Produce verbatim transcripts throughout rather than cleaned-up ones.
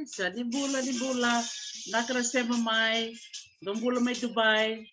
Isa, ni bula, ni bula. Vinaka na sema mai. Dou bula mai Dubai.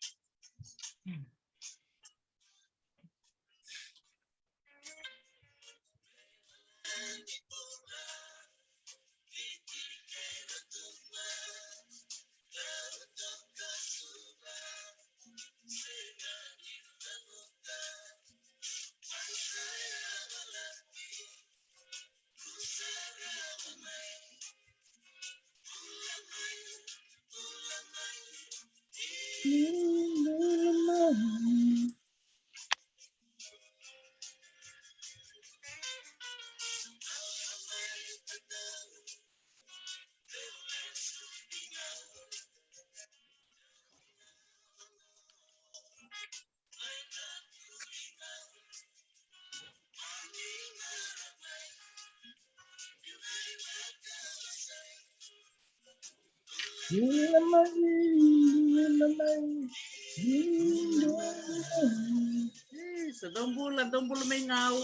Isa, dou bula, dou bula mai Gau.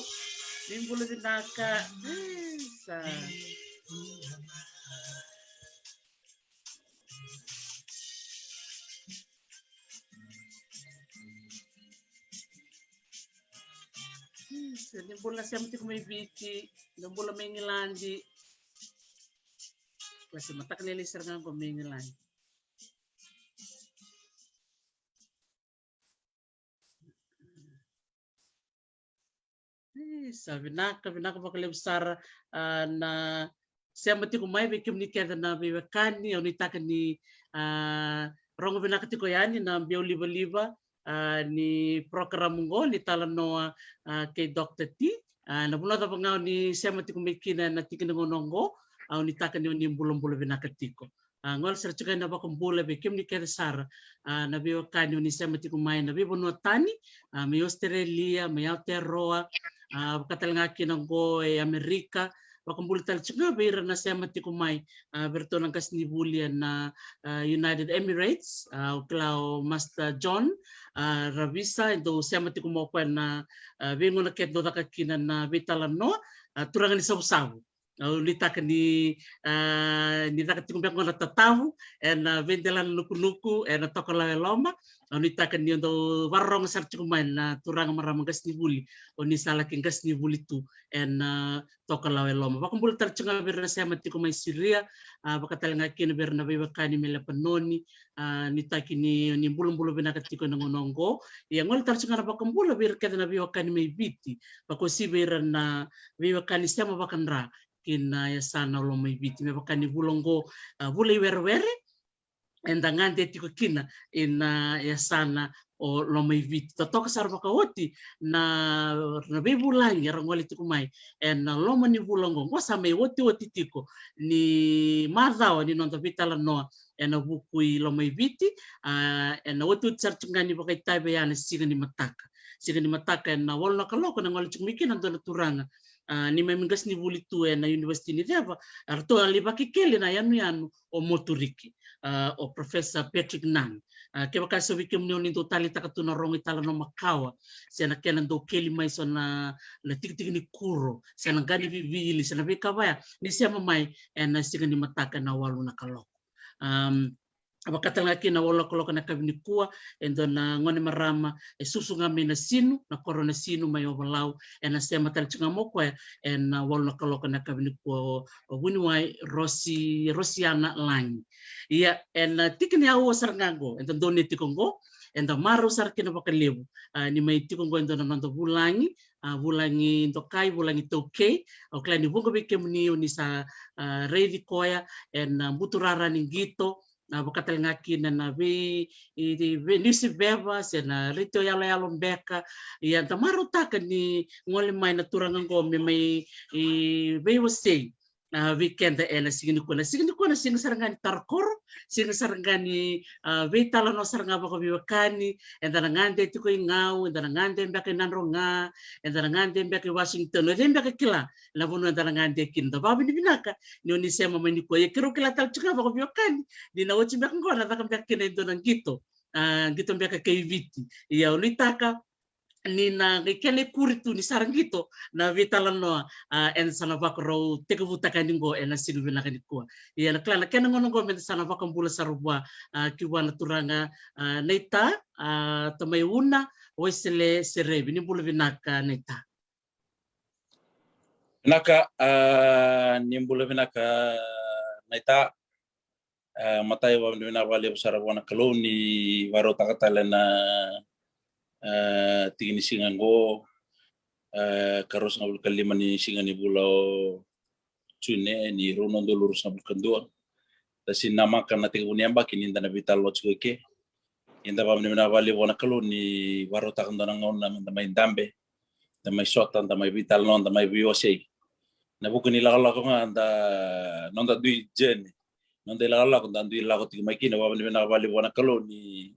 Ni bula vinaka. Isa. Isa, ni bula sema tiko mai Viti, ni bula mai Igiladi. Kasi mataka lailai sara ga qo mai Igiladi. Isa, vinaka, vinaka vakalevu sara, ah, na sema tiko mai vei kemuni kece na veiwekani, au nuitaka ni, ah, rogo vinaka tiko yani na biau livaliva, ah, ni program qo, ni talanoa, ah, kei Doctor T. Ah, na vanua cava ga o ni sema tiko mai kina ena tikina gauna qo, au nuitaka ni o ni bulabula vinaka tiko. Ah, gole sara tiko ena vakabula vei kemuni kece sara, ah, na veiwekani o ni sema tiko mai na veivanua tani, ah, mai Australia, mai Aotearoa, ah, vaka tale ga kina qo e Amerika. Vakabula tale tiko ga vei ira na sema tiko mai, ah, vei iratou na qasenivuli ena, ah, United Emirates, ah, au kila o Master John, ah, Ravisa, e dou sema tiko mai o koya na, ah, veigauna kece dou caka kina na veitalanoa, ah, turaga ni Savusavu. Au nuitaka ni, ah, ni caka tiko beka qo na tatavu ena, ah, veidelana nukunuku ena Tokalau e Loma. Au nuitaka ni o dou vakarorogo sara tiko mai na turaga, marama qasenivuli, o ni sa laki qasenivuli tu ena, ah, Tokalau e Loma. Vakabula tale tiko ga vei ira na sema tiko mai Siria, ah, vaka tale ga kina vei ira na veiwekani mai Lepanoni, ah, nuitaki ni, ni bulabula vinaka tiko ena gauna qo. Ia gole tale tiko ga na vakabula vei ira kece na veiwekani mai Viti, vakauasivi vei ira na veiwekani sema vakadra ki na yasana o Lomaiviti, me vaka ni vula qo, ah, vula i werewere, eda gade tiko kina ena, ah, yasana o Lomaiviti. Totoka sara vakaoti na, na veivulagi era gole tiko mai ena loma ni vula qo. Qo sa mai otioti tiko ni macawa ni noda veitalanoa ena vuku i Lomaiviti, ah, ena otioti sara tiko ga ni vakaitavi yani na siga ni mataka. Siga ni mataka ena walu na kaloko ena gole tiko mai kina e dua na turaga, ah, neimami qasenivuli tu ena University ni Ceva, eratou a lai vakekeli na yanuyanu o Moturiki, ah, o Professor Patrick Nunn. Ah, kevaka e so vei kemuni o ni dau taleitaka tu na rogo italanoa makawa, se na kena dau keli mai so na, na tikitiki ni kuro, se na qa ni vivili, se na veika vaya, ni sema mai ena siga ni mataka ena walu na kaloko. Am, vaka tale ga kina walu na kaloko ena yakavi nikua, e dua na gone marama e susu ga mai Nasinu, na koro Nasinu mai Ovalau, ena sema tale tiko ga mai o koya ena walu na kaloko ena yakavi nikua, o, o vuniwai Rosi, Rosiana Lagi. Ia, ena, ah, tiki ni aua sara ga qo eda dau ni tiko qo, eda marau sara kina vakalevu, ah, ni mai tiko qo e dua na noda vulagi, ah, vulagi dokai, vulagi taukei. Au kila ni vuqa vei kemuni o ni sa, ah, raici koya ena, ah, buturara ni qito, ah, vaka tale ga kina na vei, i, i, vei niusiveva se na retio yaloyalo beka. Ia eda marautaka ni gole mai na turaga qo me mai, i, veiwasei, ah, vei keda ena siga nikua. Na siga nikua na siga sara ga ni tara koro, siga sara ga ni, ah, veitalanoa sara ga vakaveiwekani. Eda na gade tiko i Gau, eda na gade beka i Nadroga, eda na gade beka i Washington, o cei beka kila na vanua eda na gade kina. Da vakavinavinaka ni o ni sema mai nikua. Ia keirau kila tale tiko ga vakaveiwekani ni na oti beka qo na caka beka kina e dua na qito, ah, qito beka kei Viti. Ia au nuitaka ni na qai kena ikuri tu ni sa ra qito na veitalanoa, a, eda sa na vakarau tekivutaka yani qo ena siga vinaka nikua. Ia na kila na kena gauna qo meda sa na vakabula sara vua, a, ki vua na turaga, a, Naita, a, tamai Una, Waisale Serevi. Ni bula vinaka Naita. Vinaka, a, ni bula vinaka Naita. A, matai, vakavinavinaka vakalevu sara vua na Kalou ni vakarautaka tale na, a, tiki ni siga qo, a, ka ruasagavulu ka lima ni siga ni vula o June ni rua na udolu ruasagavulu ka dua. Da sega ni namaka na tekivu ni yabaki ni da na veitalanoa tiko eke. Ia da vakavinavinaka vakalevu vua na Kalou ni vakarautaka dua na gauna meda mai dabe, da mai sota, da mai veitalanoa, da mai veiwasei. Na vuku ni lakolako ga da, noda dui journey, noda ilakolako da dui lako tiko mai kina. Vakavinavinaka vakalevu vua na Kalou ni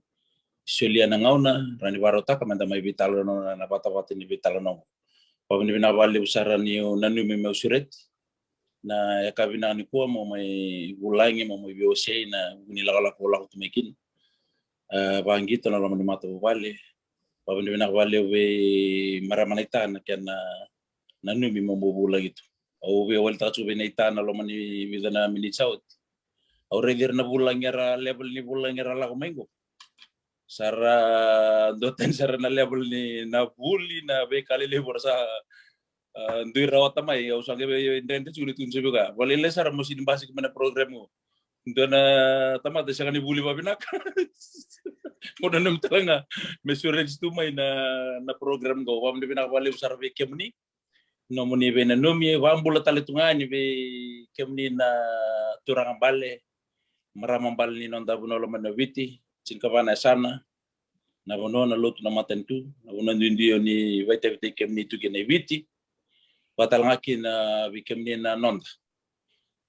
solia na gauna, rawa ni vakarautaka meda mai veitalanoa na vatavata ni veitalanoa qo. Vakavinavinaka vakalevu sara niu nanumi meu sureti na yakavi vinaka nikua mo mai vulagi, mo mai veiwasei na vuku ni lakolako au lako tu mai kina. A, vaqito na loma ni matavuvale. Vakavinavinaka vakalevu vei marama Naita na kena nanumi mo bau vulagi tu. Au via walitaka tu vei Naita na loma ni vica na miniti sa oti. Au raici ira na vulagi era level ni vulagi era lako mai qo. Sa ra duatani sara na level ni na vuli, na veika lelevu era sa, a, dui rawata mai. Au sa qai vei dredre tiko ni tukuni sa vei koya. Vakalailai sara mo sega ni basika mai na program qo. Dua na tamata sega ni vuli vavinaka. Mo nanumi tale ga me sureti tu mai na, na program qo. Vakavinavinaka vakalevu sara vei kemuni nomuni veinanumi. Vakabula tale tu ga yani vei kemuni na turaga bale, marama bale ni noda vanua lomani o Viti, tinikava na yasana, na vanua, na lotu, na matanitu, na vanua duidui o ni vakaitavitaki kemuni tu kina i Viti. Vakatale ga kina vei kemuni na noda.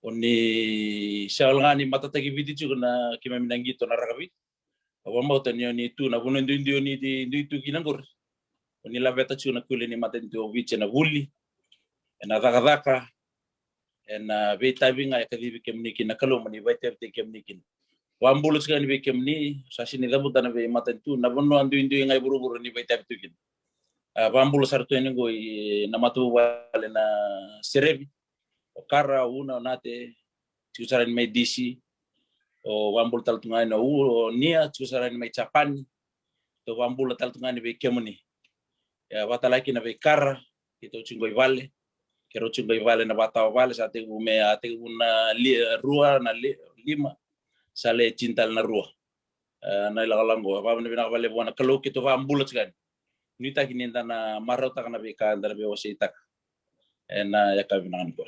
O ni sega wale ga ni matataki Viti tiko na keimami na qito na rakavi. Au vakabauta ni o ni tu na vanua duidui o ni dui tu kina qori. O ni laveta tiko na kule ni matanitu o Viti ena vuli, ena cakacaka, ena veitavi ga e kacivi kemuni kina na Kalou mo ni vakaitavitaki kemuni kina. Vakabula tiko yani vei kemuni, sa sega ni cavuta na veimatanitu, na vanua duidui ga e vuravura ni vakaitavi tu kina. A, vakabula sara tu yani qo i na matavuvale na Serevi, o Kara, o Una, o Nate, tiko sara yani mai D C, o vakabula tale tu ga yani o U, o Nia, tiko sara yani mai Japani. Tou vakabula tale tu ga yani vei kemuni. Ia, vakatale ga kina vei Kara, keitou tiko qo i vale, keirau tiko qo i vale na vakatawa vale, sa tekivu me, a, tekivu na li-, rua na li-, lima, sa lai tini tale na rua. E, na ilakolako qo, vakavinavinaka vakalevu vua na Kalou, keitou vakabula tiko yani. Nuitaki ni da na marautaka na veika da na veiwaseitaka ena yakavi vinaka nikua.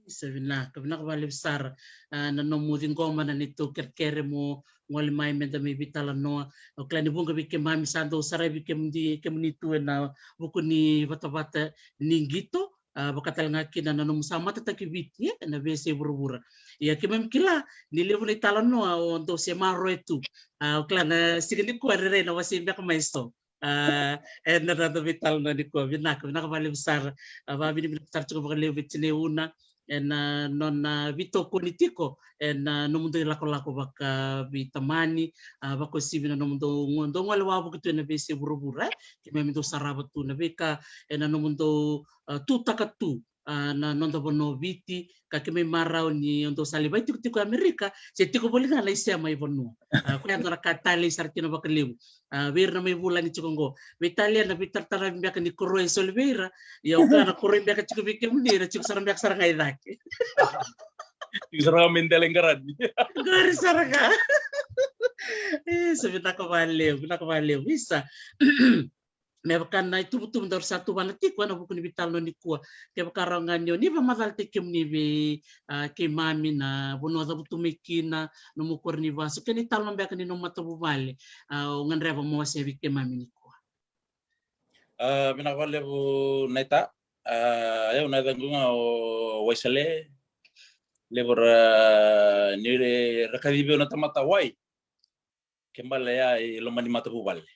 Isa, vinaka, vinaka vakalevu sara. A, na nomu ciqoma na neitou kerekere mo gole mai meda mai veitalanoa. Au kila ni vuqa vei keimami sa dau sarava kemuni, kemuni tu ena vuku ni vatavata ni qito. A, vakatale ga kina na nomu sa matataki Viti, e, ena veiyasai vuravura. Ia keimami kila ni levu na italanoa o dau se maroroya tu. A, au kila na siga nikua e rairai na wasei beka mai so. A, ena noda veitalanoa nikua. Vinaka, vinaka vakalevu sara. A, vakavinavinaka sara tiko vakalevu vei tinai Una ena nona veitokoni tiko ena nomudou ilakolako vakaveitamani, a, vakauasivi na nomudou go-, dou gole wavoki tu ena veiyasai vuravura, e, keimami dau sarava tu na veika ena nomudou, a, tutaka tu, a, na noda vanua o Viti, ka keimami marau ni o dou sa lai vakaitikotiko i Amerika, se tiko voli ga na isema i vanua. A, koya e dua na ka talei sara kina vakalevu. A, vei ira na mai vulagi tiko qo, veitalia na veitarataravi beka ni koroi e soli vei ira. Ia o koya na koroi beka tiko vei kemuni, na tiko sara beka sara ga i cake. Tiko sara ga mai dela i qarani. Qori sara ga. E, sa vinaka vakalevu, vinaka vakalevu. Isa. Me vaka na ituvatuva daru sa tuvana tiko ena vuku ni veitalanoa nikua. Kevaka rawa ga ni o ni vakamacalataki kemuni vei, a, keimami, na vanua o cavutu mai kina, nomu koro ni vasu, kei na italanoa beka ni nomu matavuvale, a, o gadreva mo wasea vei keimami nikua. A, vinaka vakalevu Naita. A, o yau na yacaqu ga o Waisale. Levu era, ni ra kacivi au na tamata Wai. Ke bale ya i loma ni matavuvale.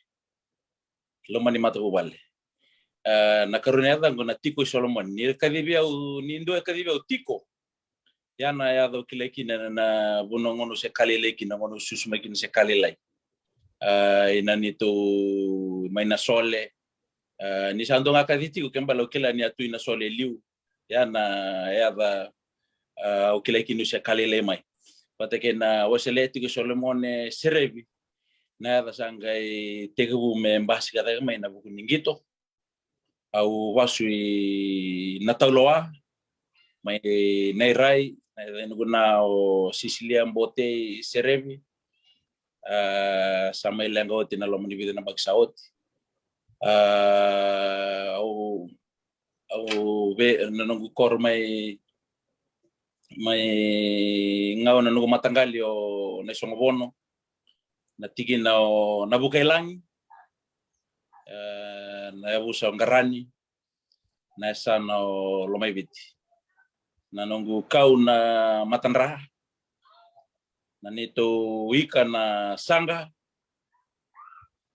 Loma ni matavuvale. A, na karua ni yacaqu na Tiko i Solomoni. Ni kacivi au, ni dua e kacivi au Tiko. Ya na yaca au kilai kina na, na vanua gona au se ka lailai kina, gona au susu mai kina se ka lailai. A, i na neitou mai na sole. A, ni sa dua ga kaci tiko ke bale au kila ni a tu i na sole e liu. Ia na yaca, a, au kilai kina se ka lailai mai. Vata kei na wasele tiko Solomone Serevi. Na yaca sa qai tekivu me basika cake mai na vuku ni qito. Au vasu i Natauloa, mai Nairai, na yaca i noqu na o Sisilia Botei Serevi. A, sa mai leqa oti na loma ni vica na yabaki sa oti. A, au, au ve, na noqu koro mai, mai Gau na noqu mataqali o Naisogovono, na tikina o Navukailagi, e, na yavusa o Qarani, na yasana o Lomaiviti. Na noqu kau na matadra, na neitou ika na saqa,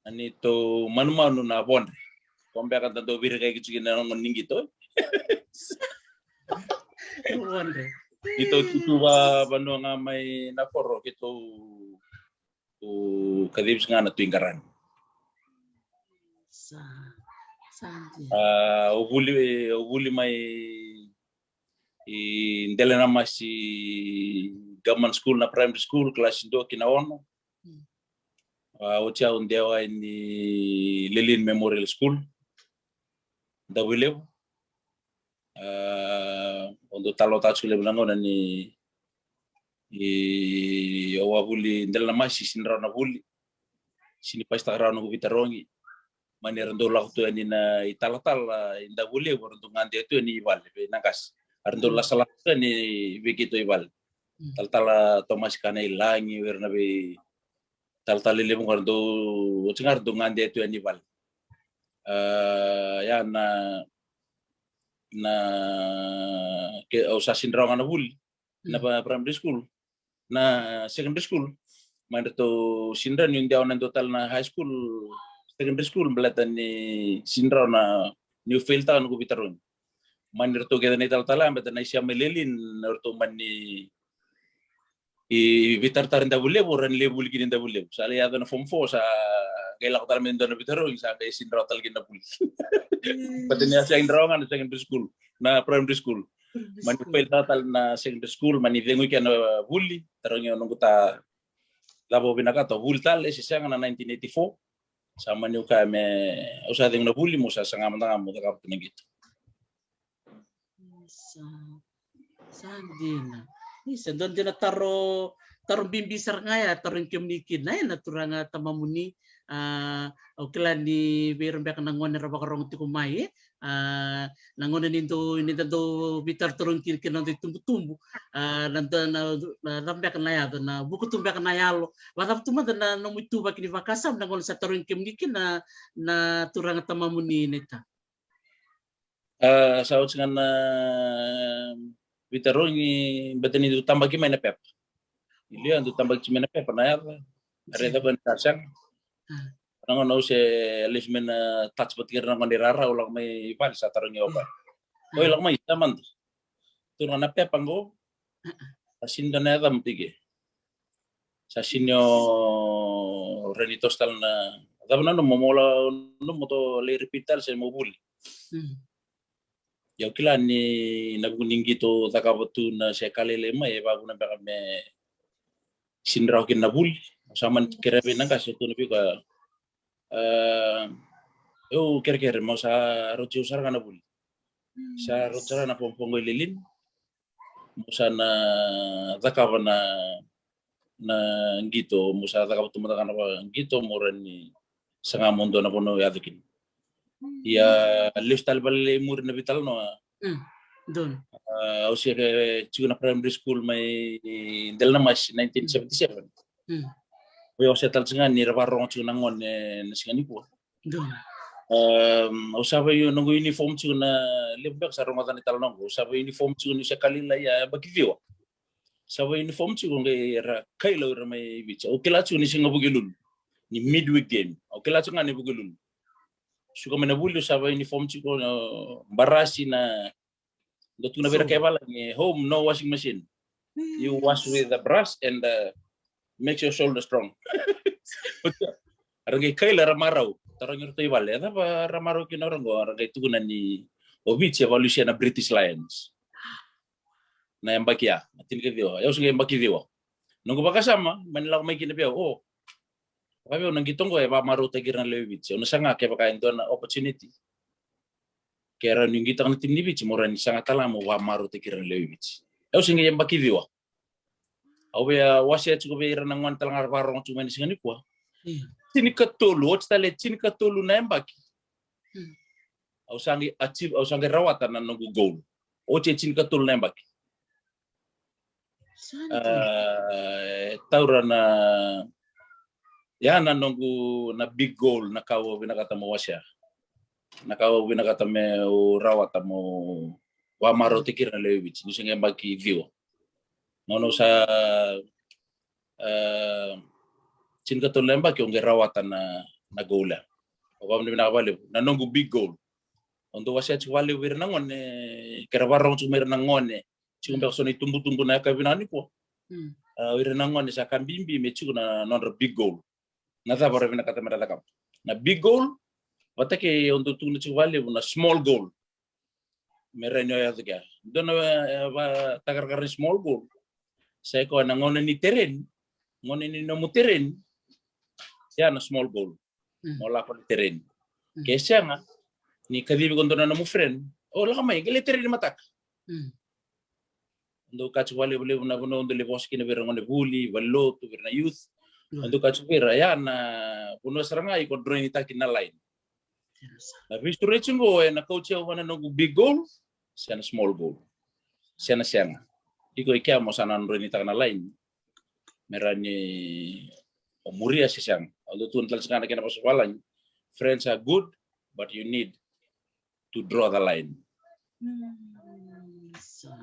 na neitou manumanu na vodre. Ko beka da dau virikaiki tiko na noqu ni qito. Vodre. Keitou tutu va vanua ga mai na koro, keitou tu kacivi ga na Tui Qarani. Sa, sa dina. A, au vuli, au vuli mai i Delenamasi Government School, na primary school, kalasi dua ki na ono. Mm. A, oti au dewa i ni Lelean Memorial School, Davuilevu. A, au dau talanoataka tiko levu na gauna ni, i, au a vuli Delenamasi, sini rawa na vuli, sini pasitaka rawa noqu veitarogi. Mani era dau lako tu yani na italatala i Davuilevu, era dau gade tu yani i vale vei na qase. Era dau lasalasa yani vei keitou i vale. Talatala Tomasi Kanailagi, o ira na veitalatala levu ga era dau, oti ga era dau gade tu yani i vale. A, ia na, na, ke, au sa sini rawa ga na vuli na primary school, na secondary school. Mani ratou sini rawa niu dewa na dua tale na high school, secondary school, baleta ni sini rawa na niu fail taka noqu veitarogi. Mani ratou kece na italatala, baleta na isia mai Lelean, ratou mani i veitaratara i Davuilevu, ra ni lai vuli kina i Davuilevu. Sa lai yaco na form four, sa qai lako tale mai dua na veitarogi, sa qai sini rawa tale kina na vuli. Baleta ni a sega ni rawa ga na secondary school, na primary school. Mani fail taka tale na secondary school, mani cegu kina na vuli, tarogi au noqu ta, cava au vinakata, au vuli tale, se sega na nineteen eighty-four. Sa mani au kaya me, au sa cegu na vuli, mo sa saga mada ga mo cakava tu na qito. Sa, sa dina. Isa, dua dina taro, taro bibi sara ga ya, tarogi kemuni kina, e, na turaga tamamuni, a, au kila ni vei ira beka na gone ra vakarogo tiko mai, e, a, na gauna ni dou, ni da dou veitarotarogi kina kei na noda itubutubu. A, na, na, na, na cava beka na yaco, na vuku tu beka na yalo. Vakacava tu mada na nomu ituvaki ni vakasama na gauna sa tarogi kemuni kina na, na turaga tamamuni, Neta? A, sa oti ga na veitarogi, baleta ni dou tabaki mai na pepa. I liu a dou tabaki mai na pepa na yaca. A raica ko ni sa sega. Na gauna au se lesu mai na touch vata kei ira na gone rara, au lako mai vale sa tarogi au vale. Oi, lako mai, sa mada. Turaga, na pepa qo. Sa sini dua na yacamu tiko. Sa sini o reni toso tale na, cava na nomu, mo la, nomu to lai repeat tale se mo vuli. Ia au kila ni na vuku ni qito cakava tu na se ka lailai mai, e vavuna beka me sini rawa kina na vuli. Sa mani kerea vei na qase, tukuna vei koya, a, au kerekere, mo sa rauti au sara ga na vuli. Sa rauti sara ga na fogofogo i Lelean. Mo sa na cakava na, na qito, mo sa cakava tu mada ga na qito, mo rawa ni saga mo dua na vanua au yaco kina. Ia lesu tale vale i muri na veitalanoa. A, au se tiko na primary school mai Delenamasi, nineteen seventy-seven. Oi, au se tale tiko ga ni ra vakarogo tiko na gone na siga nikua. Au sa vei noqu uniform tiko, na levu beka sa rogoca na italanoa qo. Au sa vei uniform tiko ni se ka lailai, a, yabaki ciwa. Sa vei uniform tiko qai era kailau ira mai Viti. Au kila tiko ni siga Vukelulu, ni midweek game. Au kila tiko ga ni Vukelulu. Suka mai na vuli, au sa vei uniform tiko, na barasi, na dau tukuna vei ira kai valagi, home no washing machine. You wash with the brush and, uh, makes your shoulder strong. Ra qai kaila ra marau, tarogi iratou i vale, e cava ra marau kina ra qo? Ra qai tukuna ni o Viti e valusia na British Lions. Na yabaki ya, na tinikaciwa, au se qai yabaki ciwa. Noqu vakasama, mani lako mai kina vei au, o, vei au na qito qo e vakamarautaki ira na lewe i Viti. Au na saga kevaka e dua na opportunity ke rawa niu qitaka na timi ni Viti, mo rawa ni saga tale ga mo vakamarautaki ira na lewe i Viti. Au se qai yabaki ciwa. Au via wasea tiko vei ira na gone tale ga ra vakarorogo tiko mai na siga nikua. Tinikatolu, oti tale tinikatolu na yabaki. Au sa qai achieve, au sa qai rawata na noqu goal. Oti e tinikatolu na yabaki. E taura na, ya na noqu, na big goal, na ka au vinakata mo wasea. Na ka au vinakata meu rawata mo vakamarautaki ira na lewe i Viti. Niu se qai yabaki ciwa. Gauna au sa, e, tinikatolu na yabaki au qai rawata na, na goal ya. Au vakavinavinaka vakalevu. Na noqu big goal. Au dau wasea tiko vakalevu vei ira na gone, ke ra vakarorogo tiko mai ira na gone. Tiko beka so na itubutubu na yakavi vinaka nikua. O ira na gone sa ka bibi me tiko na nodra big goal. Na cava ra vinakata me ra cakava. Na big goal, vata kei au dau tukuna tiko vakalevu na small goal. Me rawa ni o yaco kea. Dua na, e, vakatakarakarai small goal. Sa i koya na gauna ni tereni, gauna ni nomu tereni. Ya na small goal. Mo lako lai tereni. Ke sega, ni kacivi ko dua na nomu friend. O, lako mai, qai lai tereni mataka. Dau kaci vakalevulevu na vanua dau lai vosa kina vei ira na gone vuli, valenilotu, vei ira na youth. Dau kaci vei ira, ya na vanua sara ga iko droinitaki na line. Na veisureti qo ena kauti au vua na noqu big goal, se na small goal. Se na sega. Iko i kea mo sa na droinitaka na line. Me rawa ni o muria se sega. Au dau tukuna tale tiko ga na kena vosa vavalagi. Friends are good, but you need to draw the line. Sa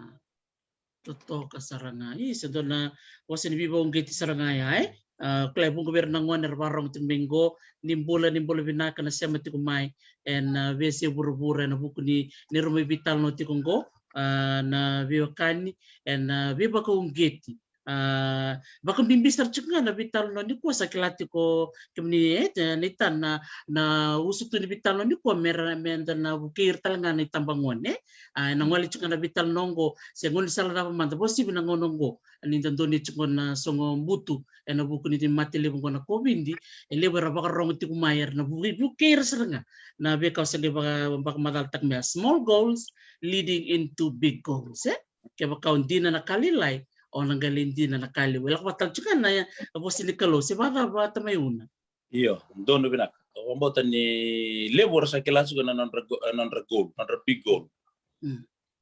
totoka sara ga. I, se dua na vosa ni veivakauqeti sara ga ya, e? A, kila e vuqa vei ira na gone era vakarorogo tiko mai qo, ni bula, ni bula vinaka na sema tiko mai ena veiyasai vuravura ena vuku ni, ni ra mai veitalanoa tiko qo, a, na veiwekani ena veivakauqeti. A, vakabibi sara tiko ga na veitalanoa nikua sa kila tiko kemuni, e, na itana na usutu ni veitalanoa nikua me ra, me da na vukei ira tale ga na itabagone. A, ena gole tiko ga na veitalanoa oqo, se gaunisala cava mada, vakauasivi na gauna oqo ni da donuya tiko na sogo butu ena vuku ni mate levu oqo na COVID. E levu era vakarorogo tiko mai era na vu-, vukei ira sara ga na veika au sa qai vaka, vakamacalataka mai, small goals leading into big goals, e? Kevaka o dina na ka lailai, o na qai lai dina na ka levu. E lako vata tale tiko ga na vosa ni Kalou, se vakacava, Tamai Una? Io, donu vinaka. Au vakabauta ni levu era sa kila tiko na nodra go-, na nodra goal, nodra big goal.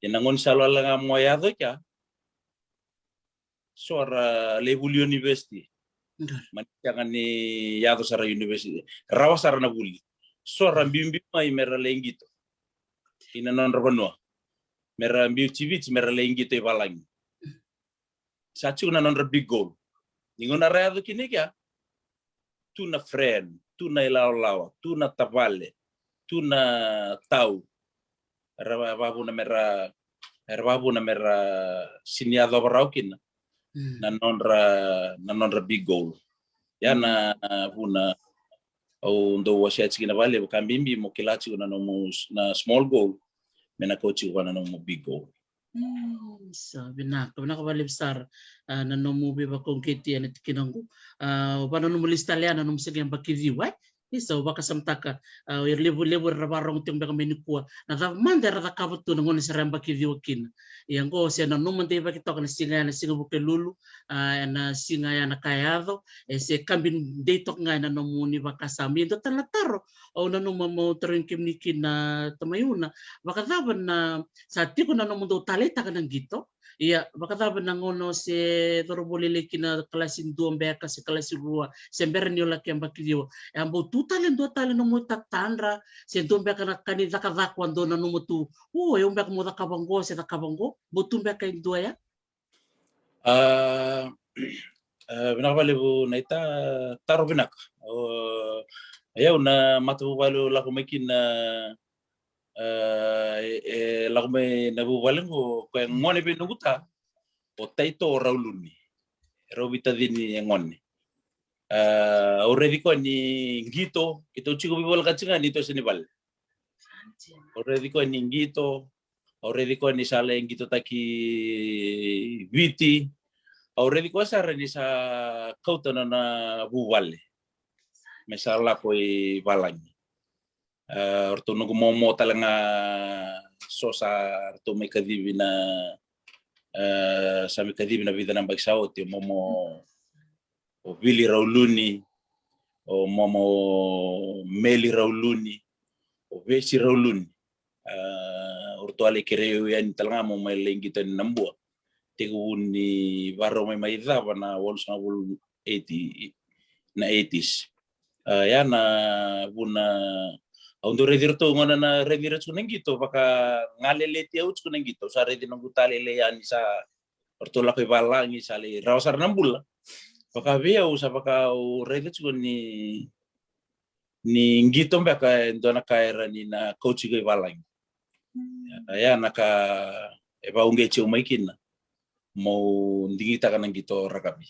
Ia na gaunisala wale ga mo yaco kea, so ra lai vuli university. Mani sega ni yaco sara university. Rawa sara na vuli. So ra biubiu mai me ra lai qito ina nodra vanua. Me ra biuti Viti, me ra lai qito i valagi. Sa tiko na nodra big goal. Ni gauna ra yaco kina i kea, tu na friend, tu na ilawalawa, tu na tavale, tu na tau. Era va-, vakavuna me ra, era vakavuna me ra sini yacova rawa kina na nodra, na nodra big goal. Ia na vuna au dau wasea tiko kina vakalevu, ka bibi mo kila tiko na nomu s-, na small goal, me na kauti tiko vua na nomu big goal. Mm, sa vinaka, vinaka vakalevu sara, a, na nomu veivakauqeti ena tikina oqo. A, vua na nomu lisi tale ya na nomu se qai yabaki ciwa, e? Isa, au vakasamataka, a, o ira levu, levu era vakarorogo tiko beka mai nikua, na cava mada era cakava tu na gauna se ra yabaki ciwa kina. Ia oqo se nanuma deivaki toka na siga ya, na siga Vukelulu, a, ena siga ya na ka e yaco, e se kabi dei toka ga ena nomuni vakasama. Ia dua tale na taro au nanuma meu tarogi kemuni kina, Tamai Una, vakacava na, sa tiko na nomudou taleitaka na qito, ia vakacava na gauna o se cauravou lailai kina, kalasi dua beka se kalasi rua, se bera ni o laki yabaki ciwa, e a bau tu tale dua tale nomu tatadra, se dua beka na ka ni cakacaka o a dau nanuma tu, o, e au beka meu cakava oqo se cakava oqo, bau tu beka e dua ya? A, a, vinaka vakalevu na ita, taro vinaka. O, o yau na matavuvale au lako mai kina, a, e, e lako mai na vuvale qo, ko e gone vei noqu ta, o Taito, o Rauluni. E rau veitacini e gone. Au raici koya ni qito, keitou tiko veivolekati ga ni toso ni vale. Au raici koya ni qito, au raici koya ni sa lai qitotaki Viti. Au raici koya sara ni sa kauta na nona vuvale me sa lako i valagi. Ratou noqu momo tale ga, so sa ratou mai kacivi na, sa mai kacivi na vica na yabaki sa oti, o momo o Vili Rauluni, o momo o Meli Rauluni, o Vesi Rauluni. O ratou a lai kerei au yani tale ga meu mai lai qito yani Nabua. Tekivu ni varau mai mai cava na walusagavulu eighty, na eighties. Ia na vuna au dau raici iratou gauna na raici ira tiko na qito, vakagaleleti au tiko na qito. Au sa raici noqu talei yani sa ratou lako i valagi, sa lai rawa sara na bula. Vaka vei au sa vaka au raica tiko ni ni qito beka e dua na ka era ni na kauti iko i valagi. Ia na ka e vauqeti au mai kina meu digitaka na qito rakavi.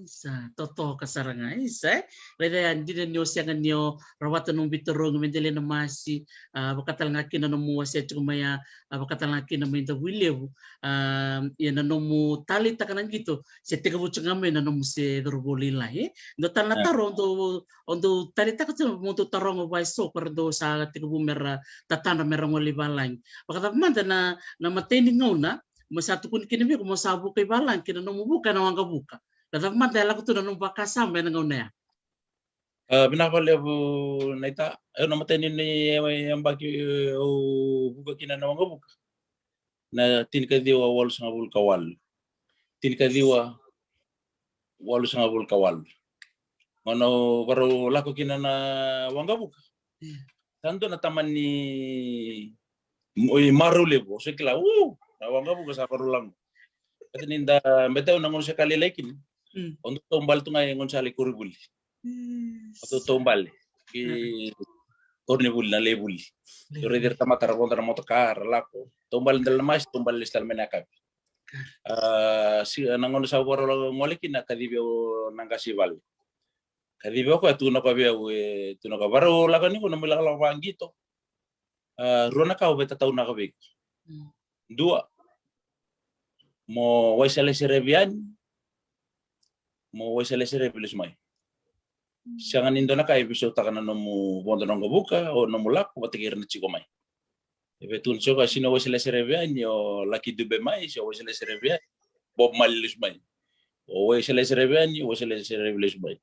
Sa totoka sara ga, isa e. Raica ya dina ni o sega ni o rawata nomu veitarogi me delai na masi, a vakatale ga kina nomu wasea tiko mai ya, a vakatale ga kina mai Davuilevu. A ia na nomu taleitaka na qito se tekivu tiko ga mai na nomu se cauravou lailai e. Dua tale na taro dou o dou taleitaka tu mo dou taroga vua eso ko ra dou sa tekivu mera tatadra mera gole i valagi. Vakacava mada na, na matai ni gauna mo sa tukuni kina vei iko mo sa vuka i valagi kina nomu vuka ena waqavuka? Na cava mada e lako tu na nomu vakasama ena gauna ya? A, vinaka vakalevu Naita. Au na matai ni, ni yabaki au vuka kina na waqavuka. Na tinikaciwa walusagavulu ka walu. Tinikaciwa walusagavulu ka walu. Gauna au varau lako kina na waqavuka. Sa dua na tamani marau levu, au sa kila, u, na waqavuka sa varau lako. Kati ni da, beta au na gauna sa ka lailai kina. Au dau taubale tu ga e gauna sa lai koronivuli. Au dau taubale ki koronivuli, na lai vuli. Au raici ira tamata ra vodo na motoka ra lako. Taubale dela na masi, taubale lesu tale mai na yakavi. A, si, na gauna sa vakarau gole kina kacivi au na qase i vale. Kacivi au koya, tukuna koya vei au, e, tukuna koya, varau lako ni ko na mai lakolako vaqito. A, rua na ka au via tataunaka vei iko. Dua, mo waiseleserevi yani, mo waiseleserevi lesu mai. Sega ni dua na ka e veisautaka na nomu vodo na waqavuka, o nomu lako vata kei ira na tiko mai. E via tukuna tiko, se o waiseleserevi yani, o Lucky Dube mai, se o waiseleserevi yani, Bob Marley lesu mai. O waiseleserevi yani, o waiseleserevi lesu mai.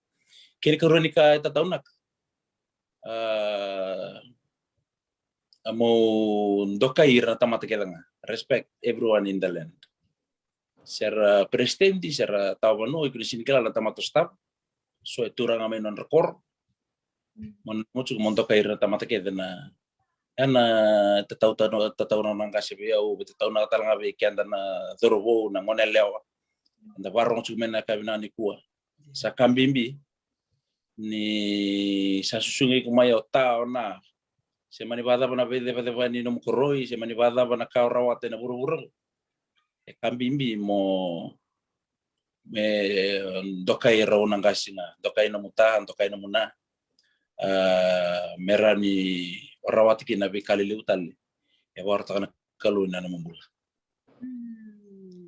Kena ikarua ni ka e tataunaka, a, a mo dokai ira na tamata kece ga. Respect everyone in the land. Se ra, a, president, se ra, a, tawa vanua, iko na sega ni kila na tamata o staff. So e turaga mai nodra koro. Mo na mocu mo dokai ira na tamata kece na. Ena tatau, tatau na qase vei au, via tataunaka tale ga vei keda na cauravou, na gone yalewa. Eda vakarorogo tiko mai na yakavi nikua. Sa ka bibi ni sa susugi iko mai o ta, o na. Se mani vakacava na veicevaceva ni nomu koroi, se mani vakacava na ka o rawata ena vuravura. E ka bibi mo, me dokai rau na qase ga, dokai nomu ta, dokai nomu na. A, me rawa ni o rawata kina na veika lelevu tale e vakarautaka na Kalou ena nomu bula.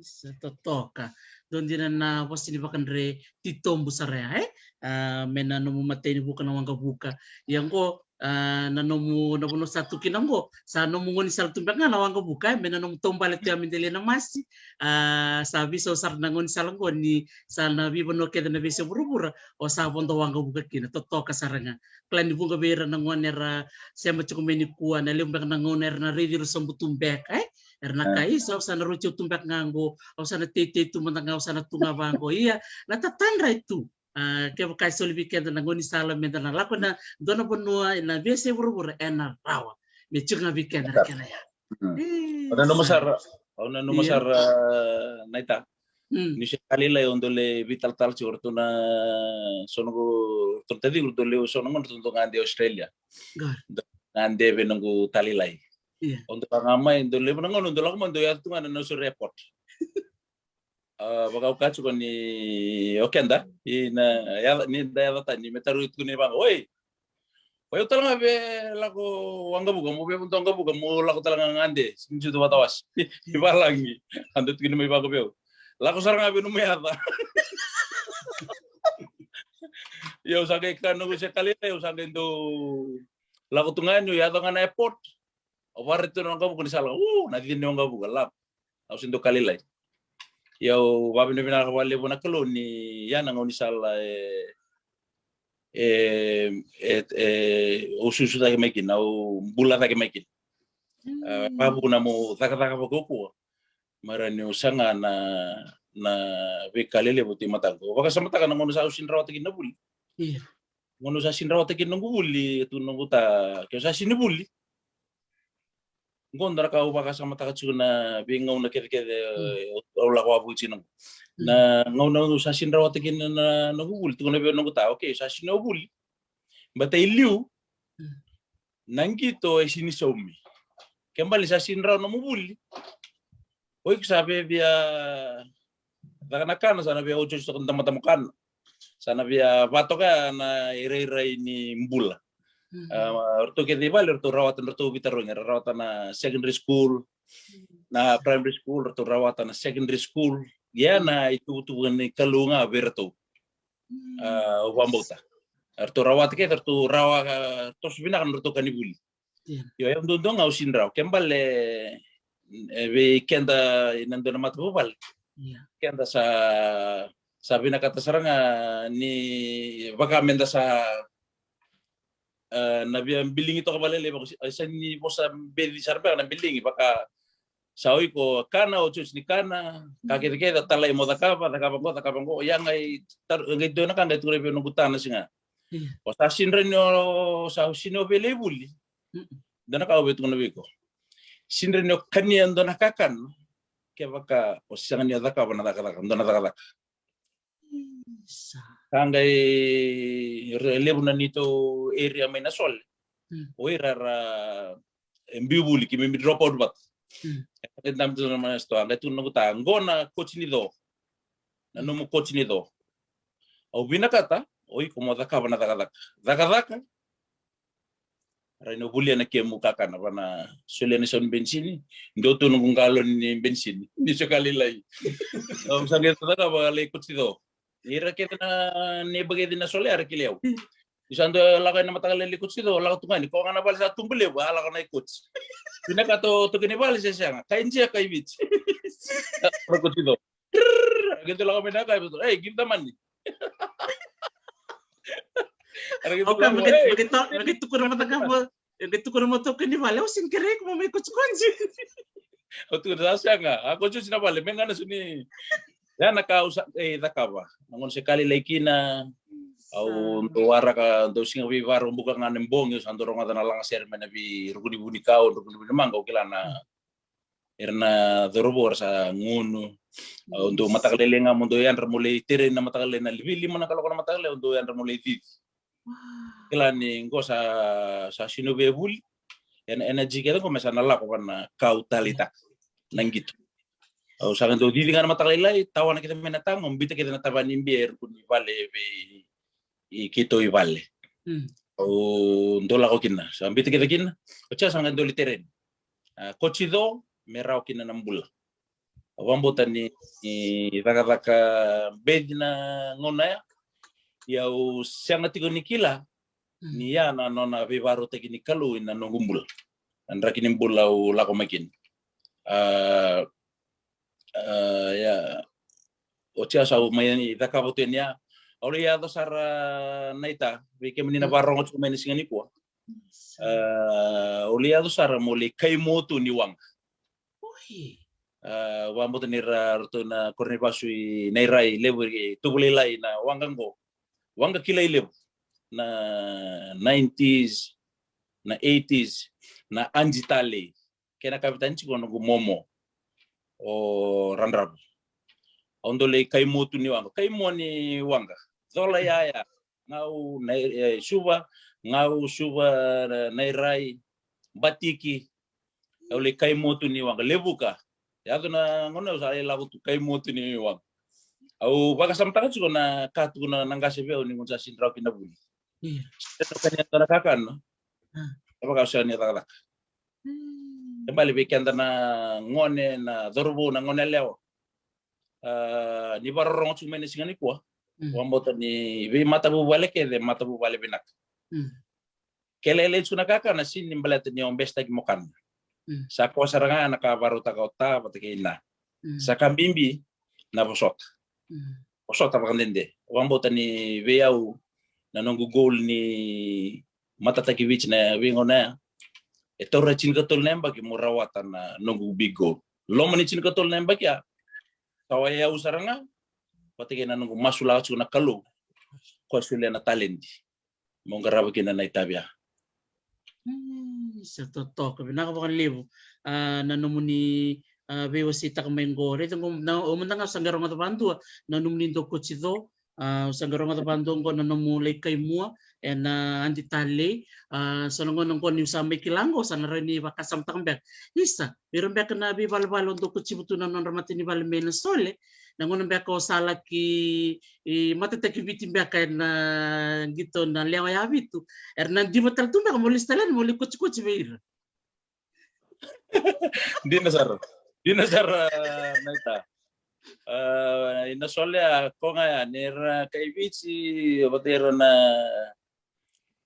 Sa totoka. Dua dina na vosa ni vakadre titobu sara ya, e? A, me na nomu matai ni vuka na waqavuka. Ia oqo, a, na nomu, na vanua sa tu kina oqo, sa nomu gaunisala tu beka ga na waqavuka, e? Me na nomu taubale tu ya me delai na masi. A, sa veisau sara na gaunisala oqo ni sa na veivanua kece na veiyasai vuravura o sa vodo waqavuka kina. Totoka sara ga. Kila ni vuqa vei ira na gone era sema tiko mai nikua, na levu beka na gauna era na raici ira sobu tu beka, e? Era na kaya, isa, au sa na rauti au tu beka ga oqo, au sa na teitei tu mada ga, au sa na tu ga vaqo. Ia na tatadra e tu. A, kevaka e soli vei keda na gaunisala meda na lako ena dua na vanua ena veiyasai vuravura, ena rawa. Me tiko ga vei keda na kena ya. Au nanuma sara, au nanuma sara, a, Naita. Ni se ka lailai au dau lai veitalatala tiko, o ratou na, so noqu, o ratou na taciqu, dau lai, so na gauna ratou dau gade i Australia. Dau gade vei noqu talailai. Au dau lako ga mai, dau levu na gauna au dau lako mai, dau yaco tu ga na Nausori airport. A, vaka au kaya tiko ni o keda i na yaca, ni da yaca tani me taru i tukuni vaka, oi, o yau tale ga via lako waqavuka, mo via vodo waqavuka, mo lako tale ga gade, sini jutu vatawasi i valagi. A dau tukuni mai vaka vei au, lako sara ga vei nomu yaca. Ia au sa qai ka noqu se ka lailai, au sa qai dau lako tu ga yani, au yaco ga na airport. Au vakaraica tu na waqavuka ni sala, u, na cina ni waqavuka, lako. Au se dau ka lailai. Ia au vavinavinaka vakalevu na Kalou ni ya na gaunisala e, e, e, e, au susu cake mai kina, au bula cake mai kina. E, vavuna mo cakacaka vakaukauwa. Mara niu saga na, na veika lelevu tu i mataqu. Au vakasamataka na gauna sa au sini rawata kina na vuli. Io. Gauna sa sini rawata kina noqu vuli, e tu noqu ta, ke sa sini vuli. Qo dua na ka au vakasamataka tiko na veigauna kecekece, mm, au, au lako wavoki tiko noqu. Mm. Na gauna au sa sini rawata kina na, na noqu vuli, tukuna vei au noqu ta, okay, sa sini o vuli. Baleta i liu, mm, na qito e sini saumi. Ke bale sa sini rawa nomu vuli. O iko sa via, via caka na kana, sa na via otioti toka na tamata mo kana. Sa na via vatoka na irairai ni bula. Mhm. A, ratou kece i vale, ratou rawata, ratou veitarogi, ra rawata na secondary school, na primary school, ratou rawata na secondary school. Ia na ituvatuva ni Kalou ga vei ratou. Mm. A, au vakabauta. Ratou rawata kece, ratou rawa, a, toso vinaka na ratou ka ni vuli. Io. Io, au duadua ga au sini rawa. Ke bale, e, vei keda ina dua na matavuvale. Io. Keda sa, sa vinakata sara ga ni vaka meda sa, e, na via biligi toka vakalailai, vaka, e, sa ni vosa beci sara beka na biligi, vaka sa o iko kana, otioti ni kana, ka kecekece, talai mo cakava, cakava qo, cakava qo. Ia qai tar-, qai dua na ka qai tukuna vei au noqu ta na siga. Io. O sa sini rawa ni o, sa sini o via lai vuli. Mm. Dua na ka au via tukuna vei iko. Sini rawa ni o kania dua na kakana kevaka o sega ni o cakava na cakacaka, dua na cakacaka. Isa. Ka qai re-, levu na neitou area mai Nasole. Mm. O ira ra, e, biu vuli, keimami drop out vata. Mm. E, e, dam tu na mai na sitoa, qai tukuna noqu ta, qo na koti ni co. Na nomu koti ni co. Au vinakata o iko mo cakava na cakacaka. Cakacaka. Rai na vulia na kemu kakana, va na solia na isau ni benisini. Dua tu noqu galoni ni benisini. Ni se ka lailai. Au sa qai cakava lai koti co. Ira kece na neiba kece na Sole era kilai au. Ni sa dua lako ena mataka lailai koti co, lako tu ga ni, koya ga na vale sa tubu levu, a lako na i koti. Vinakata o toki ni vale se sega, kai Jia kai Viti. Lako koti co. Keitou lako mai na kai, ei, gini tamani. Era keitou lako, ei. Au ka, me keitou, me keitou tukuna mataka vua. E qai tukuna mo toka ni vale, au sega ni kerei iko mo mai kotikoji. Au tukuna sa sega, a kotikoji na vale, me gana su ni. Ya na ka au sa, e, cakava. Na gauna se ka lailai kina, au dau waraka, dau siga veivakarau buka ga na bogi, au sa dau rogoca na lagasere mai na veiruku ni vunikau, ruku ni vunimaqa, au kila na, era na cauravou era sa gunu. Au dau mataka lailai ga mo dau yadra mo lai tereni na mataka lailai na livi lima na kaloko na mataka lailai, au dau yadra mo lai cici. Kila ni qo sa, sa sinovi e vuli. Ena, ena jiki kece qo me sa na lako va na kau taleitaka. Na qito. Au sa qai dau cici ga na mataka lailai, tawana kece mai na taga, au bita kece na tavani bia e ruku ni vale vei keitou i vale. Au dau lako kina, sa bita kece kina. Oti ya sa qai dau lai tereni. A, koti co, me rawa kina na bula. Au vakabauta ni, ni cakacaka beci na gauna ya. Ia au sega tiko ni kila ni ya na nona veivakarautaki ni Kalou ina noqu bula. Na draki ni bula au lako mai kina. A, a, ia. Oti ya sa au mai cakava tu yani ya. Au lai yaco sara na ita, vei kemuni na vakarogo tiko mai na siga nikua. A, au lai yaco sara mo lai kaimo tu ni waqa. Oi. A, au vakabauta ni ra, ratou na koro ni vasu i Nairai levu e tuvu lailai na waqa qo. Waqa kilai levu. Na nineties, na eighties, na Aunty Talei. Kei na kavetani tiko noqu momo. O Radravu. Au dau lai kaimo tu ni waqa. Kaimo ni waqa. Cola yaya. Gau, na, e, Suva, Gau, Suva, na, Nairai, Batiki. Au lai kaimo tu ni waqa, Levuka. Yaco na gauna au sa lai lako tu, kaimua tu ni waqa. Au vakasamataka tiko na ka tukuna na qase vei au ni gauna sa sini rawa kina vuli. Ia. Sa kania dua na kakana. Sa vaka au sega ni cakacaka. E bale vei keda na gone, na cauravou, na gone yalewa. Ni vakarorogo tiko mai na siga nikua. Vakabauta ni veimatavuvale kece, matavuvale vinaka. Ke lailai tiko na kakana, sini baleta ni o besetaki mo kana. Sa koya sara ga na ka vakarautaka o ta vata kei na. Sa ka bibi na vosota. Vosota vakadede. Vakabauta ni vei au na noqu goal ni matataki Viti na veigauna ya. E taura tinikatolu na yabaki mo rawata na noqu big goal. Loma ni tinikatolu na yabaki ya, sa wai au sara ga vata kei na noqu masu lako tiko na Kalou. Koya solia na taledi mo qarava kina na itavi ya. Sa totoka, vinaka vakalevu. Na nomuni veiwaseitaka mai qo, raica qo, au mada ga sa qai rogoca vadua na nomuni dau coach co. Au sa qai rogoca vadua qo na nomu lai kaimua ena adi talei. So na gauna qo niu sa mai kila qo, sa na rawa ni vakasamataka beka. Isa, vei ira beka na veivalevale o dau coach tu na nodra matanivale mai Nasole, na gauna beka o sa laki matataki Viti beka ena qito na lewe ya vitu, era na diva tale tu beka mo lesu tale yani mo lai coach coach vei ira. Dina sara. Dina sara, Naita. I Nasole a koya ga ya ni ra kai Viti vata ira na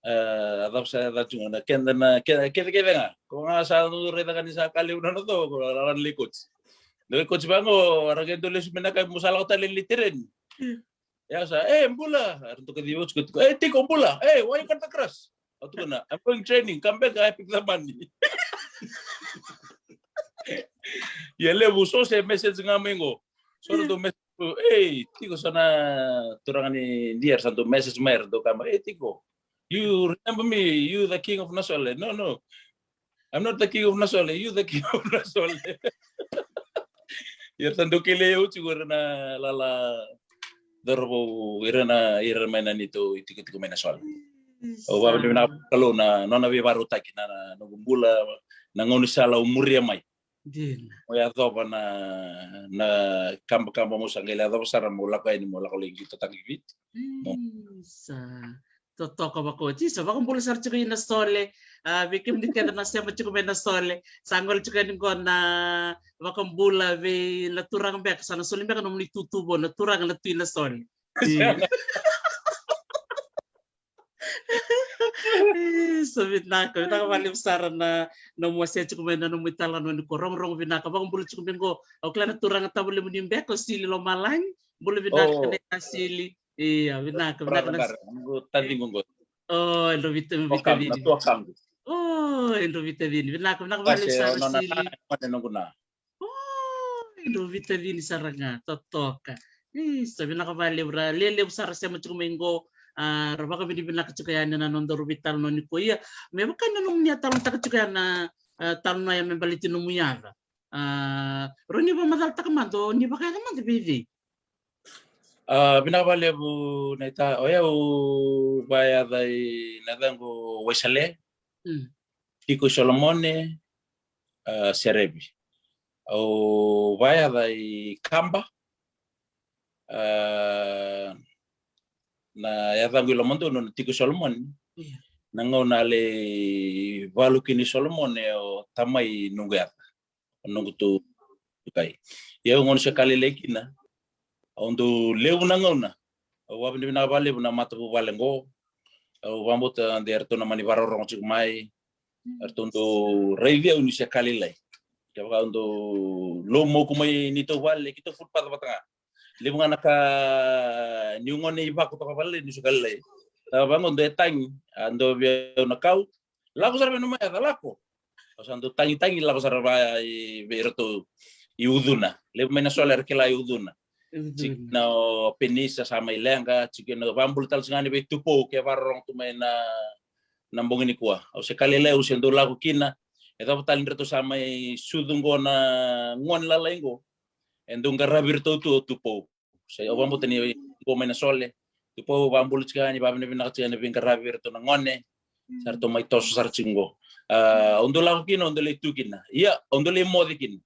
a cava sa yaca tu ga na keda na keda kece ga. Koya ga sa dau raica ga ni sa ka levu na noda ko ra na lai coach. Dau lai coach vaqo, ra qai dau lesu mai na kai mo sa lako tale lai tereni. Ia sa, e bula, era dau kacivi au tiko tiko, e tiko bula, e why you cut the grass? Au tukuna, I'm going training, come back, I pick the money. Ia levu so se message ga mai qo. So ra dau message, e tiko, so na turaga ni India era sa dau message mai, era dau kaya mai, e tiko, you remember me, you the king of Nasole? No, no. I'm not the king of Nasole, you the king of Nasole. Ia sa dau kilai au tiko ira na lala cauravou, ira na, ira mai na neitou itikotiko mai Nasole. Au vakavinavinaka vua na Kalou na nona veivakarautaki na noqu bula, na gaunisala au muria mai. Dina. Au yacova na, na kabakaba, mo sa qai lai yacova sara mo lako yani mo lako lai qitotaki Viti. Isa. Totoka vakaoti. Sa vakabula sara tiko i Nasole. A, vei kemuni kece na sema tiko mai Nasole, sa gole tiko yani qo na vakabula vei na turaga beka, sa na soli beka nomuni tutu vou na turaga na Tui Nasole. Isa, vinaka, vinaka vakalevu sara na nomu wasea tiko mai na nomu italanoa ni ko rogorogo vinaka. Vakabula tiko mai qo, au kila na turaga tavalemuni beka o Sili Lomalagi. Bula vinaka na Sili. Ia, vinaka, vinaka na Sili. O, e dro vita vini. O, e dro vita vini. Vinaka, vinaka vakalevu sara Sili. O, e dro vita vini sara ga, totoka. Isa, vinaka vakalevu, ra lelevu sara sema tiko mai qo. A, ra vakavinavinaka tiko yani na nodaru veitalanoa ni ko ia. Me vaka na nomuni a talanoataka tiko ya na, a, talanoa ya me baleti nomu yaca. A, rau ni vakamacalataka mada, o ni vakayaca mada vei cei? A, vinaka vakalevu Naita, o yau vakayaca i na yacaqu Waisale, Tiko i Solomone, a, Serevi. Au vakayaca i Kaba, a, na yacaqu i lomadonu na Tiko i Solomone. Na gauna a lai valu kina i Solomone o tamai noqu yaca. Noqu tu, tukai. Ia au gauna se ka lailai kina, au dau levu na gauna. Au vakavinavinaka vakalevu na matavuvale qo. Au vakabauta de ratou na mani vakarorogo tiko mai. Ratou dau raici au ni se ka lailai. Kevaka au dau lou moku mai neitou vale, keitou footpath vata ga. Levu ga na ka niu gone i Vako toka vale ni se ka lailai. Sa vaqo dau e tagi, a dau vei au na kau. Lako sara vei nomu yaca, lako. Au sa dau tagitagi lako sara vei iratou i Ucuna. Levu mai Nasole era kila i Ucuna. Tiko na o Penisa sa mai leqa, tiko na vakabula tale tiko ga ni vei Tupou ke vakarorogo tu mai na, na bogi nikua. Au se ka lailai au se dau lako kina. E cava tale ni ratou sa mai sucu qo na gone lalai qo. E dau qaravi iratou tu o Tupou. Se au vakabauta ni qo mai Nasole. Tupou vakabula tiko yani, vakavinavinaka tiko yani, veiqaravi iratou na gone. Sa ratou mai toso sara tiko qo. A, au dau lako kina, au dau lai tu kina. Ia, au dau lai moce kina.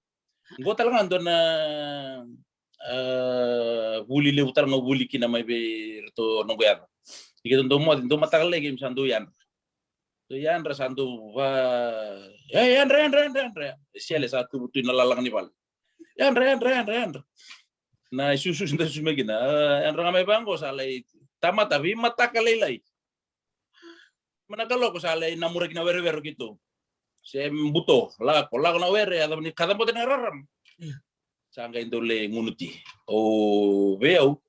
Qo tale ga dua na, a, vuli levu tale ga vuli kina mai vei iratou noqu yaca. Ni keitou dau moce, dau mataka lailai keimami sa dau yadra. Dau yadra sa dau va, e, yadra, yadra, yadra, yadra. Sele sa tuvu tu ina lalaga ni vale. Yadra, yadra, yadra, yadra. Na isususu dau susu mai kina. A, yadra ga mai vaqo sa lai tamata veimataka lailai. Mai na kaloko sa lai namura kina werewere keitou. Se buto, lako, lako na were, a cava ni kaca bote na rarama. Sa qai dau lai gunuti. O vei au,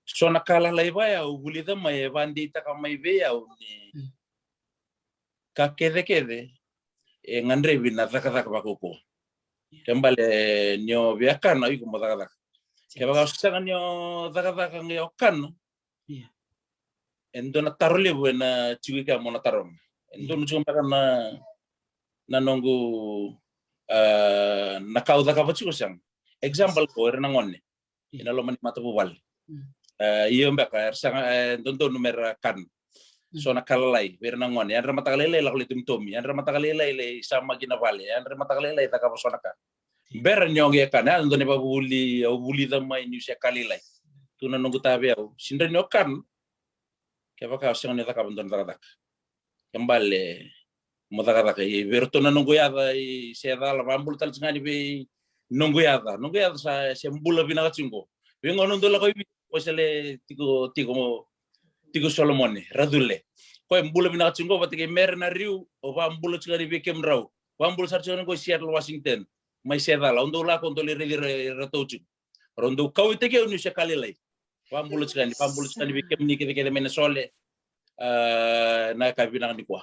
so na ka lalai vaya au vulica mai e vadeitaka mai vei au ni ka kecekece e gadrevi na cakacaka vakaukauwa. Ke bale ni o via kana, o iko mo cakacaka. Kevaka o sega ni o cakacaka qai o kana, e dua na taro levu ena tiko i kea mo na taroga. E dua na tiko beka na, na noqu, a, na ka au cakava tiko sega. Example ko ira na gone ena loma ni matavuvale. A, io beka era sega, e dodonu mera kana. So na ka lalai vei ira na gone, yadra mataka lailai lako lai tomitomi, yadra mataka lailai lai samaki na vale, yadra mataka lailai cakava so na ka. Bera ni o qai kana, e dua na ivakavuvuli au vulica mai niu se ka lailai. Tu na noqu ta vei au, sidra ni o kana kevaka o sega ni cakava dua na cakacaka. Ke bale mo cakacaka i vei iratou na noqu yaca i se cala, vabula tale tiko ga ni vei noqu yaca. Noqu yaca sa se bula vinaka tiko qo. Vei gauna dau lako i Viti, ko se le tiko, tiko, tiko Solomone Racule. Ko e bula vinaka tiko qo vata kei Mere na Riu, o vabula tiko ga ni vei kemudrau. Vabula sara tiko ga ni qo i Seattle, Washington. Mai se cala, au dau lako, au dau lai raici ira, iratou tiko. Rau dau kauaitaki au niu se ka lailai. Vabula tiko ga ni, vabula tiko ga ni vei kemuni kecekece mai na Sole. A, na ka vinaka nikua.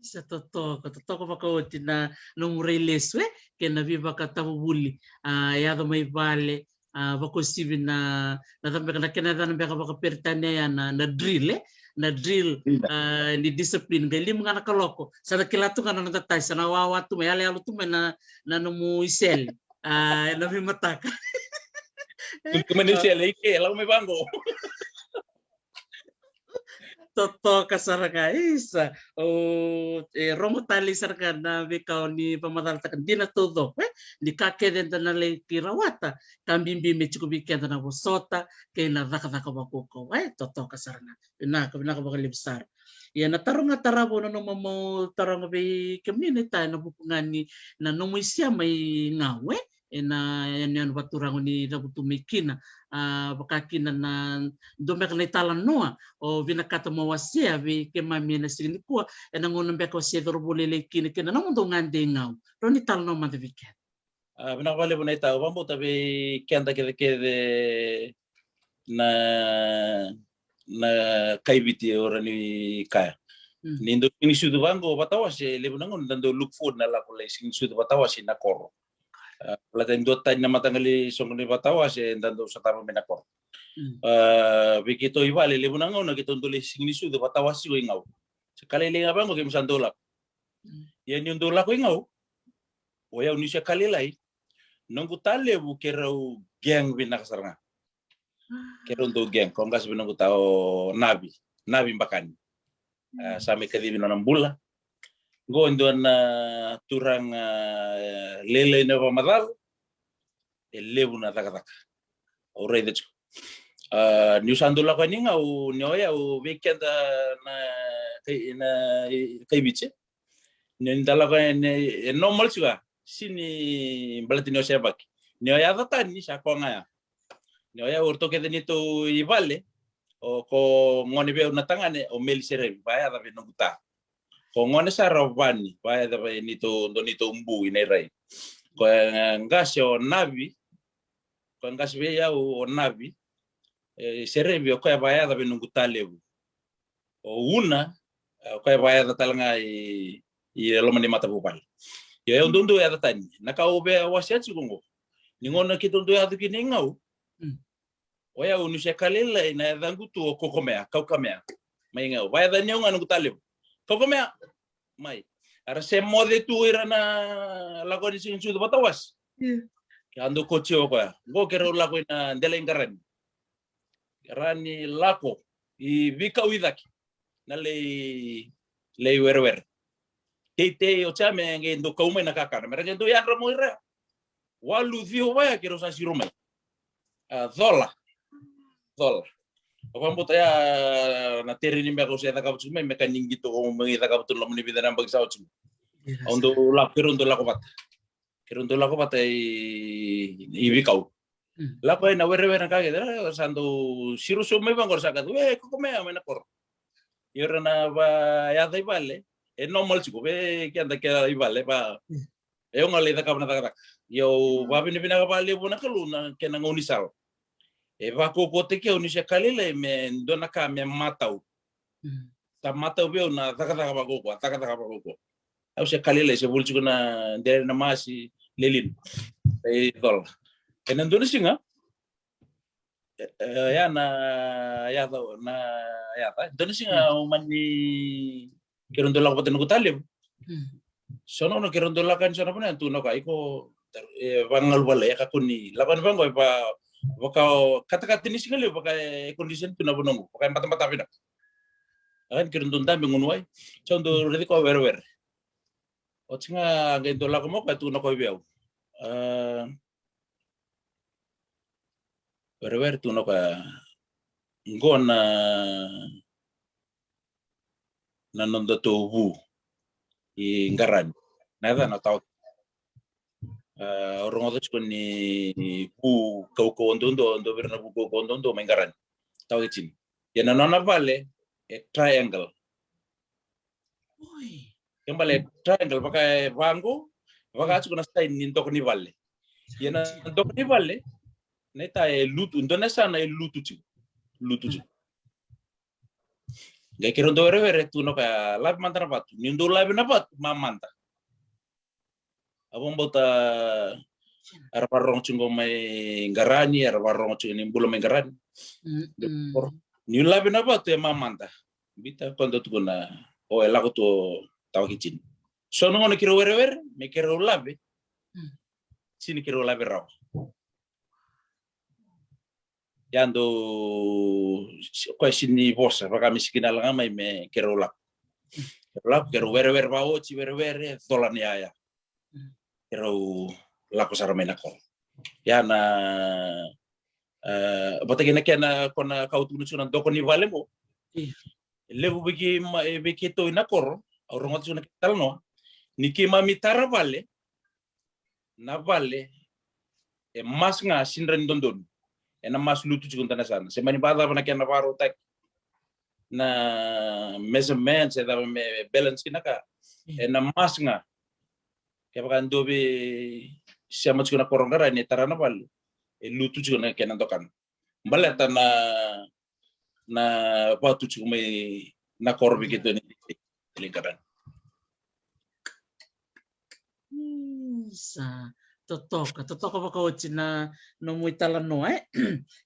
Sa totoka, totoka vakaoti na nomu rai lesu, e? Kei na veivakatavuvuli, a, yaco mai vale, a, vakosivi na, na cava beka na kena yacana beka vakaperitania ya na, na drill, e? Na drill, a, ni discipline, qai lima ga na kaloko. Sa na kila tu ga na noda tasi, sa na wawa tu mai, yaloyalo tu mai na, na nomu isele. A, ena veimataka. Tutu mai na isele, i ke, lako mai vaqo. Totoka sara ga, isa. O, e, rogo tale sara ga na veika o ni vakamacalataka dina taucoko, e? Ni ka kece eda na lai ki rawata, ka bibi me tiko vei keda na vosota kei na cakacaka vakaukauwa, e? Totoka sara ga. Vinaka, vinaka vakalevu sara. Ia na taro ga tarava au nanuma meu taroga vei kemuni na ita ena vuku ga ni na nomu isema i Gau, e? Ena yanuyanu vakaturaga o ni cavutu mai kina, a, vaka kina na dua beka na italanoa o vinakata mo wasea vei keimami ena siga nikua, ena gauna beka o se cauravou lailai kina kei na nomudou gade i Gau. Rawa ni talanoa mada vei keda. A, vinaka vakalevu na ita, au vakabauta vei keda kecekece na, na kai Viti, au rawa ni kaya. Ni dau siga ni sucu vaqo vatawase, levu na gauna da dau look forward na lako lai siga ni sucu vatawase na koro. A, baleta e dua tani na mataqali soqo ni vatawase da dau sotava mai na koro. A, vei keitou i vale, levu na gauna keitou dau lai siga ni sucu vatawase tiko i Gau. Se ka lailai ga vaqo keimami sa dau lako. Ia niu dau lako i Gau, o yau niu se ka lailai, noqu ta levu keirau gang vinaka sara ga. Keirau dau gang, ko qase vei noqu ta o Navi, Navi Bakani. A, sa mai kacivi nona bula. Qo e dua na turaga, e, lailai na vakamacala, e levu na cakacaka. Au raica tiko. A, niu sa dau lako yani i Gau, ni o yau vei keda na kai, na kai Viti. Ni da lako yani e normal tiko ga. Sega ni baleta ni o se yabaki. Ni o yaca tani sa koya ga ya. Ni o yau, o ratou kece neitou i vale, o ko gone vei au na tagane, o Meli Serevi, vakayaca vei noqu ta. Ko gone sara o Vani, vakayaca vei neitou, dua neitou bu i Nairai. Ko, e, qase o Navi, ko qase vei au o Navi, e, Serevi, o koya vakayaca vei noqu ta levu. O Una, e, o koya vakayaca tale ga i, i loma ni matavuvale. Ia au dau dau yaca tani. Na ka au via wasea tiko qo, ni gauna keitou dau yaco kina i Gau, o yau niu se ka lailai na yacaqu tu o Kokomea, Kaukamea. Mai Gau, vakayaca ni au ga noqu ta levu. Kaukamea, mai. Era se moce tu ira na lako ni siga ni sucu vatawase. Ke a dau kauti au o koya. Qo keirau lako i na dela i Qarani. Qarani lako i veikau i cake. Na lai, lai werewere. teitei, o ya me qai dau kau mai na kakana. Me ra qai dau yadra mai ira. Walu, ciwa vaya keirau sa siro mai. A, cola. Cola. Au vakabauta ya na tereni beka au se cakava tiko mai, me ka ni qito ko mai cakava tu na loma ni vica na yabaki sa oti. Au dau lako, keirau dau lako vata. Keirau dau lako vata i, i veikau. Lako ena werewere na ka kece, sa dau siro sobu mai vaqo ra sa kaya, e, Kaukamea mai na koro. Ia ra na vakayaca i vale, e normal tiko vei keda ke i vale, va. E au ga lai cakava na cakacaka. Ia au vakavinavinaka vakalevu na Kalou na kena gaunisala. E vakaukauwataki au niu se ka lailai me dua na ka me matau. Sa matau vei au na cakacaka vakaukauwa, cakacaka vakaukauwa. Au se ka lailai, se vuli tiko na dere na masi, lelina. E cola. Ena dua na siga, e, e, ya na yaca, na yaca. Dua na siga au mani, keirau dau lako vata noqu talevu. So na gauna keirau dau lako yani so na vanua, tukuna o koya, iko, e, vagalu vale, e kakua ni lako yani vaqo, e va, vaka, katakata ni siga levu, vaka e condition tu na vanua qo, vaka e batabata vinaka. A, keirau dau dabe gunu wai. So dau raici koya werewere. Oti ga qai dau lako mai o koya, tukuna o koya vei au. A, werewere, tukuna o koya, qo na, na nodatou vu i Qarani. Na yacana o Tawaketini. A, au rogoca tiko ni vu kaukauwa duadua, dua vei ira na vu kaukauwa duadua mai Qarani. Tawaketini. Ia na nona vale e triangle. Oi. Ke bale e triangle, vaka e vaqo, vaka tiko na sign ni doka ni vale. Ia na doka ni vale, na ita e lutu, dua na yasana e lutu tiko. Lutu tiko. Qai keirau dau werewere, tukuna o koya, lave mada na vatu. Niu dau lave na vatu, mamada. Au vakabauta era vakarorogo tiko mai Qarani, era vakarorogo tiko ni bula mai Qarani. Niu lave na vatu e mamada. Biuta o koya dau tukuna, o, e lako tu o Tawaketini. So na gauna keirau werewere me keirau lave, sega ni keirau lave rawa. Ia dau, o koya sega ni vosa, vaka me sikina ga mai me keirau lako. Keirau lako, keirau werewere vakaoti, werewere, cola ni yaya. Keirau lako sara mai na koro. Ia na, e, vata kei na kena, ko na ka au tukuna tiko na doka ni vale qo. E levu vei keima, e, vei keitou i na koro, au rogoca tiko na kena talanoa. Ni keimami tara vale, na vale e mas ga, sega ni dodonu. Ena mas lutu tiko dua na yasana. Se mani vakacava na kena vakarautaki na measurement, se cava me balance kina ka. Ena mas ga. Kevaka dua vei sema tiko na koro Qarani e tara na vale, e lutu tiko na kena dokana. Baleta na, na vatu tiko mai na koro vei keitou ni Qarani. Sa totoka, totoka vakaoti na nomu italanoa, e?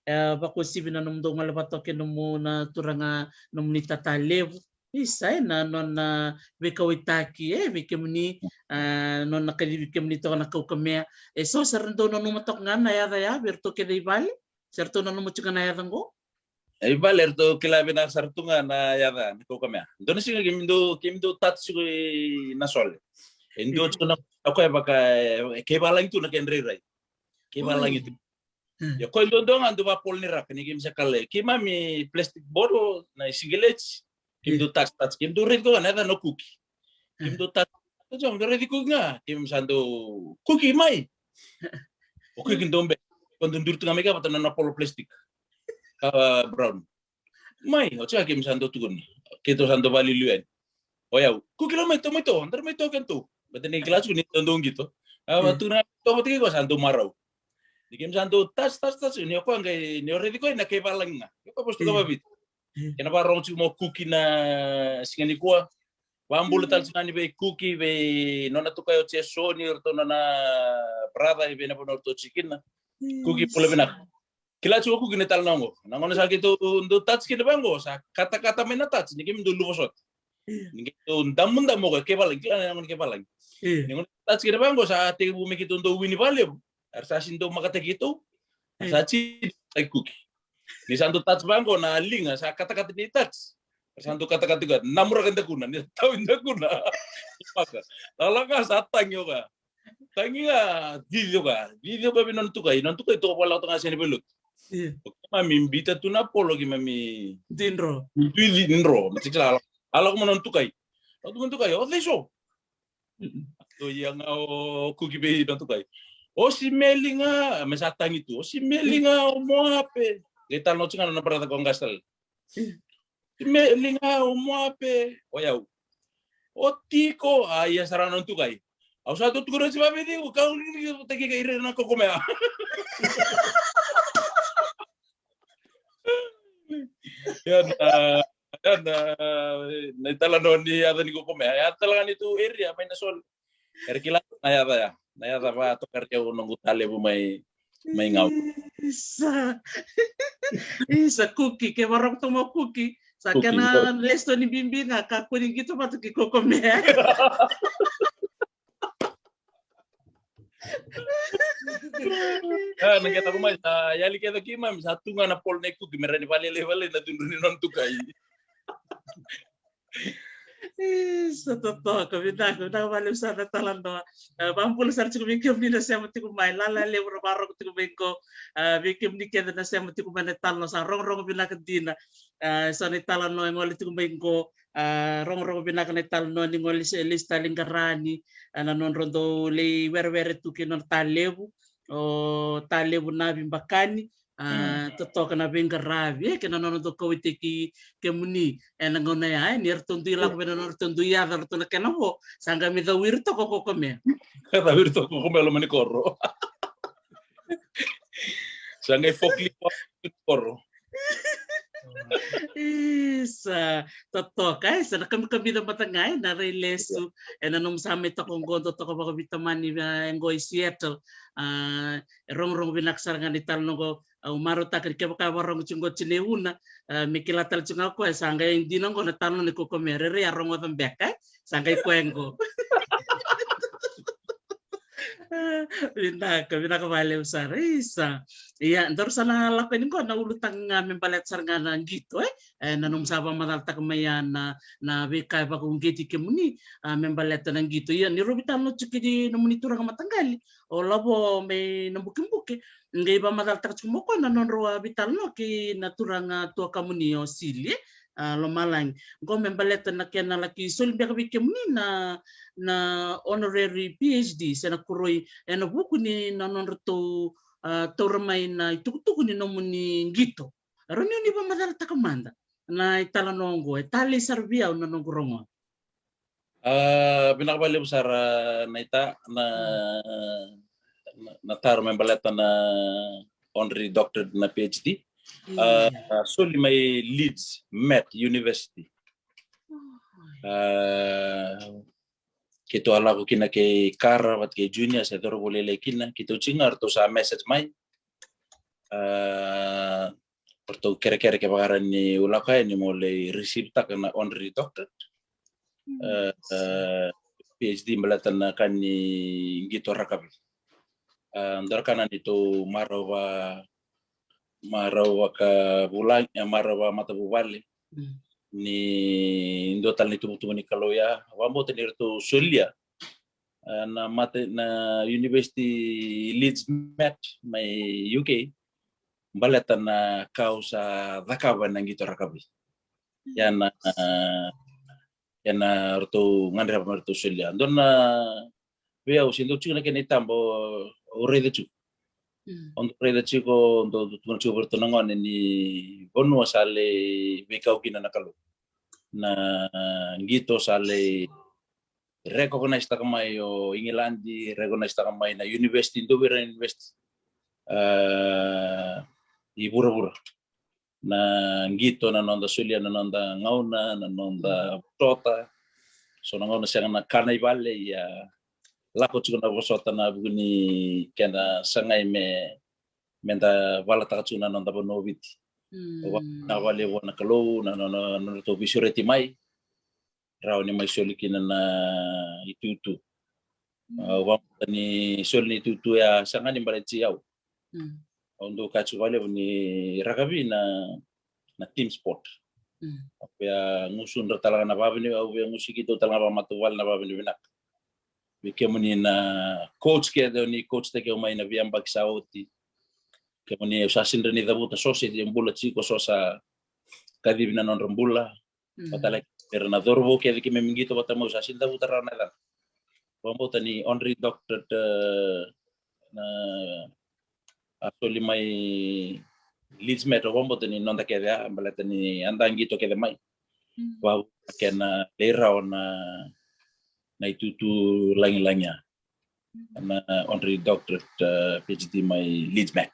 E vakauasivi na nomudou gole vata kei nomu na turaga, nomuni tata levu. Isa, e, na nona veikauwaitaki, e, vei kemuni, a, nona kacivi kemuni toka na Kaukamea. E so, sa ra dau nanuma toka ga na yaca ya vei iratou kece i vale? Sa ratou nanuma tiko ga na yaca qo? E, i vale eratou kila vinaka sara tu ga na yaca na Kaukamea. Dua na siga keimami dau, keimami dau touch tiko i Nasole. E dua tiko na, o koya vaka e kaivalagi tu na kena rairai. Kaivalagi tu. Ia o koya duadua ga dau vapolo ni raka ni keimami sa kala. Keimami plastic bottle, na sigaleti. Keimami dau touch, touch. Keimami dau raici koya na yaca na Kuki. Keimami dau touch, touch, keimami dau raici Kuki ga. Keimami sa dau, Kuki mai. O Kuki dau be, ko dau duri tu ga mai kea vata na nona polo plastic ka brown. Mai, o ya keimami sa dau tukuna. Keitou sa dau vakaliuliu yani. O yau, Kuki, lako mai tou, mai tou, daru mai tou keitou. Baleta ni kila tiko ni dau dau qito. A, vatu na tou vata kei koya sa dau marau. Ni keimami sa dau touch, touch, touch, ni o koya qai, ni o raici koya na kaivalagi ga. Ni o koya vosa tu ga vaviti. Kena vakarogo tiko mai o Kuki na siga nikua. Vakabula tale tiko ga ni vei Kuki, vei nona tukai o Jesoni, o ratou nona brother, vei na vanua ratou tiko kina. Kuki, bula vinaka. Kila tiko o Kuki na italanoa qo. Na gauna sa keitou dau touch kina vaqo, sa katakata mai na touch, ni keimami dau luvasota. Ni keitou damudamu o koya, kaivalagi, kila na gauna kaivalagi. Ni gauna touch kina vaqo, sa tekivu me keitou dau wini vakalevu. Era sa sega ni dau makataki keitou. Era sa tini, sa i Kuki. Ni sa dau touch vaqo na liga, sa katakata ni touch. Sa dau katakata ga, namuraka dakuna, ni tau i dakuna. Vaka. Lala ga sa tagi o ga. Tagi ga, cici o ga. Cici o ga vei nona tukai. Nona tukai toka vale o toka ga seni vailotu. Io. O keimami bita tu na polo keimami. Didro. Dui didro. Matikila ala. Ala ko mo nona tukai. Nona tukai, o cei so? So ia ga o Kuki vei nona tukai. O Simeli ga, me sa tagi tu. O Simeli ga, o Moape. Qai tala noti ga nona brother ko qasal. Simeli ga, o Moape. O yau. O Tiko, a ia sara nona tukai. Au sa tu tukuna si vaveciku, ka uliki taki ka ira na kokomea. Ia na, ia na, na italanoa ni yaca ni kokomea. Yaca tale ga ni tu area mai na sol. Era kila na yaca ya. Na yaca va toka ria o noqu talevu mai, mai Gau. Isa. Isa Kuki, ke varau tomo Kuki. Sa kena lesoni bibi ga ka kua ni qito vata ki kokomea. A, na qeta ko mai sa yali kece keimami sa tu ga na polo nei Kuki me rawa ni valelei vale na cudru ni nona tukai. Isa totoka, vinaka, vinaka valevu sara na talanoa. E, vabula sara tiko vei kemuni na sema tiko mai, lala levu ra varogo tiko mai qo. E, vei kemuni kece na sema tiko mai na talanoa sa rogorogo vinaka dina. E, sa na italanoa e gole tiko mai qo. A, rogorogo vinaka na italanoa ni gole se lesi tale i qarani, a, na nodra dau lei werewere tu kei nona talevu, o talevu na vibakani, a, totoka na veiqaravi, e, kei na nona dau kauaitaki kemuni ena gauna ya, e, ni ratou dui lako vei na nodratou dui yaca ratou na kena vo, sa qai mai cau ira toka kokomea. Ka cau ira toka kokomea loma ni koro. Sa qai forklift koro. Isa, totoka, e, sa na kamikamica mata ga, e, na rai lesu, e, na nomu sa mai toka qo, dau toka vakaveitamani, e, qo i Seattle. A, e rogorogo vinaka sara ga ni talanoa qo, au marautaka ni kevaka varogo tiko qo tinei Una, a, me kila tale tiko ga o koya, sa qai dina qo na talanoa ni kokomea, rairai a rogoca beka, e, sa qai koya qo. Vinaka, vinaka valevu sara, isa. Ia, daru sa na lako yani qo na ulutaga ga me baleta sara ga na qito, e? E, na nomu sa vakamacalataka mai ya na, na veika e vakauqeti kemuni, a, me baleta na qito. Ia, ni rovi tale na tiko ni nomuni turaga mataqali, o Lavo mai Nabukebuke, qai vakamacalataka tiko mai o koya na nodrau a veitalanoa kei na turaga tuakamuni o Sili, e? A, lomalagi. Qo me baleta na kena laki soli beka vei kemuni na, na honorary PhD, se na koroi, ena vuku ni na nodratou, a, taura mai na itukutuku ni nomuni qito. Rawa ni o ni vakamacalataka mada na italanoa oqo, e talei sara vei au na noqu rogoca. A, vinaka vakalevu sara na ita, na, na, na taro me baleta na honorary doctorate na PhD. A, soli mai Leeds Met University. A, keitou a lako kina kei Kara vata kei Junior, se cauravou lailai kina, keitou tiko ga ratou sa message mai. A, ratou kerekere kevaka rawa niu lako yani mo lai receive taka na honorary doctorate. A, a, PhD baleta na ka ni qito rakavi. A, dua na ka na neitou marau va, marau vakavulagi, e, marau vamatavuvale. Ni dua tale na itubutubu ni Kalou ya, vakabauta ni ratou solia, e, na mata, na University Leeds Met mai UK, baleta na ka au sa cakava ena qito rakavi. Ia na, ia na ratou gadreva me ratou solia. Dua na vei au se dau tiko na kena itaba au raica tiko. Au dau raica tiko, dau tukuna tiko vei ratou na gone ni vanua sa lai veikau kina na Kalou. Na qito sa lai recognize taka mai o Igiladi, recognize taka mai na university, dua vei ira na university, a, i vuravura. Na qito, na noda solia na noda gauna, na noda vosota. So na gauna sega na kana i vale, ia lako tiko na vosota na vuku ni kena sagai me, me da valataka tiko na noda vanua o Viti. Au vakavinavinaka vakalevu vua na Kalou na, na, na, na nodratou veisureti mai, rawa ni mai soli kina na itutu. Au vakabauta ni soli na itutu ya sega ni baleti au. Au dau kaya tiko vakalevu ni rakavi na, na team sport. Mm. Au via gusudra tale ga na vavini, au via gusi keitou tale ga vakamatavuvale na vavini vinaka. Vei kemuni na coach kece o ni coach taki au mai na veiyabaki sa oti. Kemuni au sa sega ni cavuta so se bula tiko, so sa kacivi na nodra bula. Mm. Vata kei ira na cauravou kece keimami qito vata mai, au sa sega ni cavuta rawa na yacana. Vakabauta ni honorary doctorate, eh, na a soli mai Leeds Met, au vakabauta ni noda kece a, baleta ni a da qito kece mai. Mm. Vaka kena lai rawa na, na itutu lagilagi a. Mm. Na honorary doctorate, eh, PhD mai Leeds Met.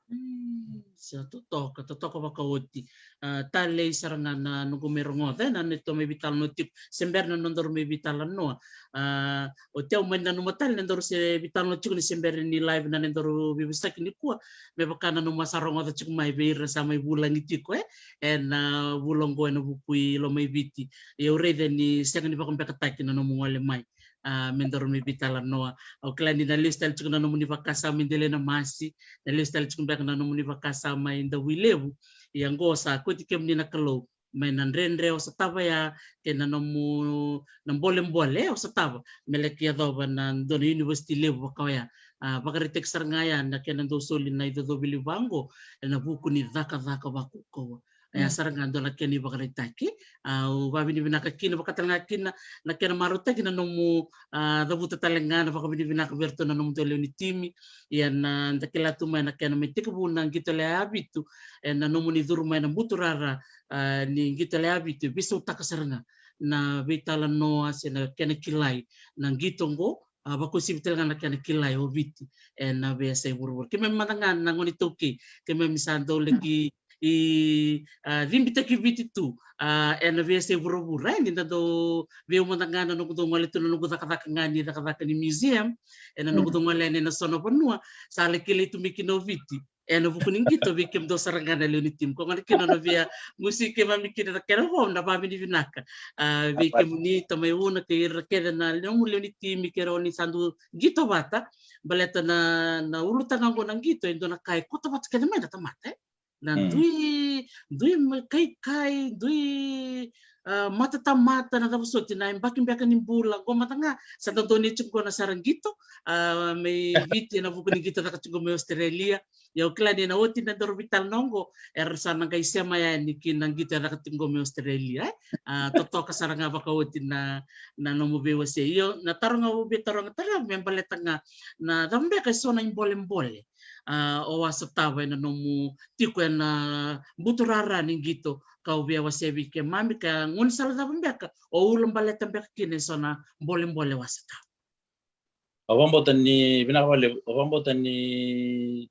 Mm, sa totoka, totoka vakaoti. Ah, talei sara ga na noqu mai rogoca, eh, na neitou mai veitalanoa tiko. Se bera na nodaru mai veitalanoa. Ah, oti au mai nanuma tale na nodaru se veitalanoa tiko ni se bera ni live na nodaru veivosaki nikua. Me vaka na nomu a sa rogoca tiko mai vei ira sa mai vulagi tiko, eh, ena vula oqo ena vuku i Lomaiviti. Ia au raica ni sega ni vakabekataki na nomu gole mai. Ah, me daru mai veitalanoa. Au kila ni na lesu tale tiko na nomuni vakasama i Delainamasi, na masi, na lesu tale tiko beka na nomuni vakasama i Davuilevu. Ia oqo sa kauti kemuni na Kalou mai na dredre o sotava ya, kei na nomu na bolebole o sotava me laki yacova na dua na university levu vaka oya. Ah, vakaraitaki sara ga ya na kena dau soli na icocovi levu vaqo ena vuku ni cakacaka vakaukauwa. Ia, mm, sara ga dua na kena ivakaraitaki. Ah, au vakavinavinaka kina, vakatale ga kina na kena marautaki na nomu, ah, cavuta tale ga na vakavinavinaka vei iratou na nomudou lewe ni timi. Ia na da kila tu mai na kena mai tekivu na qito lewe vitu, ena nomuni curu mai na buturara, ah, ni qito lewe vitu, e veisautaka sara ga na veitalanoa se na kena kilai na qito oqo, ah, vakauasivi tale ga na kena kilai o Viti ena veiyasai vuravura. Keimami mada ga na gone iTaukei, keimami sa dau laki i, ah, cibitaki Viti tu, ah, ena veiyasai vuravura, eh, ni da dau vei au mada ga na noqu dau gole tu na noqu cakacaka ga ni cakacaka ni museum, ena noqu dau gole yani ena so na vanua, sa laki kilai tu mai kina o Viti ena vuku ni qito vei kemudou sara ga na lewe ni timi. Ko gona kina na via gusi keimami kina na kena vo na vakavinavinaka, ah, vei kemuni tamai Una kei ira kece na nomu lewe ni timi kei ira o ni sa dau qito vata. Baleta na, na ulutaga oqo na qito e dua na ka e koto vata kece mai na tamata, eh. Na, mm, dui, dui mai kaikai, dui, ah, matatamata, na cava soti na yabaki beka ni bula. Qo mada ga sa dodonu tiko qo na sara qito, ah, mai Viti ena vuku ni qito caka tiko mai Australia. Ia au kila ni na oti na daru veitalanoa oqo era sa na qai sema yani ki na qito e caka tiko qo mai Australia, eh? Ah, totoka sara ga vakaoti na, na nomu veiwasei. Io, na taro ga au via taroga tale me baleta ga na cava beka e so na ibolebole, ah, o a sotava ena nomu tiko ena buturara ni qito, ka au via wasea vei keimami, ka gaunisala cava beka o ulabaleta beka kina e so na bolebole o a sotava. Au vakabauta ni, vinaka vakalevu, au vakabauta ni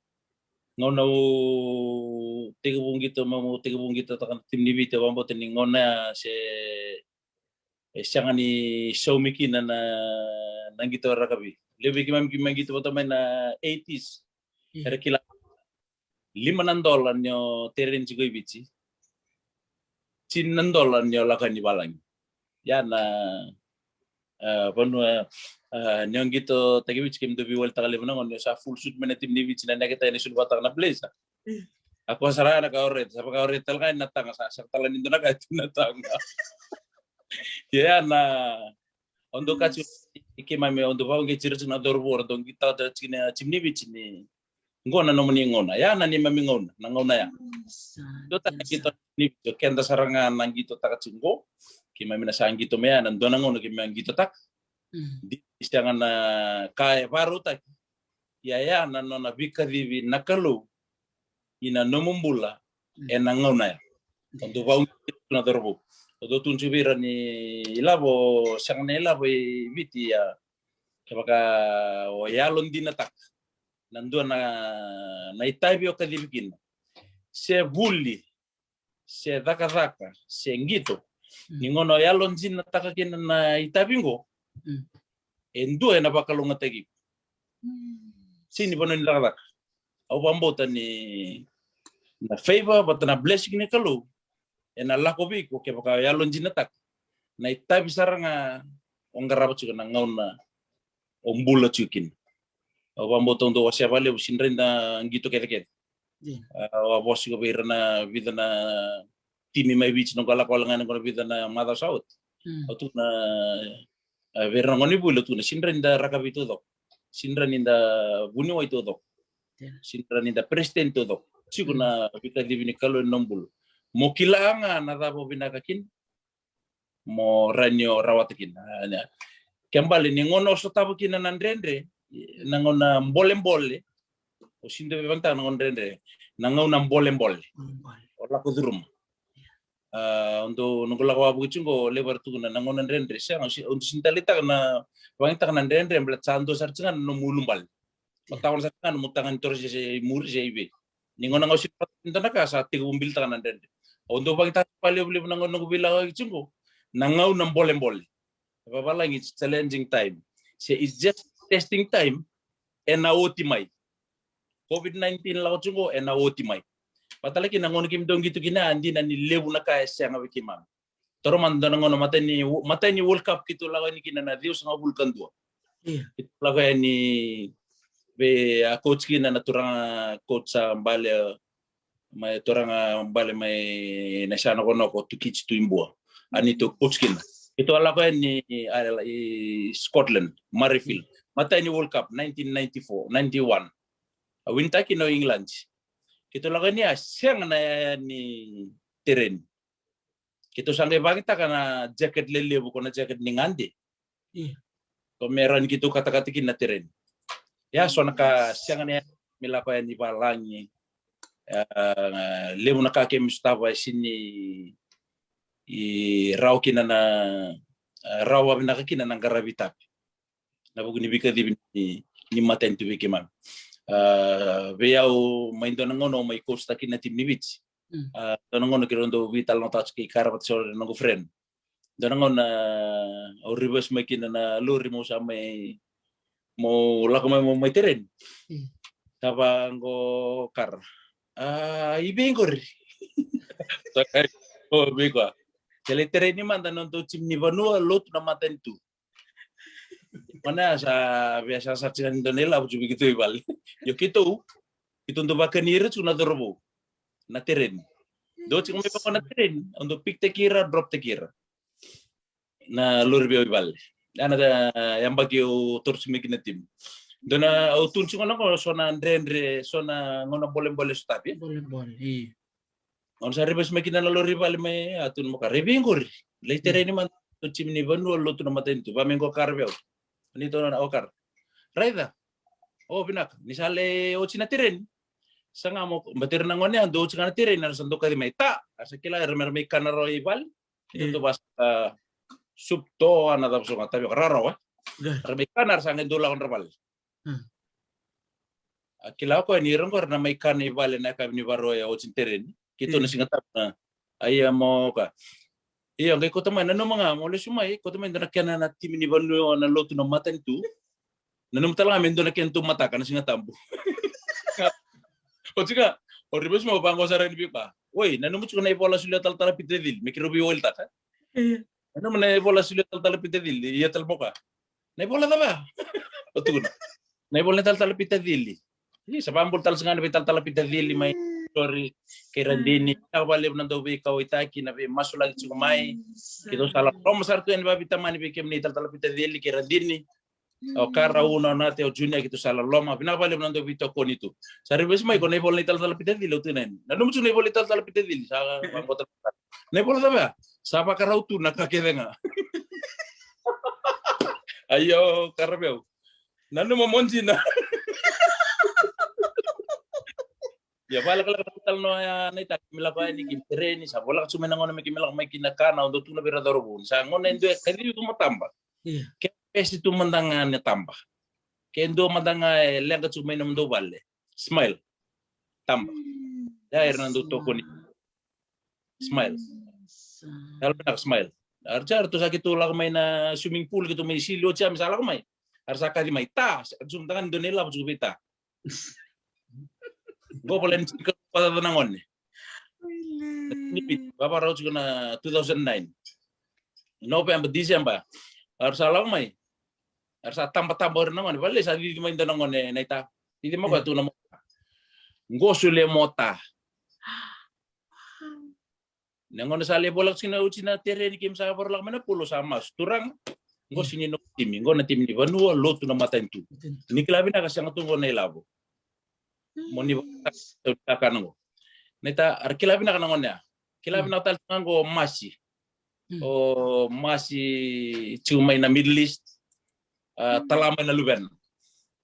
gauna au tekivu qito, meu tekivu qitotaka na timi ni Viti, au vakabauta ni gauna ya se e sega ni saumi kina na, na qito rakavi. Levu vei keimami, keimami qito vata mai na eighties. Mm. Era kila lima na dola ni o tereni tiko i Viti, tini na dola ni o lako yani valagi. Ia na, ah, vanua, ah, ni o qitotaki Viti, kemudou veiwalitaka levu na gauna, ni o sa full suit mai na timi ni Viti, na necktie, na sulu vata na blazer. Mm. A koya sara na ka o raica, sa vaka o raica tale ga na taga, sa sara tale ni dua na ka tu na taga. Ia na, o dau kaci, mm, i keimami, o dau vakauqeti ira tiko na cauravou era dau qito tale tiko na timi ni Viti ni qo na nomuni gauna. Ia na neimami gauna, na gauna ya. Mm, sa, dua tale qito ni Viti, o keda sara ga na qitotaka tiko qo. Keimami na sa qito mai ya, na dua na gauna keimami qitotaka. Mm. Di sega na ka e vakarautaki. Ia ya na nona veikacivi na Kalou ina nomu bula, mm, ena gauna ya. O dau vakauqeti na cauravou. O dau tukuna tiko vei ira ni ilavo, sega na ilavo i Viti ya. Kevaka o yalodinataka na dua na, na itavi o kacivi kina, se vuli, se cakacaka, se qito, mm, ni gauna o yalodinataka kina na itavi qo, mm, e dua ena vakalougatataki iko. Mm. Sega ni vanua ni cakacaka. Au vakabauta ni na favor vata na blessing ni Kalou ena lako vei iko kevaka o yalodinataka na itavi sara ga o qarava tiko na gauna o bula tiko kina. Au vakabauta au dau wasea vakalevu, sega ni dau qito kecekece. Io. Ah, au a vosa tiko vei ira na vica na timi mai Viti, noqu a lako wale ga ena qo na vica na macawa sa oti. Au tukuna, a, vei ira na gonevuli, au tukuna, sega ni da rakavi taucoko, sega ni da vuniwai taucoko, sega ni da president taucoko. Tiko na veikacivi ni Kalou ena nomu bula. Mo kila ga na cava o vinaka kina, mo rawa ni o rawata kina. Ke bale ni gauna o sotava kina na dredre, na gauna bolebole, o sega ni vakayagataka na gauna dredre, na gauna bolebole o lako curuma. A, o dau, noqu lako wavoki tiko qo, levu era tukuna na gauna dredre, sega, o sega ni taleitaka na, vakayagataka na dredre, baleta sa dua sara tiko ga na nomu ulubale. O tawana sara tiko ga nomu taga ni toro se i muri se i vei. Ni gauna ga o sega ni dua na ka, sa tekivu bilitaka na dredre. O dau vakayagataka vakalevulevu na gauna noqu veilakoyaki tiko qo, na gauna bolebole. Vavalagi, it's challenging time. Se it's just testing time, ena oti mai. COVID nineteen lako tiko qo, ena oti mai. Vata kei na gauna keimami dau qito kina, a dina ni levu na ka e sega vei keimami. Taura mada dua na gauna matai ni, matai ni World Cup keitou lako yani kina na ciwasagavulu ka dua. Keitou lako yani vei a coach kina na turaga coach sa bale mai, turaga bale mai na yasa Nokonoko, Tukici Tuibua. A neitou coach kina. Keitou a lako yani, a, i Scotland, Murrayfield. Matai ni World Cup, nineteen ninety-four, ninety-one. A winitaki kina o England. Keitou lako yani, a sega na yaya ni tereni. Keitou sa qai vakayagataka na jacket lelevu, ko na jacket ni gade. Ko me rawa ni keitou katakata kina na tereni. Ia, so na ka sega ni, me lako yani valagi. A, levu na ka keimami sotava e sega ni rawa kina na, a, rawa vinaka kina na qaravi itavi. Na vuku ni veikacivi ni, ni matanitu vei keimami. A, vei au, mai dua na gauna au mai coach-taka kina na timi ni Viti. A, dua na gauna keirau dau veitalanoataka tiko kei Kara vata kei so na noqu friend. Dua na gauna au reverse mai kina na lori, meu sa mai, meu lako mai, meu mai tereni. Sa vaqo Kara, a, i vei qori? Sa qai, o, vei koya. Sa lai tereni mada na nodatou timi ni vanua, lotu, na matanitu. Mana sa via sa sa tiko ni dua na ilavo tiko vei keitou i vale. Io keitou, keitou dau vakani ira tiko na cauravou na tereni. Dou tiko mai vaqo na tereni, au dau pick-taki ira, drop-taki ira na lori vei au i vale. Ia na yabaki au taura tiko mai kina na timi. Dua na, au tukuna tiko qo na so na dredre, so na gauna bolebole sotavi. Bolebole, io. Gauna sa reverse mai kina na lori i vale mai, a, tukuna mai o Kara, i vei qori? Lai tereni mada na timi ni vanua, lotu, na matanitu. Va mai qo Kara vei au. Ni tukuna o Kara, raica. O, vinaka, ni sa lai oti na tereni. Sa ga mo, baleta ira na gone ya dau oti ga na tereni, era sa dau kaci mai, ta, era sa kila, era mai, era mai kana rawa i vale. Keitou dau vaka, a, sup, toa, na cava so ga, tavioka, rawarawa. Era mai kana, era sa qai dau lako nodra vale. A kila o koya ni ira qo era na mai kana i vale na yakavi ni Vakarauwai, a oti na tereni. Keitou na Siga Tabu na. A, ia mo ka. Io, qai kauta mai, nanuma ga mo lesu mai, kauta mai dua na kena na timi ni vanua, na lotu, na matanitu. Nanuma tale ga me dua na kena tou mataka na Siga Tabu. Oti ga, o reverse mai, o vaqo sara yani vei koya. Oi, nanuma tiko na ivola solia o Talatala Pita Cili, me keirau veiwalitaka. Nanuma na ivola solia o Talatala Pita Cili, ia tale mai o koya. Na ivola cava? O tukuna, na ivola ni Talatala Pita Cili. Io, sa vakabula tale tiko ga na vei Talatala Pita Cili mai, sorry, kei Radini. Vinaka vakalevu na dau veikauwaitaki, na veimasulaki tiko mai. Keitou sa loloma sara tu yani vakaveitamani vei kemuni Talatala Pita Cili kei Radini. O Kara, o Nonate, o Junior, keitou sa loloma. Vinaka vakalevu na dau veitokoni tu. Sa reverse mai ko na ivola ni Talatala Pita Cili, o tukuna yani. Nanuma tiko na ivola ni Talatala Pita Cili, sa vaqo tale. Na ivola cava ya? Sa vakarau tu na ka kece ga. Io, Kara vei au. Nanuma mo dina. Ia, vakalekaleka na italanoa ya, na itavi, keimami lako yani keimami tereni, sa voleka tiko mai na gauna me keimami lako mai kina kana, au dau tukuna vei ira cauravou. Sa gauna e dua e kacivi iko mo taba. Ke pesi tu mada ga na taba. Ke dua mada ga e leqa tiko mai nomudou vale. Smile. Taba. Ia ira na dau tokoni. Smile. Yalo vinaka, smile. Era sa, era tu sa keitou lako mai na swimming pool, keitou mai sili oti, sa lako mai. Era sa kaci mai, ta, sa tu mada ga ni dua na ilavo tiko vei ta. Qo vale ni tiko vata na gone. Ni Viti, vavarau tiko na two thousand nine. November, December. Era sa lako mai. Era sa tabataba ira na gone. Vale sa cici mai dua na gone na ita. Cici mai koya tu na mota. Qo solia mo ta. Na gauna sa lai voleka tiko na oti na tereni, keimami sa varau lako mai na polo, sa masu: Turaga, qo sega ni noqu timi, qo na timi ni vanua, lotu, na matanitu. Ni kila vinaka, sega tu qo na ilavo. Mo ni vakatakana qo. Naita, era kila vinaka na gone ya. Kila vinaka tale tu ga qo o Masi. O Masi tiko mai na Middle East. A, tala mai na luvena.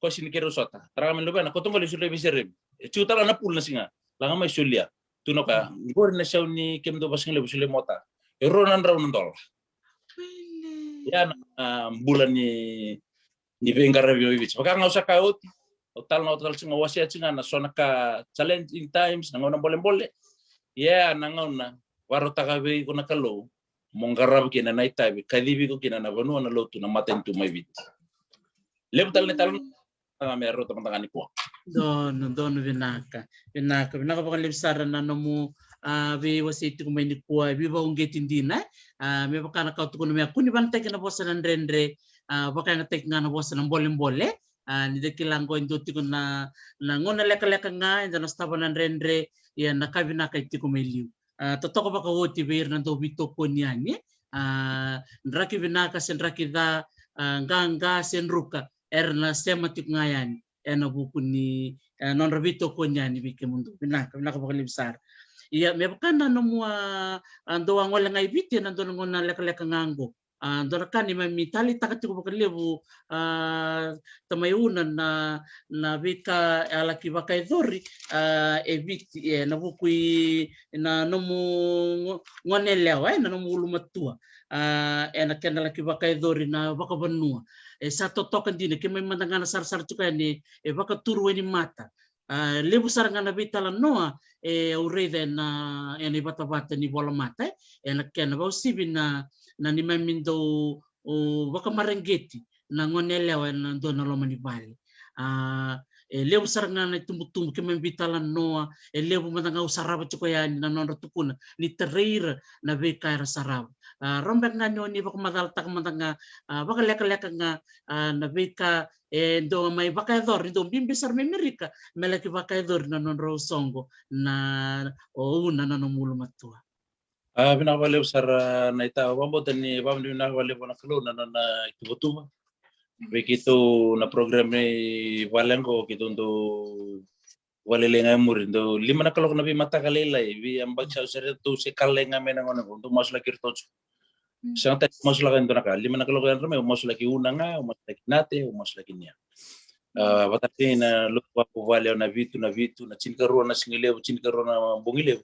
Ko sega ni keirau sota. Tala mai na luvena, ko toqo le sulu vei Seremi. E tiko tala na pulu na siga. Laga mai solia. Tu na ka, qori na sau ni kemudou vasigalevu sulu mota. E rua na drau na dola. Ia na, a, bula ni, ni veiqaravi o Viti. Vaka ga au sa kaya oti, au tala na, au tala tiko ga, wasea tiko ga na so na ka, challenging times, na gauna bolebole. Ia na gauna varautaka vei iko na Kalou mo qarava kina na itavi, kacivi iko kina na vanua, na lotu, na matanitu mai Viti. Levu tale na tala ga me rauta mada ga nikua. Donu, donu, vinaka. Vinaka, vinaka vakalevu sara na nomu, a, veiwasei tiko mai nikua, e veivakauqeti dina, e. A, me vaka na ka au tukuna mai, kua ni vanataki na vosa na dredre, a, vakayagataki ga na vosa na bolebole. A, ni da kila qo e dua tiko na, na gauna lekaleka ga eda na sotava na dredre, ia na ka vinaka e tiko mai liu. A, totoka vakaoti vei ira na dau veitokoni yani, e. A, draki vinaka se draki ca, a, qaqa se druka, era na sema tiko ga yani ena vuku ni, e, nodra veitokoni yani vei kemudou. Vinaka, vinaka vakalevu sara. Ia, me vaka na nomu, a, a, dou a gole ga i Viti ena dua na gauna lekaleka ga qo. A, dua na ka neimami taleitaka tiko vakalevu, a, tamai Una, na, na veika e a laki vakayacori, a, e Viti, e, na vuku i na nomu go-, gone yalewa, e, na nomu ulumatua. A, ena kena laki vakayacori na vakavanua. E sa totoka dina, keimami mada ga na sarasara tiko yani, e vakaturu wainimata. A, levu sara ga na veitalanoa e au raica ena, ena ivatavata ni volamata, e, ena kena vakauasivi na, na neimami dau, o, vakamareqeti na gone yalewa ena dua na loma ni vale. A, e levu sara ga na itubutubu keimami veitalanoa, e levu mada ga au sarava tiko yani na nodra tukuna ni tarai ira na veika era sarava. A, rawa beka ga ni o ni vakamacalataka mada ga, a, vakalekaleka ga, a, na veika e dau mai vakayacori, dau bibi sara mai Merika, me laki vakayacori na nodrau soqo, na o Una, na nomu ulumatua. A, vinaka vakalevu sara, a, Naita. Au vakabauta ni vakavinavinaka vakalevu vua na Kalou na nona ituvatuva vei keitou na program i vale qo, keitou dau vakalailai ga e muri, dau lima na kaloko na veimataka lailai, veiyabaki sa, au sa raica tou se kalailai ga mai na gauna qo, dau masulaki iratou tiko. Sega tale ni masulaka e dua na ka, lima na kaloko yadra mai, au masulaki Una ga, au masulaki Nate, au masulaki Nia. A, vata kei na lotu vakavuvale, au na vitu, na vitu, na tinikarua na sigalevu, tinikarua na bogilevu.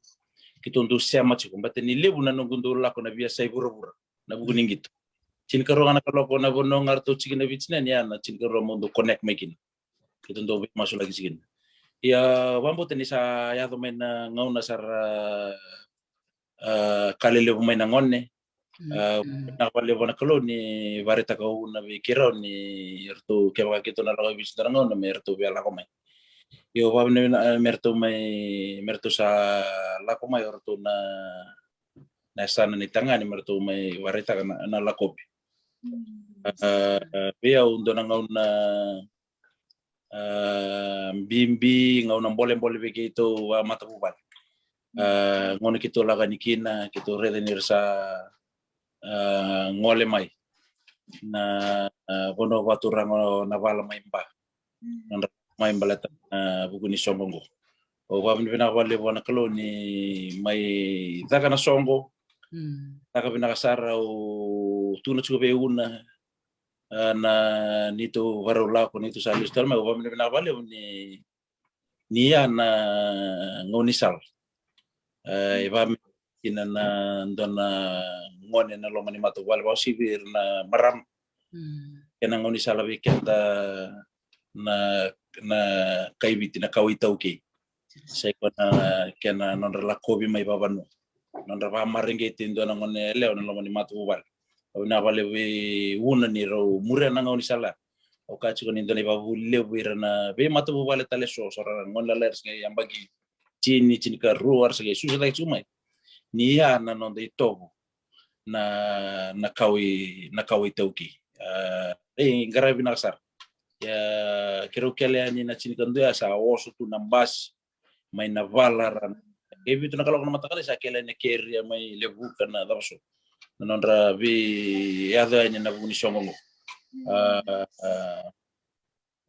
Keitou dau sema tiko, baleta ni levu na noqu dau lako na veiyasai vuravura, na vuku ni qito. Tinikarua ga na kaloko na vanua ga ratou tiko kina Viti, na, ni ya na tinikarua meu dau connect mai kina. Keitou dau veimasulaki tiko kina. Ia, vakabauta ni sa yaco mai na gauna sara, a, ka lelevu mai na gone. A, vinaka vakalevu vua na Kalou ni vakaraitaka o Una vei keirau ni ratou, kevaka keitou na lako i Viti dua na gauna, me ratou via lako mai. Io, vakavinavinaka, a, me ratou mai, me ratou sa lako mai o ratou na, na yasana ni tagane, me ratou mai vakaraitaka na, na lakovi. A, vei au dua na gauna, a, bibi, gauna bolebole vei keitou a matavuvale. A, gauna keitou lako yani kina, keitou raica ni ra sa, a, gole mai na, a, vanua vakaturaga o Navala mai Ba. Nodra mai baleta na vuku ni soqo qo. Au vakavinavinaka vakalevu vua na Kalou ni mai caka na soqo. Caka vinaka sara, au tukuna tiko vei Una, a, na neitou varau lako, neitou sa lesu tale mai, au vakavinavinaka vakalevu ni, ni ya na gaunisala. A, e vaka me kina na dua na gone na loma ni matavuvale, vakauasivi ira na marama. Kena gaunisala vei keda na, na kai Viti, na kawa iTaukei. Sa i koya na kena nodra lakovi mai vavanua, nodra vakamareqeti e dua na gone yalewa na loma ni matavuvale. Au vinaka vakalevu vei Una ni rau muria na gaunisala. Au kaya tiko ni dua na ivakavuvuli levu vei ira na veimatavuvale tale so, so ra na gone lalai, era se qai yabaki tini, tinikarua, era se qai susu cake tiko mai. Ni ya na noda itovo na, na kawa i, na kawa iTaukei. A, e qaravi vinaka sara. Ia, keirau kele yani na tinikadua ya sa oso tu na basi mai Navala, ra na Qai vitu na kaloko na mataka lailai sa kele na keria mai Levuka na cava so. Na nodra veiyaco yani na vuku ni soqo qo. A, a,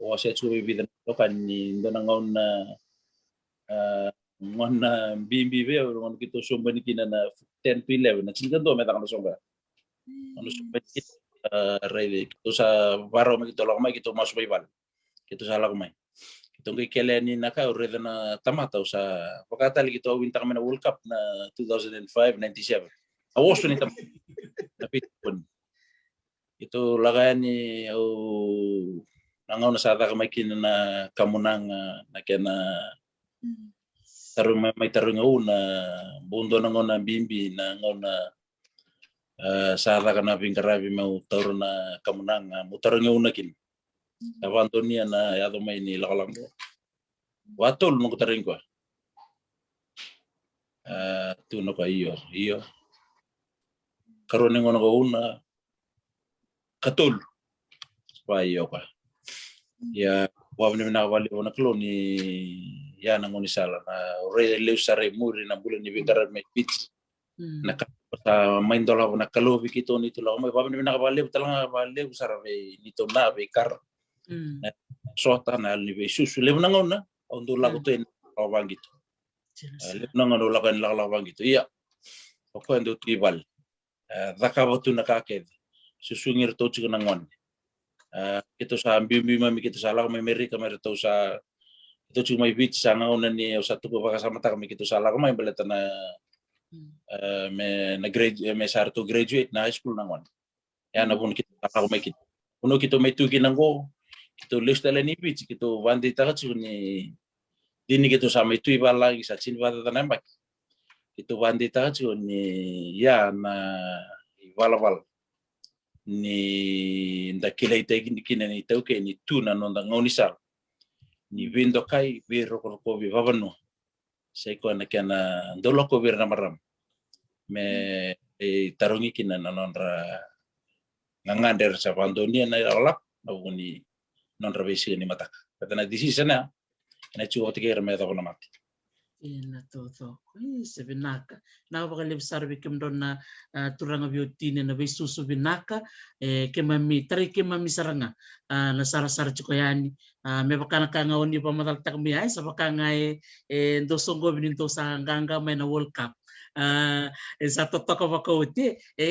o a se tiko vei vica na toka ni dua na gauna, a, gauna bibi vei au, gauna keitou sobu yani kina na ten to eleven, na tinikadua me caka na soqo. Gauna sobu yani kina, a, raici, keitou sa varau mai, keitou lako mai, keitou masu mai vale. Keitou sa lako mai. Keitou qai kele yani na ka, au raica na tamata, au sa vaka tale keitou a winitaka mai na World Cup na two thousand and five, ninety-seven. Au oso ni tamata. Na piti poni. Keitou lako yani, au, na gauna sa caka mai kina na kamunaga, na kena tarogi mai, mai tarogi au na, bau dua na gauna bibi, na gauna, e, sa caka na veiqaravi meu taura na kamunaga, meu tarogi au na kina. Sa vakadonuya na yaco mai ni lakolako. Vakatolu noqu tarogi koya. E, tukuna o koya, io, io. Karua ni gauna, gauna katolu. Va, io, koya. Ia, vakavinavinaka vakalevu na Kalou ni, ia, na gaunisala, na raica lesu sara i muri na bula ni veiqaravi mai Viti. Na ka sa mai dolava na Kalou vei keitou ni tu lako mai. Vakavinavinaka vakalevu tale ga, vakalevu sara vei neitou na veikara. Na sota, na yalo ni veisusu. Levu na gauna au dau lako tu ena lakolako vaqito. E, levu na gauna au lako ena lakolako vaqito. Ia, o koya dau tu i vale. E, cakava tu na ka kece. Susugi iratou tiko na gone. E, keitou sa biubiu mai, me keitou sa lako mai Merika, me ratou sa, keitou tiko mai Viti, sa gauna ni au sa tuku vakasamataka me keitou sa lako mai baleta na, e, me na grade, me sa ratou graduate na high school na gone. Ia na vuna keitou sa lako mai kina. Vuna keitou mai tu kina qo, keitou lesu tale ni Viti, keitou vakadeitaka tiko ni dina ni keitou sa mai tu i valagi, sa tini vakacaca na yabaki. Keitou vakadeitaka tiko ni, ia, na ivalavala ni da kilai tiko kina ni taukei ni tu na noda gaunisala ni veidokai, veirokorokovi vavanua. Sa i koya na kena dau lakovi ira na marama me, e, tarogi kina na nodra gagadre era sa vakadonuya na ilakolako, na vuku ni nodra veisiga ni mataka. Baleta na decision ya ena tiko vata kei ira me yacova na mate. Ina totoko. Isa, vinaka. Na vakalevu sara vei kemudrau na, a, turaga veiwatini na veisusu vinaka. E, keimami, tarai keimami sara ga, a, na sarasara tiko yani. A, me vaka na ka ga o ni vakamacalataka mai, e, sa vaka ga e, e dau soqovi ni dau sa qaqa mai na World Cup. A, e sa totoka vakaoti, e,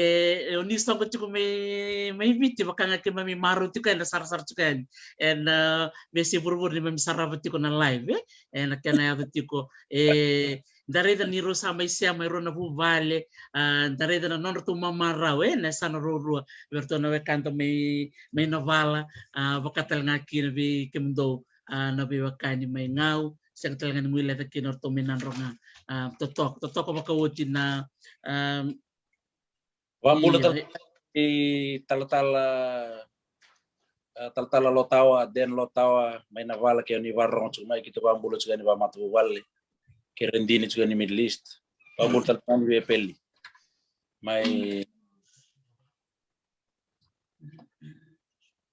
e o ni soqo tiko mai, mai Viti, vaka ga keimami marau tiko ena sarasara tiko yani. Ena, a, veiyasai vuravura neimami sarava tiko na live, e, ena kena yaco tiko, e, da raica ni rau sa mai sema e rua na vuvale, a, da raica na nodratou mamarau, e, na yasana ruarua vei iratou na wekada mai, mai Navala, a, vaka tale ga kina vei kemudou, a, na veiwekani mai Gau, sega tale ga ni guileca kina o ratou mai Nadroga. A, totoka, totoka vakaoti na, a, Vakabula tale i talatala, e, talatala Lotawa, Dan Lotawa, mai Navala, ke o ni vakarorogo tiko mai, keitou vakabula tiko yani vakamatavuvale, kei ira dina tiko yani Middle East. Vakabula tale tiko yani vei Peli. Mai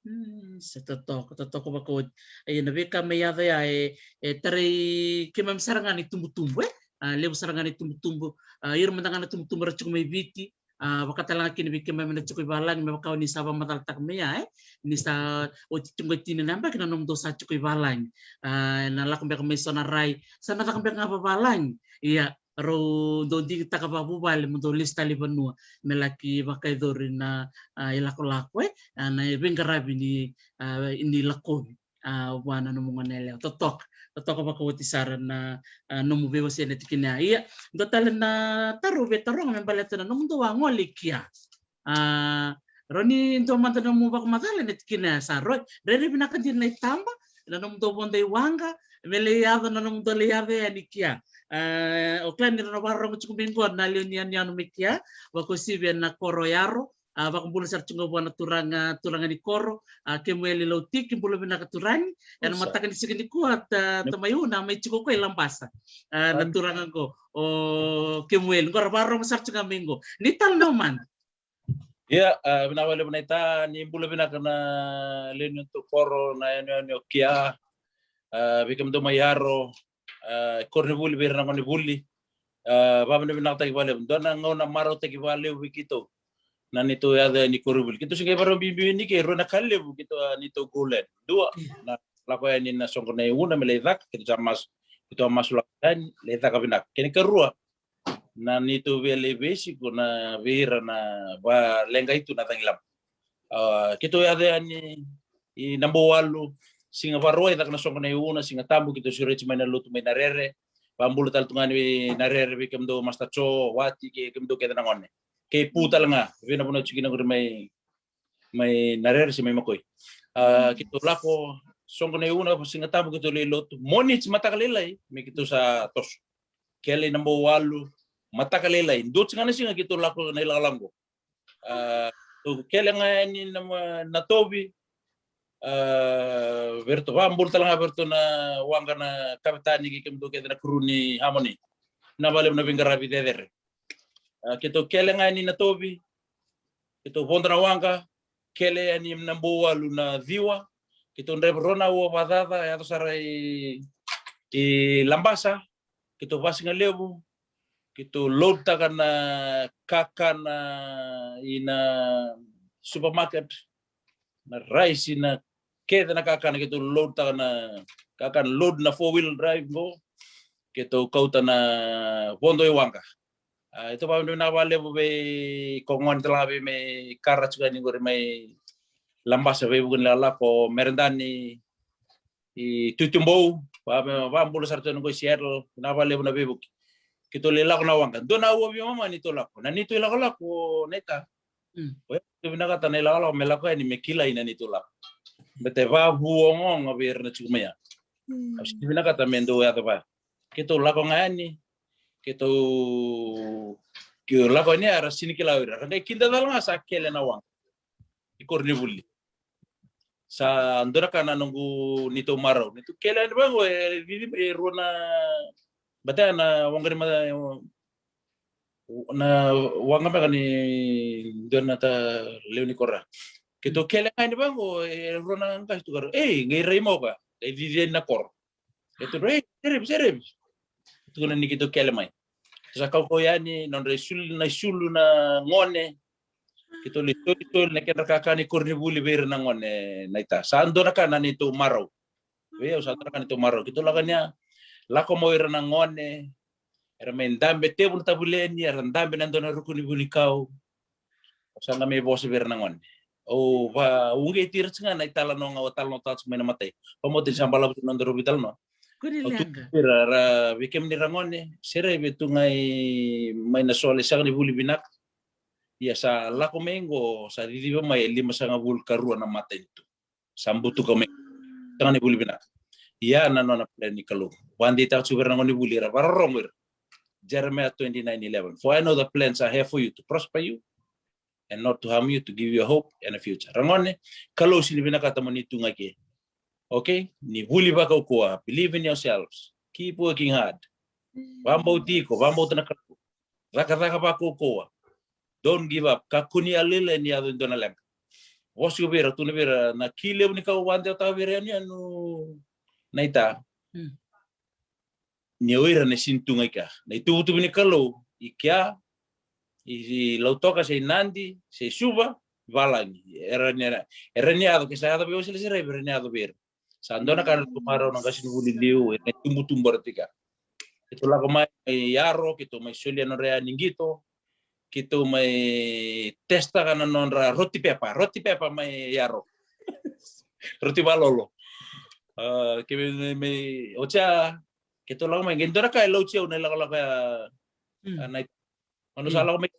Mm, sa totoka, totoka vakaoti. Ia na veika mai yaco ya e, e tarai keimami sara ga na itubutubu, e? A, levu sara ga na itubutubu. A, ira mada ga na itubutubu era tiko mai Viti. A, vaka tale ga kina vei keimami na tiko i valagi, me vaka o ni sa vakamacalataka mai ya, e? Ni sa oti tiko e tini na yabaki na nomudou sa tiko i valagi. A, ena lako beka mai so na rai. Sa na caka beka ga vavalagi. Ia, rau dau digitaka vakavuvale mo dau lesu tale i vanua me laki vakayacori na, a, ilakolako, e, a, na veiqaravi ni, a, ni lakovi, a, vua na nomu gone yalewa. Totoka, totoka vakaoti sara na, a, nomu veiwasei ena tikina ya. Ia, dua tale na taro au via taroga me baleta na nomudou a gole i kia. A, rau ni dua mada nomu vakamacala ena tikina ya, sa rau rairai vinaka dina na itaba, na nomudou vodo i waqa, me lai yaco na nomudou lai yaco yani kia. A, o kila ni rau na vakarorogo tiko mai qo na lewe ni yanuyanu mai kia, vakauasivi ena koro o Yaro, a, vakabula sara tiko ga vua na turaga, turaga ni koro, a, Kemueli Lautiki, bula vinaka turaga, ena mataka ni siga nikua, ta, tamai Una, mai tiko koya i Labasa. A, na turaga qo, o Kemueli, qo ra vakarorogo sara tiko ga mai qo. Ni talanoa mada. Ia, a, vinaka vakalevu naita, ni bula vinaka na lewe ni nodatou koro, na yanuyanu o kia, a, vei kemudou mai Yaro, a, koronivuli vei ira na gonevuli, A, vavinavinakataki vakalevu. Dua na gauna marautaki vakalevu vei keitou na neitou yaco yani koronivuli. Keitou se qai varau biubiu yani ke rua na ka levu keitou a neitou goal line. Dua, na lako yani na soqo na iuna me lai caka, keitou sa masu, keitou a masu lako yani, lai caka vinaka. Kena ikarua, na neitou via lai veisiko na vei ira na valeqai tu na cagilaba. A, keitou yaco yani i Nabouwalu, siga Vakarauwai caka na soqo na iuna, Siga Tabu keitou sureti mai na lotu mai Narere, vabula tale tu ga ni Narere vei kemudou Master Jo, Wati kei kemudou kece na gone. Kei Pu tale ga, vei na vanua tiko kina qori mai, mai Narere se mai Makoi. A, keitou lako soqo na iuna, Siga Tabu keitou lai lotu, Moniti mataka lailai, me keitou sa toso. Kele i Nabouwalu, mataka lailai, dua tiko ga na siga keitou lako na ilakolako. A, keitou kele ga yani na ma-, Natovi. A, vei ratou, vabula tale ga vei ratou na waqa na kavetani kei kemudou kece na kuru ni Harmony. Na vale na veiqaravi cecere. A, keitou kele ga yani Natovi. Keitou vodo na waqa, kele yani Nabouwalu na ciwa. Keitou draiva rua na aua vakacaca, yaco sara i, i Labasa. Keitou vasigalevu, keitou load taka na kakana i na supermarket, na rice, i na kece na kakana, keitou load taka na kakana, load na four wheel drive qo, keitou kauta na vodo i waqa. A, keitou vavinavinaka vakalevu vei ko gone tale ga vei mai kara tiko yani qori mai Labasa, veivuke ni lakolako, Meredani, i Tutubou, va, vabula sara tu yani qo i Seattle, na vakalevu na veivuke. Keitou lai lako na waqa. Dua na aua veimama neitou lako. Na neitou ilakolako, Naita. Mm. Oya, keitou vinakata na ilakolako me lako yani me kilai na neitou lako. Baleta e vavu ogaoga vei ira na tiko mai ya. Mm. Au sega ni vinakata me dou yaco vaya. Keitou lako ga yani, keitou, keitou lako yani ya, era sega ni kila o ira. Ra qai kidacala ga sa kele na waqa i koronivuli. Sa dua na ka na noqu neitou marau. Neitou kele yani vaqo, e, e, e rua na, baleta na waqa ni ma-, na waqa beka ni dua na ta lewe ni koro. Keitou kele yani vaqo, e rua na qase tu karo. Ei, qai rai mai o koya. Qai cici yani na koro. Keitou, "Ei, serevi, serevi." Tukuna ni keitou kele mai. Sa kaukauwa yani, nodra isulu, na isulu na gone. Keitou lai solisoli na kedra kakana i koronivuli vei ira na gone, Naita. Sa dua na ka na neitou marau. Vei au sa dua na ka neitou marau. Keitou lako yani ya, lako mai ira na gone. Era mai dabe tevu na tavuleni, era dabe na dua na ruku ni vunikau. Au sa qai mai vosa vei ira na gone. Au va, au uqeti ira tiko ga na italanoa ga au a talanoataka tiko mai na matai. Vakabauta ni sa balavu tu na nodaru veitalanoa. Au tukuna vei ira, ra, vei kemuni ra gone, serevi, tu ga i, mai na sole, sega ni vuli vinaka. Ia sa lako mai qo, sa ciciva mai e limasagavulu ka rua na matanitu. Sa butuka mai. Sega ni vuli vinaka. Ia na nona plan ni Kalou. Vakadeitaka tiko vei ira na gone vuli, era vakarorogo ira. Jeremiah twenty-nine eleven. "For I know the plans I have for you, to prosper you and not to harm you, to give you a hope and a future." Ra gone, Kalou sega ni vinakata mo ni tu ga i ke. Okay? Ni vuli vakaukauwa. Believe in yourselves. Keep working hard. Vakabauti iko, vakabauta na Kalou. Cakacaka vakaukauwa. Don't give up. Kakua ni yalolailai ni yaco e dua na leqa. Vosa vei ira, tukuna vei ira, na ki levu ni ka au vakadewataka vei ira yanuyanu, Naita. Mm. Ni o ira na sega ni tu ga i kea. Na ituvatuva ni Kalou i kea, i, i Lautoka, se i Nadi, se i Suva, valagi. Era ni, era ni yaco, ke sa yaco vei au se leserai, era ni yaco vei ira. Sa dua na ka na ratou marau na qasenivuli liu, e na itubutubu era tiko. Keitou lako mai, mai Yaro, keitou mai solia nodra ya ni qito. Keitou mai testaka na nodra roti pepa, roti pepa mai Yaro. Roti valolo. A, ke mai, mai, mai, oti ya, keitou lako mai, qai dua na ka e lauti au na ilakolako ya, mm, a, na Manu sa lako mai,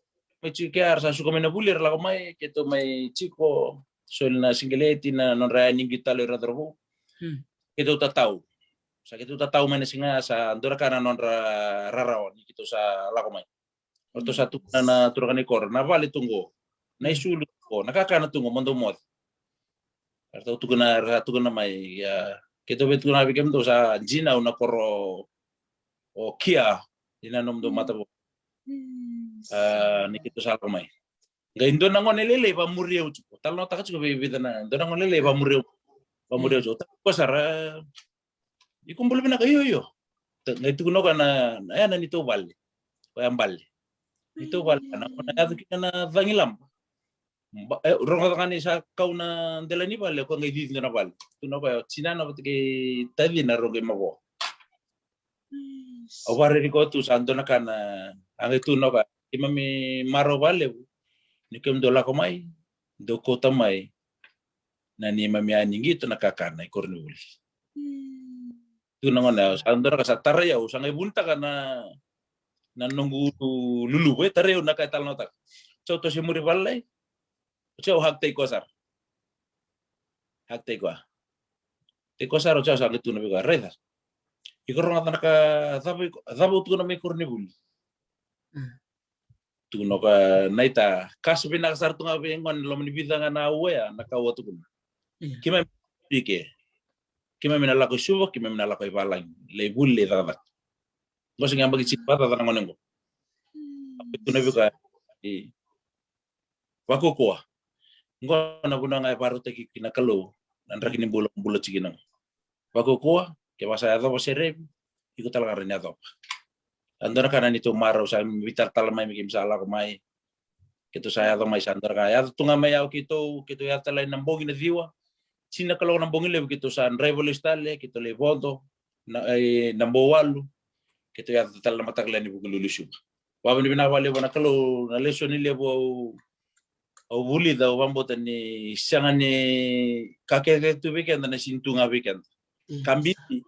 mai tiko kea, era sa suka mai na vuli, era lako mai, keitou mai tiko, soli na siqeleti, na nodra ya ni qito tale o ira na cauravou. Hmm. Keitou tatau. Sa keitou tatau mai na siga ya, sa dua na ka na nodra rarawa ni keitou sa lako mai. Ratou sa tukuna na turaga ni koro, na vale tu qo, na isulu tu qo, na kakana tu qo, mo dou moce. Ratou tukuna, ra tukuna mai, ia, keitou via tukuna vei kemudou, sa jinau na koro o Kia, ina nomudou matavuvale. Mm. A, ni keitou sa lako mai. Qai dua na gone lailai vamuri au tiko. Talanoataka tiko vei vica na, dua na gone lailai vamuri au. Vamuri au tiko. Tiko sara, "Iko bula vinaka?" "Io, io." Ta, qai tukuna o koya na, na, ya na neitou vale. koya bale. Ni tou vale na kona yaco kina na cagilaba. Ba- e, rogoca ga ni sa kau na dela ni vale, koya qai cici dua na vale. Tukuna o koya o tinana vata kei tacina rau qai mavoa. Au vakarerei koya tu sa dua na ka na, a qai tukuna o koya, keimami marau vakalevu ni kemudou lako mai, dou kauta mai na neimami a ni qito na kakana i koronivuli. Tukuna gona, au sa dua na ka sa tarai au, sa qai vunitaka na, na noqu luluvu, e tarai au na ka e talanoataka. Sa au toso i muri vale lai, sa au hug-taki koya sara. Hug-taki koya. Taki koya sara, sa au sa qai tukuna vei koya, raica. Iko rogoca na ka cava iko, cava au tukuna mai koronivuli. Tukuna o koya, naita, ka sa vinaka sara tu ga vei gone loma ni vica ga na auea na ka au a tukuna. Keimami pike. Keimami na lako i Suva, keimami na lako i valagi. Lai vuli, lai cakacaka. Qo sa qai yabaki tini vakacaca na gone qo. Au tukuna vei koya, e, vakaukauwa. Qo na vanua ga e vakarautaki kina na Kalou na draki ni bula, bula tiko kina. Vakaukauwa, kevaka sa yacova serevi, iko tale ga rawa ni yacova. A dua na ka na neitou marau sa veitalatala mai me keimami sa lako mai. Keitou sa yaco mai, sa dua na ka yaco tu ga mai, au keitou, keitou yaco tale na bogi na ciwa. Tini na kaloko na bogi levu keitou sa draiva lesu tale, keitou lai vodo na, e, na Bouwalu. Keitou yaco tale na mataka lailai ni Vukelulu i Suva. Vakavinavinaka vakalevu na Kalou, na lesoni levu au, au vulica, au vakabauta ni sega ni ka kece tu vei keda na sega ni tu ga vei keda. Ka bibi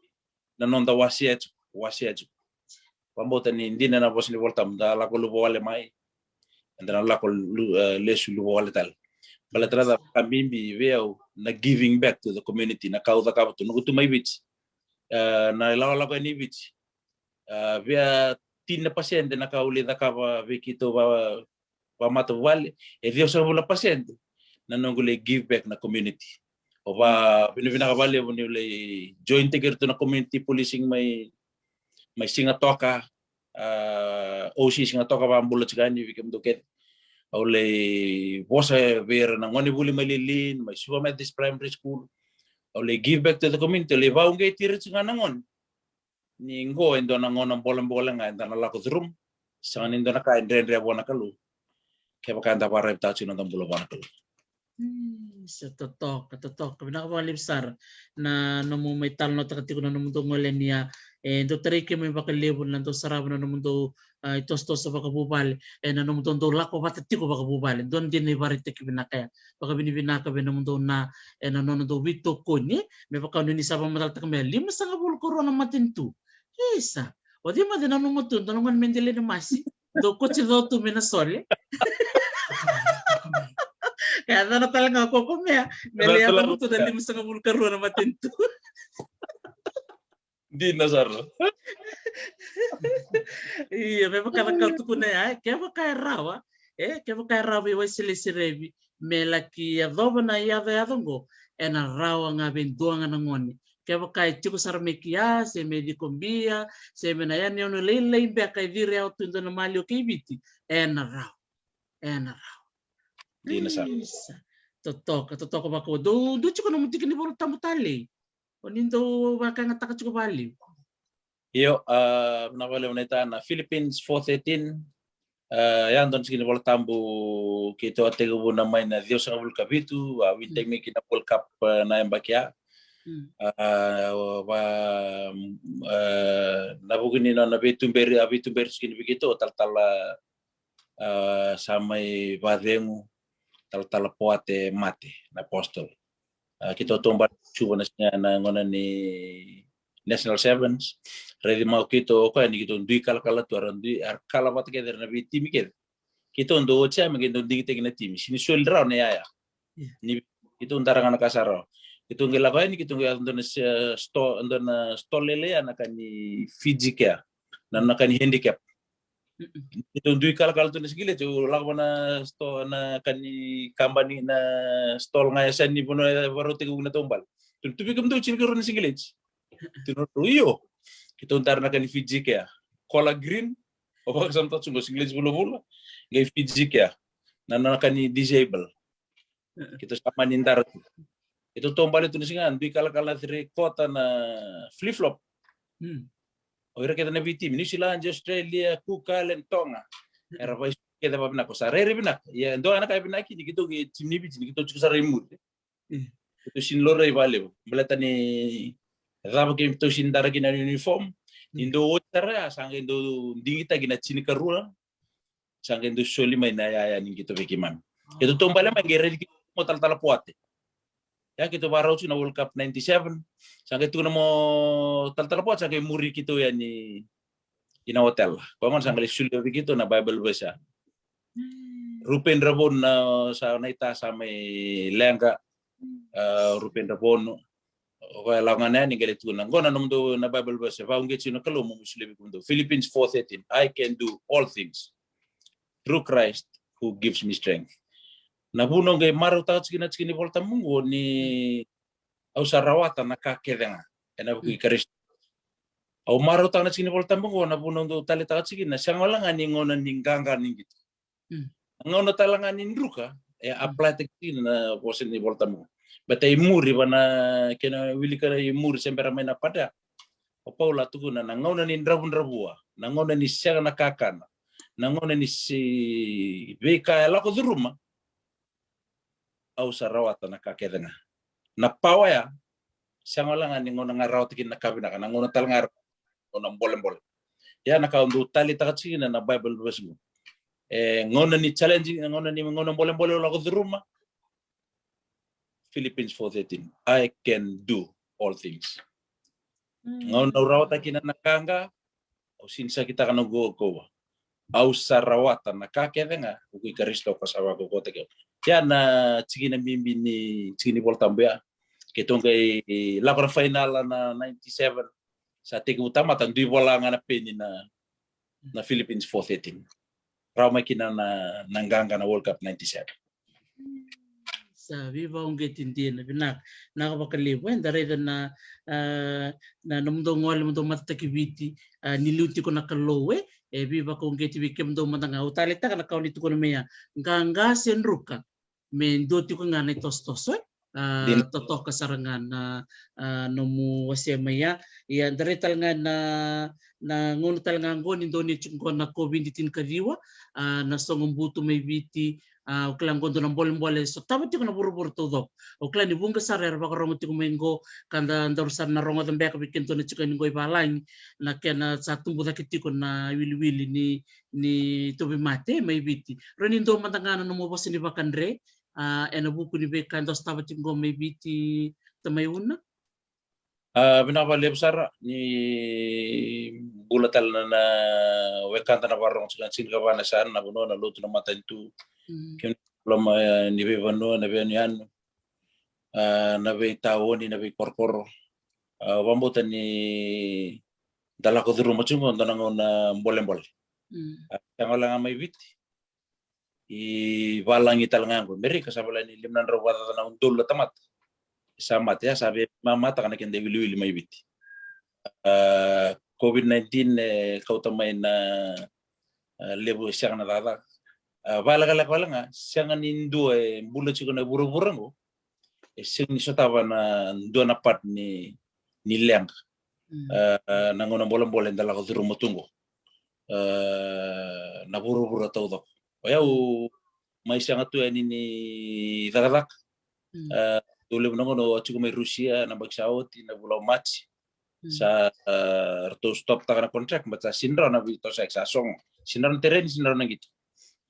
na noda wasea tiko, wasea tiko. Vakabauta ni dina na vosa ni Vola Tabu, da lako luvawale mai, eda na lako lu-, e, lesu luvawale tale. Baleta na cava? Ka bibi vei au na giving back to the community, na ka au cakava tu noqu tu mai Viti. E, na lakolako yani i Viti. E, via tini na pasede na ka au lai cakava vei keitou va, vamatavuvale, e ciwasagavulu na pasede na noqu lai give back na community. Au vakavinavinaka vakalevu niu lai join-taki iratou na community policing mai, mai Sigatoka, a, O C Sigatoka, vakabula tiko yani vei kemudou kece. Au lai vosa vei ira na gonevuli mai Lelean, mai Suva Methodist Primary School. Au lai give back to the community, au lai vakauqeti ira tiko ga na gone. Ni qo e dua na gauna bolebole ga eda na lako curuma, sega ni dua na ka e dredre vua na Kalou. Kevaka eda vakaraitaka tiko na noda bula vua na Kalou. Mm, sa totoka, totoka. Vinaka vakalevu sara na nomu mai talanoataka tiko na nomudou gole ni a, e dau tarai keimami vakalevu na dau sarava na nomudou, a, itosotoso vakavuvale, e, na nomudou dau lako vata tiko vakavuvale. Dua na dina ivakaraitaki vinaka ya. Vakavinavinaka vei nomudou na, e, na nona dau veitokoni, me vaka o ni sa vakamacalataka mai, limasagavulu ka rua na matanitu. Isa, o cei mada e nanuma tu, dua na gone me delai na masi, dau koti co tu mai na sole. Ka yacana tale ga o koya, me, me lai yaco tu na limasagavulu ka rua na matanitu. Dina sara. Ia, me vaka na ka au tukuna ya, e, kevaka e rawa, e, kevaka e rawa vei Wesele Serevi me laki yacova na iyacoyaco oqo, ena rawa ga vei dua ga na gone. Kevaka e tiko sara me kia, se me cikobia, se me na yanuyanu lailai beka e ciri yawa tu e dua na maliwa kei Viti, ena rawa. Ena rawa. Dina sara. Isa. Totoka, totoka vakaukauwa. Dou, dou tiko na nomu tiki ni Vola Tabu talei. O ni dau vakayagataka tiko vakalevu. Io, a, vinaka vakalevu naita, na Philippines four thirteen. A, ya dua na tiki ni Vola Tabu keitou a tekivuna mai na ciwasagavulu ka vitu, a wintegi mai kina World Cup, a, na yabaki ya. Mm. A, va, a, na vuku ni nona veituberi, a veituberi tiko kina vei keitou, talatala, a, sa mai vacegu, talatala Poate Mate, na apostle. A, keitou taubale Suva na siga na gauna ni National Sevens. Raici mai o keitou o koya ni keitou dui kalakala tu, era dui, era kala vata kece na veitimi kece. Keitou dau oti ya me keitou digitaki na timi. Sega ni soli rawa na yaya. Ia. Ni keitou dara ga na ka sa rawa. Keitou qai lako yani, keitou qai yaco dua na se-, store, dua na store lailai ya na ka ni Fiji Care. Na, na ka ni handicap. Mm-mm. Keitou dui kalakala tu na sikileti, au lako vua na store, na ka ni kabani, na store ga e yasa ni vanua e vakarautaki vei na taubale. Tukuna tu vei kemudou tinikarua na sikileti. Tukuna tu, io. Keitou dara na ka ni Fiji Care. Kola green, au vakasamataka tu qo, sikileti vulavula, qai Fiji Care. Na, na ka ni disable. Keitou sa mani dara tu. Keitou taubale tu na siga, dui kalakala three quarter na flip flop. Mm. O ira kece na veitimi, New Zealand, Australia, Cook Island, Tonga. Era vakaisuvi kece vakavinaka, sa rairai vinaka. Ia e dua na ka e vinaka ni keitou, kei timi ni Viti, ni keitou tiko sara i muri. Keitou sini laurai vakalevu baleta ni cava keitou sini dara kina na uniform. Ni dou oti sara ya, sa qai dou digitaki na tinikarua. Sa qai dou soli mai na yaya ni qito vei keimami. Keitou taubale mai qai raici keitou mo talatala Poate. Ia keitou vakarau tiko na World Cup ninety-seven. Sa qai tukuna mo talatala Poate, sa qai muri keitou yani i na hotel. Koya gona sa qai lai solia vei keitou na Bible verse. Rupeni Ravonu, na sa naita sa mai leqa. A, Rupeni Ravonu. O koya lako ga na yani qai lai tukuna, qo na nomudou na Bible verse, e vakauqeti tiko na Kalou mo solia vei kemudou. Philippians four thirteen, "I can do all things through Christ who gives me strength." Na vuna au qai marautaka tiko na tiki ni Volatabu qo ni au sa rawata na ka kece ga ena vuku i Karisito. Au marautaka na tiki ni Volatabu qo, na vuna au dau taleitaka tiko na sega wale ga ni gauna ni qaqa ni qito. Na gauna tale ga ni druka, e apply-taki kina na vosa ni Volatabu. Baleta i muri, va na kena wilika i muri se bera mai na padra. O Paula a tukuna na gauna ni dravudravua, na gauna ni sega na kakana, na gauna ni se veika e lako curuma, au sa rawata na ka kece ga. Na pawa ya, sega wale ga ni gauna ga rawata kina na ka vinaka, na gauna tale ga gauna bolebole. Ia na ka au dau taleitaka tiko kina na Bible verse qo. E gauna ni challenge, gauna ni, gauna bolebole au lako curuma. Philippians four thirteen, "I can do all things." Gauna au rawata kina na qaqa, au sinisakitaka na noqu kaukauwa. Au sa rawata na ka kece ga, vuku i Karisito ka sa vakaukauwataki au. Ia na tikina bibi ni tiki ni Volatabu ya. Keitou qai lako na fainala na ninety-seven. Sa tekivu tamata, dui vola ga na peni na, na Philippians four thirteen. Rawa mai kina na, na qaqa na World Cup ninety-seven. Sa veivakauqeti dina, vinaka. Vinaka vakalevu, e, da raica na, a, na nomudou gole, nomudou matataki Viti, a, ni liu tiko na Kalou, e, e veivakauqeti vei kemudou mada ga. Au taleitaka na ka o ni tukuna mai ya. Qaqa se druka, me dua tiko ga na itosotoso, e. A, totoka sara ga na, a, nomu wasea mai ya. Ia, da raica tale ga na, na gauna tale ga qo ni dau ni tiko qo na COVID tinikaciwa, a, na sogo butu mai Viti, a, au kila qo dua na bolebole e sotava tiko na vuravura taucoko. Au kila ni vuqa sara era vakarogo tiko mai qo, ka da daru sara na rogoca beka vei keda na tiko yani qo i valagi, na kena sa tubu cake tiko na iwiliwili ni, ni tauvimate mai Viti. Rawa ni dua mada ga na nomu vosa ni vakadre, a, ena vuku ni veika e dau sotava tiko qo mai Viti, tamai Una? A, vinaka vakalevu sara, ni bula tale na, na wekada na vakarogo tiko na tinikava na yasana, na vanua, na lotu, na matanitu. Kemuni na loma, e, ni veivanua, na veiyanuyanu, a, na veitaoni, na veikorokoro. A, vakabauta ni da lako curuma tiko qo dua na gauna bolebole. A, sega wale ga mai Viti. I valagi tale ga qo, Merika, sa voleka ni lima na drau vakacaca na udolu na tamata sa mate, ya sa veimamataka na keda iwiliwili mai Viti. A, COVID nineteen e kauta mai na, a, levu e sega na cakacaka. A, vakalekaleka wale ga, sega ni dua e bula tiko na vuravura qo e sega ni sotava na dua na part ni, ni leqa. A, na gauna bolebole eda lako curuma tu qo. A, na vuravura taucoko. O yau mai sega tu yani ni cakacaka. A, dau levu na gauna au a tiko mai Rusia na yabaki sa oti, na vula o Maji. Sa, a, ratou stop-taka na contract, but sa sini rawa na veitosoyaki, sa sogo. Sini rawa na tereni, sini rawa na qito.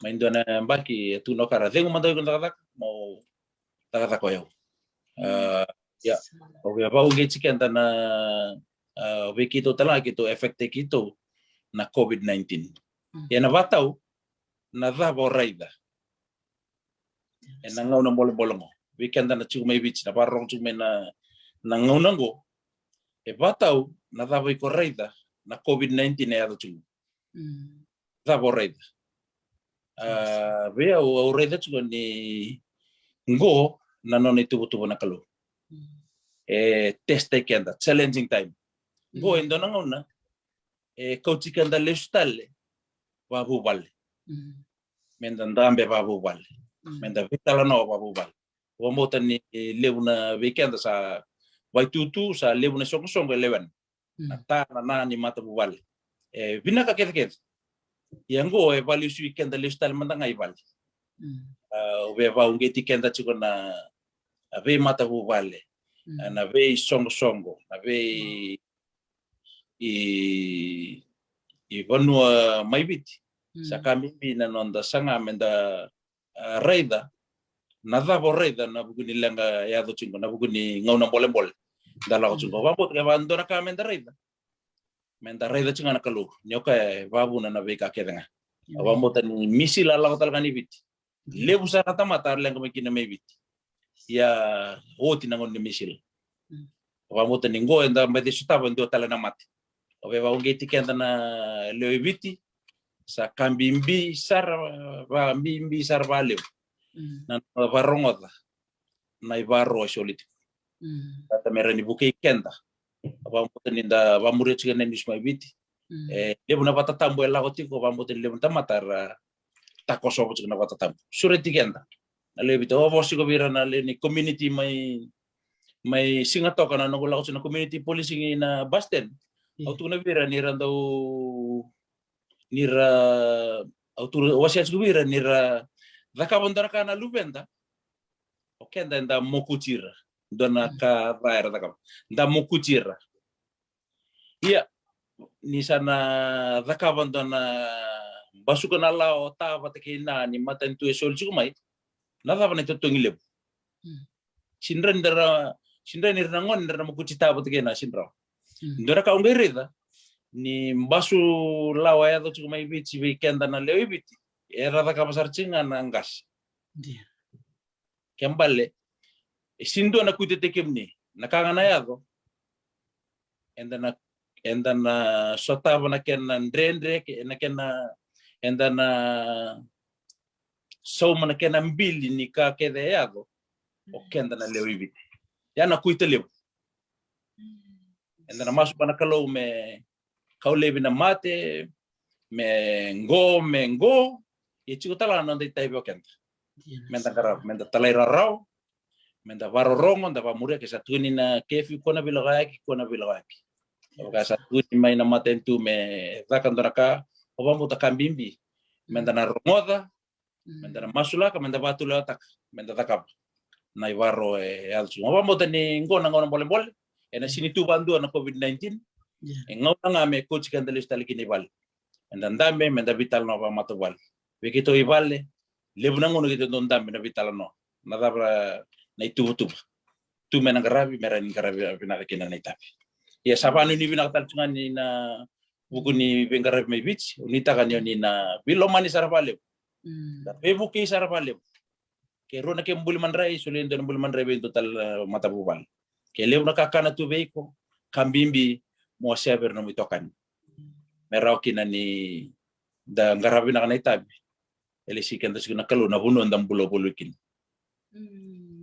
Mai dua na yabaki e tukuna o kara, cegu mada o iko na cakacaka, mo cakacaka o yau. A, ia, o via vakauqeti keda na, a, vei keitou tale ga keitou affect-taki keitou na COVID nineteen. Ia na vakatau, na cava o raica ena gauna bolebole qo? Vei keda na tiko mai Viti, na vakarorogo tiko mai na, na gauna qo. E vakatau, na cava iko raica na COVID nineteen e yaco tiko? Cava o raica? A, vei au, au raica tiko ni qo na nona ituvatuva na Kalou. E test-taki keda, challenging time. Qo e dua na gauna e kauti keda lesu tale vakavuvale. Meda dabe vakavuvale. Meda veitalanoa vakavuvale. Vakabauta ni levu na vei keda sa vakaitutu, sa levu na soqosoqo e lewena. Na ta, na na ni matavuvale. E vinaka kecekece. Ia qo e vakalesui keda lesu tale mada ga i vale. Au via vakauqeti keda tiko na, na veimatavuvale, na veisoqosoqo, na vei i, i vanua mai Viti. Sa ka bibi na noda saga meda, a, raica na cava o raica na vuku ni leqa e yaco tiko, na vuku ni gauna bolebole da lako tiko. Vakabauta kevaka dua na ka meda raica, meda raica tiko ga na Kalou ni o koya e vakavuna na veika kece ga. Au vakabauta ni misila a lako tale ga ni Viti. Levu sara na tamata a leqa mai kina mai Viti. Ia oti na gauna ni misila. Au vakabauta ni qo eda baci sotava e dua tale na mate. Au via vakauqeti keda na lewe i Viti, sa ka bibi sara, vakabibi sara vakalevu na noda vakarogoca na ivakaro e soli tiko. Vata me rawa ni vukei keda. Au vakabauta ni da vakamuria tiko na news mai Viti. E levu na vatatabu e lako tiko, au vakabauta ni levu na tamata era takosova tiko na vatatabu. Sureti keda na lewe i Viti. Au vosa tiko vei ira na lewe ni community mai, mai Sigatoka, na noqu lako tiko na community policing ina bus stand. Au tukuna vei ira ni ra dau, ni ra, au tu, au wasea tiko vei ira ni ra cakava dua na ka na luveda, o keda eda mokuti ira. Dua na ka ca era cakava, da mokuti ira. Ia ni sa na cakava dua na basuka na lawa o ta vata kei na ni matanitu e soli tiko mai, na cava na itotogi levu? Sidra ni ra, sidra ni ra na gone ni ra na mokuti ta vata kei na sidra. Dua na ka au qai raica ni basu lawa e yaco tiko mai Viti vei keda na lewe i Viti, era cakava sara tiko ga na qase. Ke bale e sini dua na kuitataki kemuni, na ka ga na yaco, eda na, eda na sotava na kena dredre, ke na kena, eda na sauma na kena bili ni ka kece e yaco. O keda na lewe i Viti, ia na kuita levu. Eda na masu vua na Kalou me kau laivi na mate, me qo, me qo. Ia tiko tale ga na noda itavi o keda. Meda qarava, meda talairawarawa, meda vakarorogo, da vakamuria. Ke sa tukuni na kefi, kua na veilakoyaki, kua na veilakoyaki. Vaka sa tukuni mai na matanitu me caka dua na ka, au vakabauta ka bibi meda na rogoca, meda na masulaka, meda vakatulewataka, meda cakava na ivakaro e yaco tiko. Au vakabauta ni qo na gauna bolebole, ena sini tu vakadua na COVID nineteen. E gauna ga me kauti keda lesu tale kina i vale. Meda dabe, meda veitalanoa vakamatavuvale. Vei keitou i vale, levu na gauna keitou dau dabe na veitalanoa. Na cava na ituvatuva tu me na qaravi, me rawa ni qaravi vinaka kina na itavi. Ia sa vakanuinui vinaka tale tu ga ni na vuku ni veiqaravi mai Viti, au nuitaka ni o ni na veilomani sara vakalevu. Na veivukei sara vakalevu. Ke rua na kemu buli madrai, solia e dua na buli madrai vei dua tale na matavuvale. Ke levu na kakana tu vei iko, ka bibi mo wasea vei ira na nomu itokani. Me rawa kina ni da qarava vinaka na itavi. E lesi keda tiko na Kalou na vanua da bula voli kina.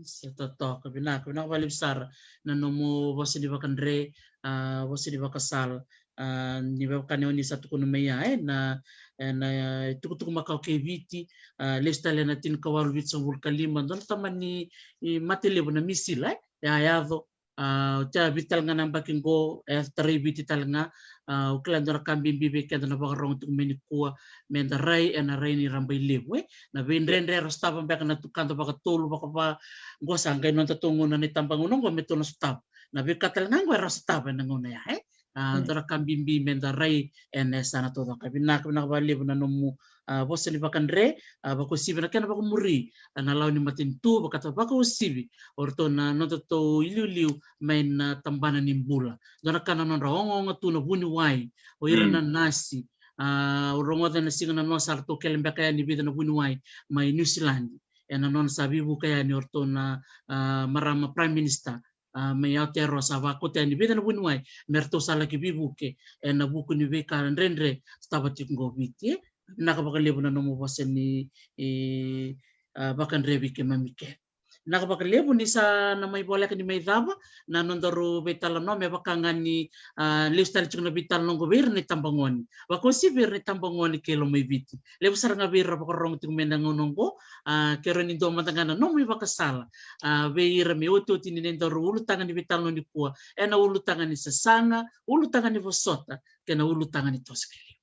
Sa totoka, vinaka, vinaka vakalevu sara na nomu vosa ni vakadre, a, vosa ni vakasala. A, ni vaka ni o ni sa tukuna mai ya, e, na, e, na, e, tukutuku makawa kei Viti, a, lesu tale na tinikawalu vitusagavulu ka lima, dua na tamani, e, mate levu na misila, e, a yaco. A, oti ya Viti tale ga na yabaki qo, e tarai Viti tale ga. A, au kila dua na ka bibi vei keda na vakarogo tiko mai nikua, meda rai ena rai ni rabailevu, e. Na veidredre era sotava beka na tukada vakatolu, vakava, qo sa qai nodatou gauna na itabagauna qo me tou na sotava. Na veika tale ga qo era sotava ena gauna ya, e. A, dua na ka bibi meda rai ena yasana taucoko. Vinaka, vinaka vakalevu na nomu, a, vosa ni vakadre, a, vakauasivi na kena vakamuri, a, na lawa ni matanitu, vakataka vakauasivi o ratou na nodatou iliuliu mai na tabana ni bula. Dua na ka na nodra ogaoga tu na vuniwai, o ira na nasi, a, au rogoca ena siga nanoa sa ratou kele beka yani vica na vuniwai mai Niusiladi. Ena nona sa veivuke yani o ratou na, a, marama Prime Minister, a, mai Aotearoa sa vakauta yani vica na vuniwai me ratou sa laki veivuke ena vuku ni veika dredre sotava tiko qo Viti, e. Vinaka vakalevu na nomu vosa ni, e, a, vakadre vei keimami kece. Vinaka vakalevu ni sa na mai voleka ni mai cava na nodaru veitalanoa, me vaka ga ni, a, lesu tale tiko na veitalanoa oqo vei ira na itabagone. Vakauasivi vei ira na itabagone kei Lomaiviti. Levu sara ga vei ira vakarorogo tiko mai na gauna oqo, a, kerea ni dua mada ga na nomu ivakasala, a, vei ira me otioti ni nodaru ulutaga ni veitalanoa nikua, ena ulutaga ni sasaga, ulutaga ni vosota, kei na ulutaga ni toso kei liu.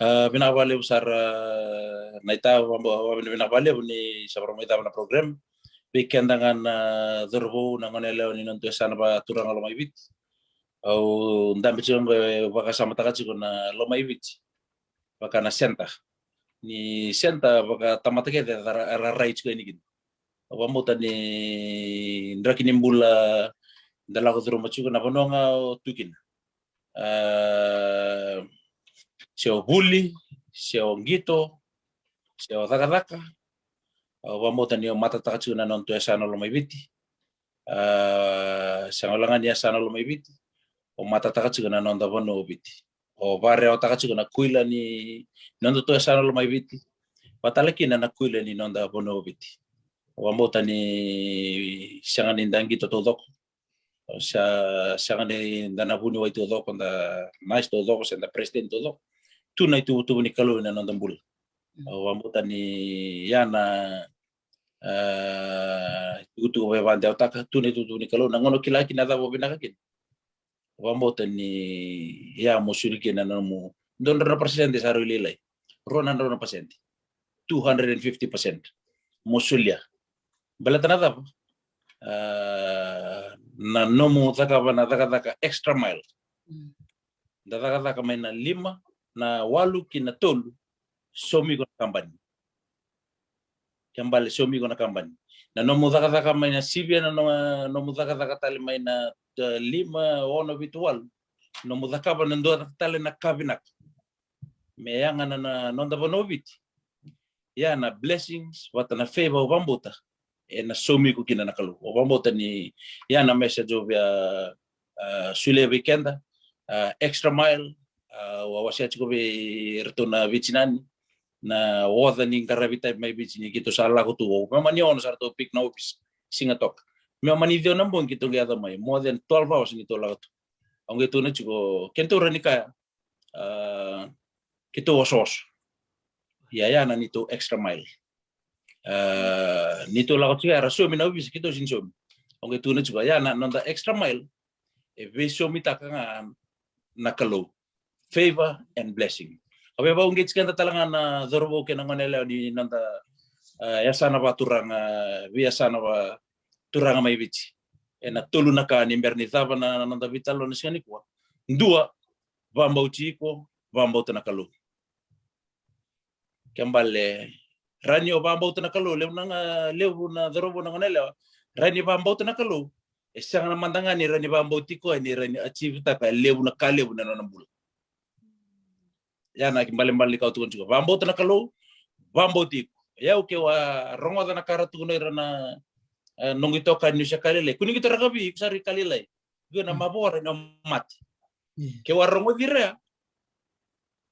A, vinaka vakalevu sara, a, na itavi, vinaka vakalevu ni sa vakarau mai cava na program. Vei keda ga na cauravou, na goneyalewa ni noda yasana vakaturaga Lomaiviti. Au dabe tiko qo e vakasamataka tiko na Lomaiviti vaka na center. Ni center vakatamata kece era, era rai tiko yani kina. Au vakabauta ni draki ni bula da lako curuma tiko na vanua ga o tu kina. A, se o vuli, se o qito, se o cakacaka. Au vakabauta ni o matataka tiko na noda yasana Lomaiviti. A, sega wale ga ni yasana Lomaiviti, o matataka tiko na noda vanua o Viti. O vakarewataka tiko na kuila ni noda yasana Lomaiviti, vata tale kina na kuila ni noda vanua o Viti. Au vakabauta ni sega ni da qito taucoko, sa, sega ni da na vuniwai taucoko, da nasi taucoko, se da president taucoko. Tu na ituvatuva ni Kalou ena noda bula. Au vakabauta ni ya na, a, tukutuku vakavakadewataka, tu na ituvatuva ni Kalou, na gauna o kila kina na cava o vinaka kina. Au vakabauta ni ya mo soli kina na nomu dua na drau na pasede sa rui lailai. Rua na drau na pasede. Two hundred and fifty percent. Mo solia. Baleta na cava? A, na nomu cakava na cakacaka extra mile. Da cakacaka mai na lima, na walu ki na tolu, saumi iko na kabani. Kena ibalebale saumi iko na kabani. Na nomu cakacaka mai na sivia na no-, nomu cakacaka tale mai na, e, lima, ono, vitu, walu. Nomu cakava na dua tale na ka vinaka me yaga na, na noda vanua o Viti. Ya na blessings vata na favor au vakabauta ena saumi iko kina na Kalou. Au vakabauta ni ya na message au via, a, solia vei keda, a, extra mile, a, au a wasea tiko vei iratou na veitinani na oca ni qaravi itavi mai Viti ni keitou sa lako tu. Au, me mani ono sa ratou pick na office, siga toka. Me mani ciwa na bogi keitou qai yaco mai, more than twelve hours ni tou lako tu. Au qai tukuna tiko, keitou rawa ni kaya, a, keitou osooso. Ia, ya na neitou extra mile. A, neitou lako tiko ya, era saumi na ovisa, keitou sega ni saumi. Au qai tukuna tiko, ya na noda extra mile, e veisaumitaka ga na Kalou. Favor and blessing. Au via vakauqeti keda tale ga na cauravou kei na goneyalewa ni noda, a, yasana vakaturaga, veiyasana vakaturaga mai Viti. Ena tolu na ka ni bera ni cava na, na noda veitalanoa na siga nikua. Dua, vakabauti iko, vakabauta na Kalou. Kena ibalebale, rawa ni o vakabauta na Kalou, levu na ga, levu na cauravou, na goneyalewa, rawa ni vakabauta na Kalou. E sega na mada ga ni rawa ni vakabauti koya ni rawa ni achieve-taka e levu na ka levu na nona bula. Ya na ibalebale ni ka au tukuna tiko. Vakabauta na Kalou, vakabauti iko. Ia au, keu a rogoca na ka ra tukuna o ira na, e, noqu itokani niu se ka lailai. Kua ni qito rakavi, iko sa rui ka lailai. Iko na mavoa, rawa ni o mate. Keu a rogoci ira ya,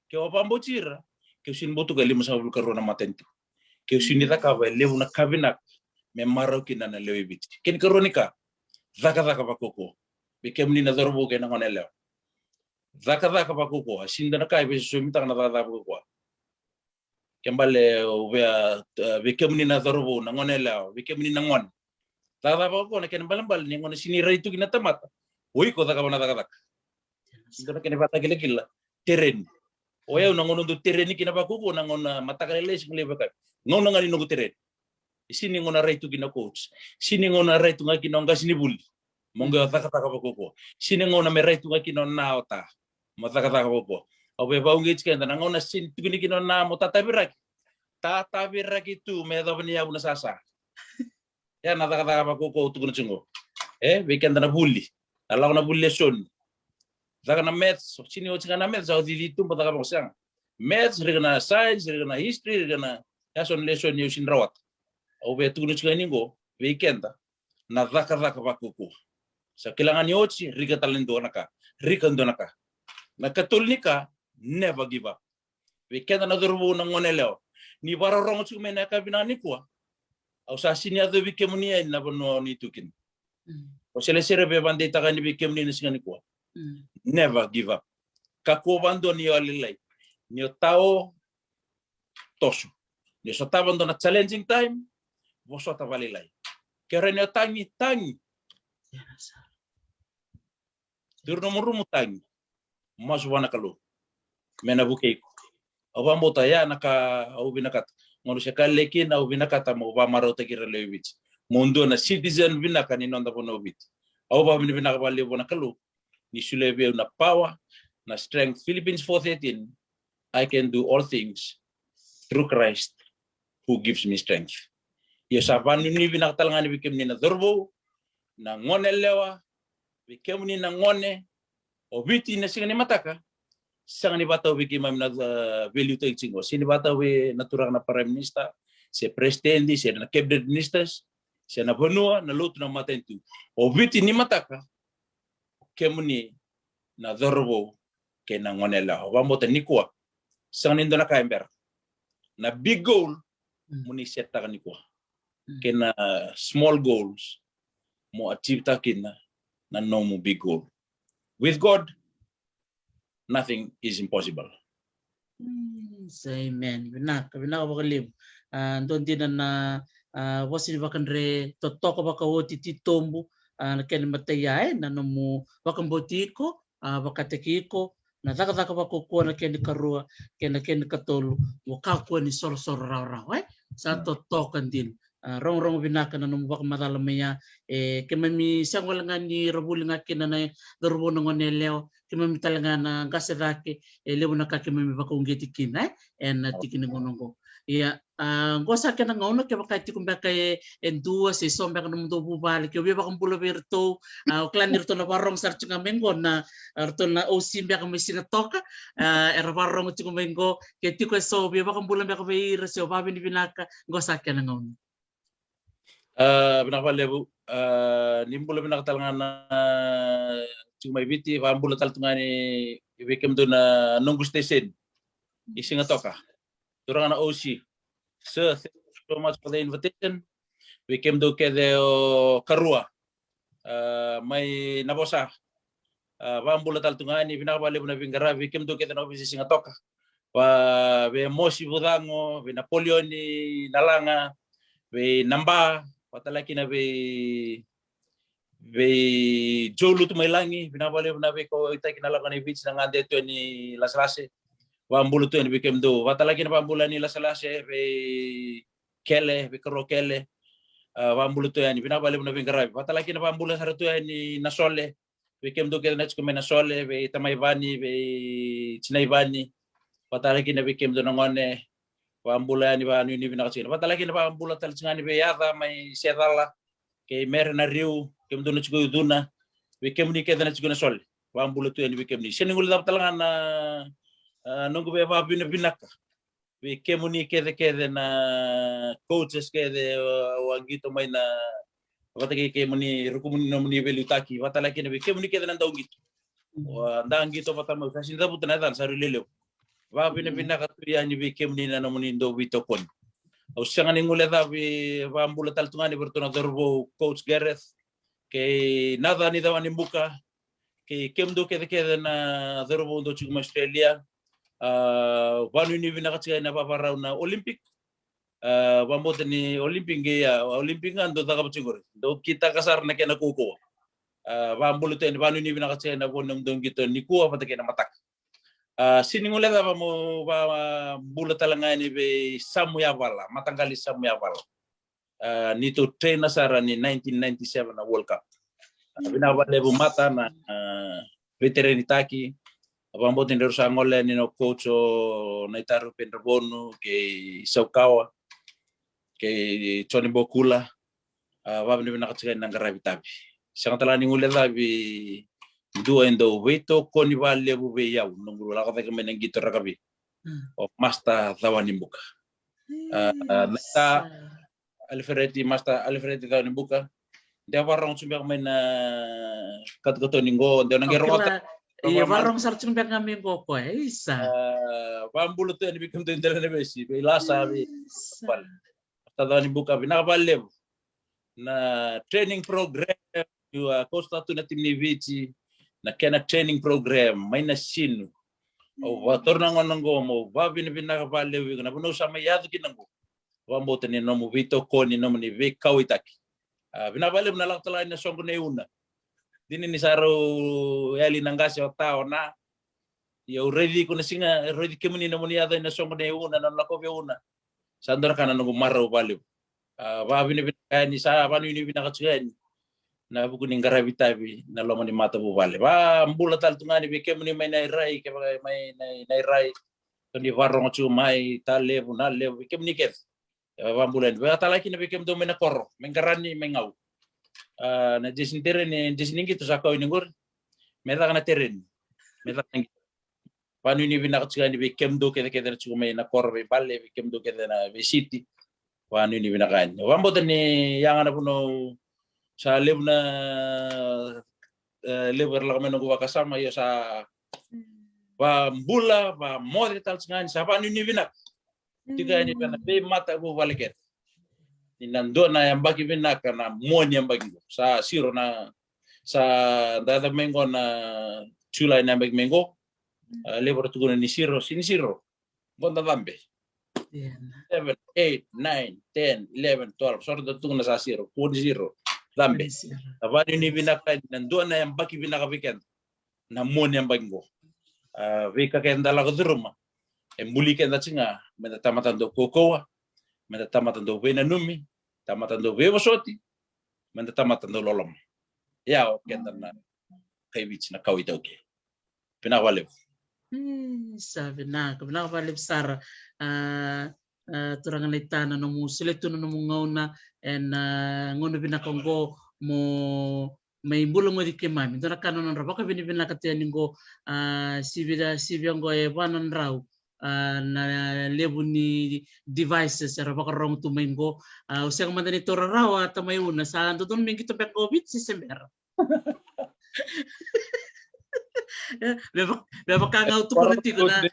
keu a vakabauti ira, keu sega ni bau tuka e limasagavulu karua na matanitu. Keu sega ni cakava e levu na ka vinaka me marau kina na lewe i Viti. Kena ikarua ni ka, cakacaka vakaukauwa. Vei kemuni na cauravou kei na goneyalewa, cakacaka vakaukauwa. Sega ni dua na ka e veisaumitaka na cakacaka vakaukauwa. Kena ibalebale, au via, e, vei kemuni na cauravou, na goneyalewa, vei kemuni na gone, cakacaka vakaukauwa. Na kena ibalebale ni gauna sega ni rai tu kina na tamata, o iko cakava na cakacaka. Dua na kena ivakatakilakila, tereni. O yau na gauna dau tereni kina vakaukauwa na gauna mataka lailai, siga levu, yakavi. Gauna ga ni noqu tereni. E sega ni gauna rai tu kina o coach. Sega ni gauna rai tu ga kina o qasenivuli. Mo qai o cakacaka vakaukauwa. Sega ni gauna me rai tu ga kina o na, o ta, mo cakacaka vakaukauwa. Au via vakauqeti keda, na gauna sega ni tukuni kina o na mo tataviraki, tataviraki tu me yacova ni yavu na sasa. Ya na cakacaka vakaukauwa au tukuna tiko qo. E, vei keda na vuli, na lako na vuli lesoni. Caka na maths, sega ni oti ga na maths, au cici tuba caka vakaukauwa, sega. Maths, rika na science, rika na history, rika na, ya so na lesoni au sega ni rawata. Au via tukuna tiko yani qo vei keda, na cakacaka vakaukauwa. Sa kila ga ni oti, rika tale ni dua na ka. Rika dua na ka. Na ikatolu ni ka, never give up. Vei keda na cauravou, na goneyalewa, ni vakarorogo tiko mai na yakavi vinaka nikua, Au sa sini yacovi kemuni yani na vanua ni tu kina. Au sa leserevi e vakadeitaka yani vei kemuni na siga nikua. Never give up. Kakua vakadua ni o lailai, ni o tao, toso. Ni o sotava dua na challenging time, vosota vakalailai. Ke rawa ni o tagi, tagi. Turu nomu rumu, tagi. Masu vua na Kalou me na vukei iko. Au vakabauta ya na ka au vinakata. Gauna se ka lailai kina, au vinakata mo vakamarautaki ira lewe i Viti, mo dua na citizen vinaka ni noda vanua o Viti. Au vakavinavinaka vakalevu vua na Kalou ni solia vei au na power, na strength. Philippians four thirteen, "I can do all things through Christ who gives me strength." Io, sa vakanuinui vinaka tale ga yani vei kemuni na cauravou, na goneyalewa, vei kemuni na gone o Viti na siga ni mataka. Sega ni vakatau vei keimami na, uh, veiliutaki tiko qo. Sega ni vakatau vei na turaga na Prime Minister, se president, se na cabinet ministers, se na vanua, na lotu, na matanitu. O Viti ni mataka, o kemuni na cauravou kei na goneyalewa. Au vakabauta nikua, sega ni dua na ka e bera. Na big goal mo ni set taka nikua, kei na small goals mo achieve taka kina na nomu big goal. With God, nothing is impossible. Mm, amen. Vinaka, vinaka vakalevu. Ah, dua dina na, ah, vosa ni vakadre totoka vakaoti titobu, ah, na kena imatai ya, eh, na nomu vakabauti iko, ah, vakataki iko, na cakacaka vakaukauwa na kena ikarua, kei na kena ikatolu, mo kakua ni sorosoro rawarawa, eh? Sa totoka dina. Ah, rogorogo vinaka na nomu vakamacala mai ya. E, keimami sega wale ga ni ra vuli ga kina na cauravou, na goneyalewa, keimami tale ga na qase cake, e levu na ka keimami vakauqeti kina, eh, ena tiki ni gauna oqo. Ia, ah, qo sa kena gauna, kevaka e tiko beka e, e dua se so beka nomudou vuvale, ke o via vakabula vei iratou, ah, o kila ni ratou na vakarorogo sara tiko ga mai qo na, ah, ratou na O C beka mai Sigatoka, ah, era vakarorogo tiko mai qo, ke tiko e so o via vakabula beka vei ira se o vakavinavinaka, qo sa kena gauna. Ah, vinaka vakalevu. Ah, ni bula vinaka tale ga na tiko mai Viti, vakabula tale tu ga yani vei kemudou na noqu station i Sigatoka. Turaga na O C. Sir, thank you so much for the invitation. Vei kemudou kece o karua, ah, mai Navosa. Ah, vakabula tale tu ga yani, vinaka vakalevu na veiqaravi, vei kemudou kece na ovisa i Sigatoka. Va, vei Mosi Vucago, vei Napoleoni Nalaga, vei Naba, vakatale kina vei, vei Joe Lutumailagi, vinaka vakalevu na veikauwaitaki na lako ni Viti, na gade tu yani Laselase. Vakabula tu yani vei kemudou. Vakatale kina vakabula ni Laselase, vei Kele, vei Karo Kele. Ah, vakabula tu yani, vinaka vakalevu na veiqaravi. Vakatale kina vakabula sara tu yani Nasole, vei kemudou kece na tiko mai Nasole, vei tamai Vani, vei tinai Vani. Vakatale kina vei kemudou na gone, vakabula yani, vakanuinui vinaka tiko. Vakatale kina vakabula tale tiko yani vei Yaca mai Secala, kei Mere Nariu, kemudou na tiko i Ucuna, vei kemuni kece na tiko i Nasole. Vakabula tu yani vei kemuni. Sega ni guilecava tale ga na, ah, noqu veivakavinavinaka vei kemuni kece, kece na coaches kece, ah, au a qito mai na, vata kei kemuni, rukumuni, nomuni veiliutaki, vakatale kina vei kemuni kece na dauqito. Au a dauqito vata mai, au sa sini cavuta na yacana, sa rui lelevu. Vakavinavinaka tu yani vei kemuni na nomuni dau veitokoni. Au sega ni guilecavi, vakabula tale tu ga yani vei iratou na cauravou, Coach Gareth, kei Naca ni Cawanibuka, kei kemudou kece, kece na cauravou dou tiko mai Australia. Ah, vakanuinui vinaka tiko yani na vavarau na Olympic. Ah, vakabauta ni Olympic qai ya, Olympic ga dou cakava tiko qori. Dou kitaka sara na kena kaukauwa. Ah, vakabula tu yani, vakanuinui vinaka tiko yani na vo ni nomudou qito nikua vata kei na mataka. Ah, sega ni guilecava meu vakabula tale ga yani vei Samu Yavala, mataqali Samu Yavala. Ah, neitou trainer sara ni nineteen ninety-seven na World Cup. Ah, vinaka vakalevu Mata na, ah, veitaraitaki. Vakabauta ni rau sa gole yani na coach o Naitaru Pedravonu kei Saukawa kei Joni Bokula. Ah, vakavinavinaka tiko yani na qaravi tavi. Sega tale ga ni guilecavi dua e dau veitokoni vakalevu vei au noqu lako cake mai na qito rakavi. Mm. O Master Cawanibuka. Ah, ah, Naita Alfred, Master Alfred Cawanibuka. De vakarorogo tu beka mai na katokatoni qo, de na qai rogoca. Ia, vakarorogo sara tu beka ga mai qo koya, isa. Ah, vakabula tu yani vei kemudou i Delainavesi, vei Lasa, vei Pale. Sa cava ni buka, vinaka vakalevu. Na training program, you are costa tu na timi ni Viti, na kena training program mai na sinu. Au vakatura na gauna qo mo vakavinavinaka vakalevu iko na vanua sa mai yaco kina qo. Vakabauta ni nomu veitokoni, nomuni veikauwaitaki. A, vinaka vakalevu na lako tale ga ni na soqo na iuna. Dina ni sa rau yali na qase o ta o na. Ia au raici iko na siga, raici kemuni nomuni yaco ina soqo na iuna, na lako vei una. Sa dua na ka na noqu marau vakalevu. A, vakavinavinaka yani, sa vakanuinui vinaka tiko yani. Na vuku ni qaravi tavi na loma ni matavuvale. Vakabula tale tu ga yani vei kemuni mai Nairai, kevaka mai Nai-, Nairai. Toni vakarogo tiko mai, Talevu, Nalevu, vei kemuni kece. E vakabula yani. Vakatalaki na vei kemudou mai na koro, mai Qarani, mai Gau. A, na jesi ni tereni, jesi ni qito sa kau ini qori. Me caka na tereni. Me caka na qito. Vakanuinui vinaka tiko yani vei kemudou kece kece na tiko mai na koro, vei vale, vei kemudou kece na vei siti. Vakanuinui vinaka yani. Vakabauta ni yaga na vanua sa levu na, e, levu era lako mai noqu vakasama, io sa vakabula, vakamoce tale tiko yani, sa vakanuinui vinaka. Tiko yani vei na veimatavuvale kece. Ni na dua na yabaki vinaka na mua ni yabaki qo. Sa siro na, sa da yaco mai qo na July na yabaki mai qo. A, levu ra tukuna ni siro, si ni siro. Qo da cabe. Seven, eight, nine, ten, eleven, twelve. So ra da tukuna sa siro, kua ni siro. Cabe. Sa vakanuinui vinaka ni na dua na yabaki vinaka vei keda. Na mua ni yabaki qo. A, veika keda lako curuma. E buli keda tiko ga, meda tamata dau kaukauwa, meda tamata dau veinanumi, tamata dau veivosoti, meda tamata dau loloma. Ia o keda na kai Viti na kawa iTaukei. Vinaka vakalevu. Sa vinaka, vinaka vakalevu sara. A, a, turaga naita na nomu solia tu na nomu gauna ena gauna vinaka oqo mo mai bula goci keimami. Dua na ka na nodra vakavinavinaka tu yani qo, a, sivia, sivia qo e va na drau, a, na levu ni devices era vakarogo tu mai qo. A, au sega mada ni taura rawa, a, tamai Una, sa dodonu me qito beka qo Viti se bera? E, me vaka, me vaka ga au tukuna tiko na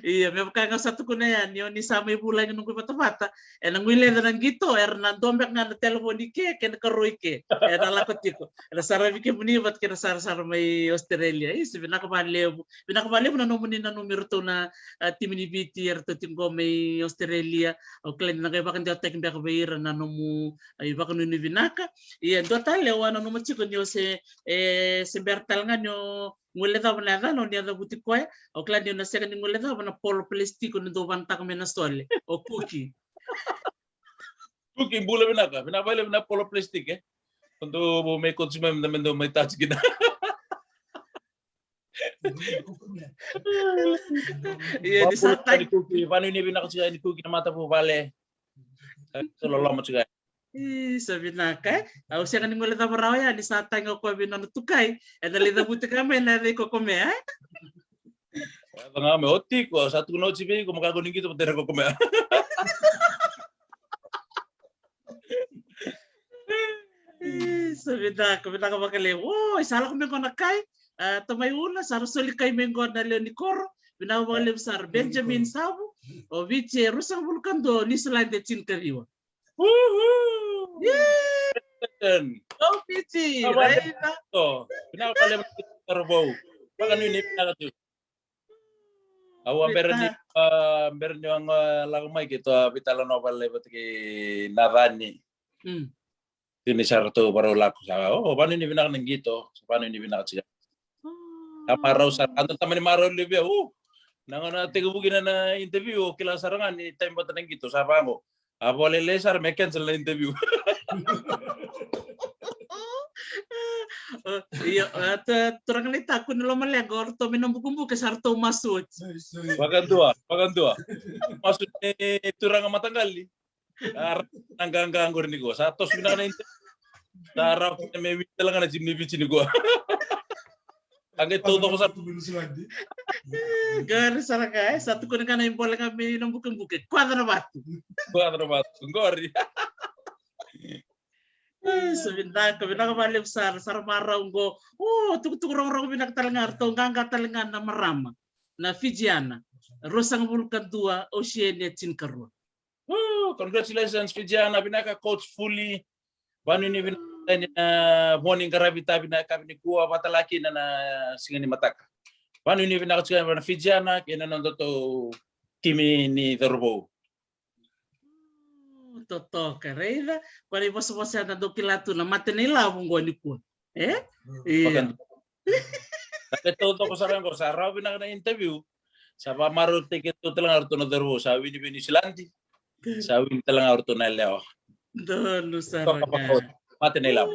Ia, me vaka ga sa tukuna yani, o ni sa mai vulagi noqu ivatavata, ena guileca na qito, era na dua beka ga na telefoni ke, kei na karoi ke ena lako tiko. Ena saravi kemuni vata kei na sarasara mai Australia. Io, se vinaka vakalevu. Vinaka vakalevu na nomuni nanumi iratou na, a, timi ni Viti, eratou tiko qo mai Australia. Au kila ni na qai vakadewataki beka vei ira na nomu, a, ivakanuinui vinaka. Ia, dua tale au a nanuma tiko ni o se, e, se bera tale ga ni o guilecava na yacana, o ni yacavuti koya. Au kila ni o na sega ni guilecava na polo plastic o ni dau vanataka mai na sole. O Kuki. Kuki, bula vinaka. Vinaka vakalevu na polo plastic, e. O dau mai koto mai, me dau mai touch kina. Ia, ni sa tagi. Kuki, vakanuinui vinaka tiko yani Kuki na matavuvale. Sa loloma tiko yani. Io, sa vinaka, e. Au sega ni guilecava rawa yani, sa tagi o koya vei nona tukai. Ena lai cavuti ka mai na yaca i Kokomea, e? Yaca ga me oti iko, sa tukuna oti vei iko, mo kakua ni qito vata kei Kokomea. Io, sa vinaka, vinaka vakalevu. Oi, sa lako mai qo na kai. A, tamai Una, sa ra soli kai mai qo na lewe ni koro. Vinaka vakalevu sara. Benjamin Savu, o Viti e ruasagavulu ka dua, o Niusiladi e tinikaciwa. Uhu! Yay! Go Viti! Vinaka vakalevu. Vinaka vakalevu. Vakanuinui vinaka tu. Au a bera ni, a, bera ni au a lako mai keitou a veitalanoa vakalailai vata kei Nacani. Mm. Tini sa ratou varau lako sa, o, vakanuinui vinaka na qito, vakanuinui vinaka tiko. Sa marau sara, a dua tamani marau levu, u. Na gauna tekivu kina na interview, o kila sara ga ni time vata na qito, sa vaqo. A vakalailai sara me cancel na interview. Io, a, tu, turaga naita, kua ni lomaleqa, o ratou mai Nabukebuke sa ratou masu oti. Vakadua, vakadua. Masu ni turaga mataqali. A, na qaqa qori nikua. Sa toso vinaka na interview. Sa rawa kina me wini tale ga na timi ni Viti nikua. A qai taucoko sara. Qori sara ga, e, sa tukuni ga na ibole ga mai Nabukebuke. Kuaca na vatu. Kuaca na vatu. Qori. E, sa vinaka, vinaka vakalevu sara, sa ra marau qo. O, tukutuku rogorogo vinaka tale ga, ratou qaqa tale ga na marama. Na Fijiana. Ruasagavulu ka dua, Oceania tinikarua. Woo, congratulations, Fijiana. Vinaka, Coach Fuli. Vanuinui vinaka ni na morning qaravi tavi na yakavi nikua, vata laki na, na siga ni mataka. Vanuinui vinaka tiko na Fijiana kei na nodatou timi ni cauravou. Totoka, raica. Ko na ivosavosa eda dau kila tu na mate na ilavo qo nikua. E? Ia. Vaka-, na ke taucoko sara qo, sa rawa vinaka na interview. Sa vakamarautaki keitou tale ga ratou na cauravou, sa wini vei Niusiladi. Sa wini tale ga ratou na yalewa. Donu sara ga. Mate na ilavo.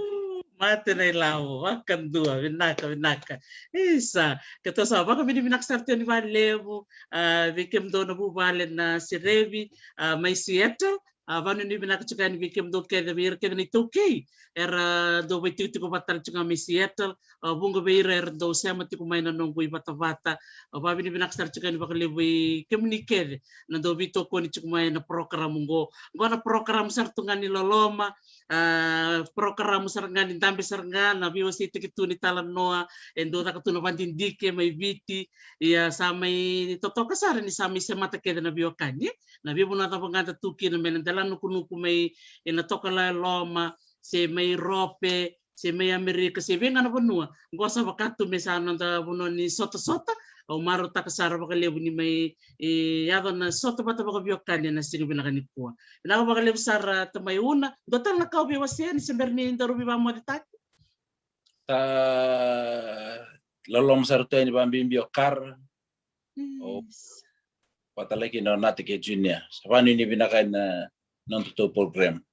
Mate na ilavo, vakadua, vinaka, vinaka. Isa, keitou sa vakavinavinaka sara tiko ni vakalevu, a, vei kemudou na vuvale na Serevi, a, mai Seattle, a, vanuinui vinaka tiko yani vei kemudou kece, vei ira kece na iTaukei era dau vaitikotiko vata tale tiko ga mai Seattle, a, vuqa vei ira era dau sema tiko mai na noqu ivatavata, a, vakavinavinaka sara tiko yani vakalevu vei kemuni kece na dau veitokoni tiko mai na porokaramu qo. Qo na porokaramu sara tu ga ni loloma, a, porokaramu sara ga ni dabe sara ga, na veiwaseitaki tu ni talanoa, e dau caka tu na vadidike mai Viti, ia sa mai totoka sara ni sa mai semata kece na veiwekani, na veivanua cava ga da tu kina, mai na dela nukunuku mai ina Tokalau e Loma, se mai Rope, se mai Amerika, se vei ga na vanua. Qo sa vaka tu me sa noda vanua ni sotasota, au marautaka sara vakalevu ni mai, e, yaco na sota vata vakaveiwekani ena siga vinaka nikua. Vinaka vakalevu sara tamai Una, dua tale na ka o via wasea ni se bera ni daru veivakamocetaki? Sa loloma sara tu yani vakabibi o Kara. O, yes. Vata laki na Nata kei Junior. Sa vanuinui vinaka na nodatou program.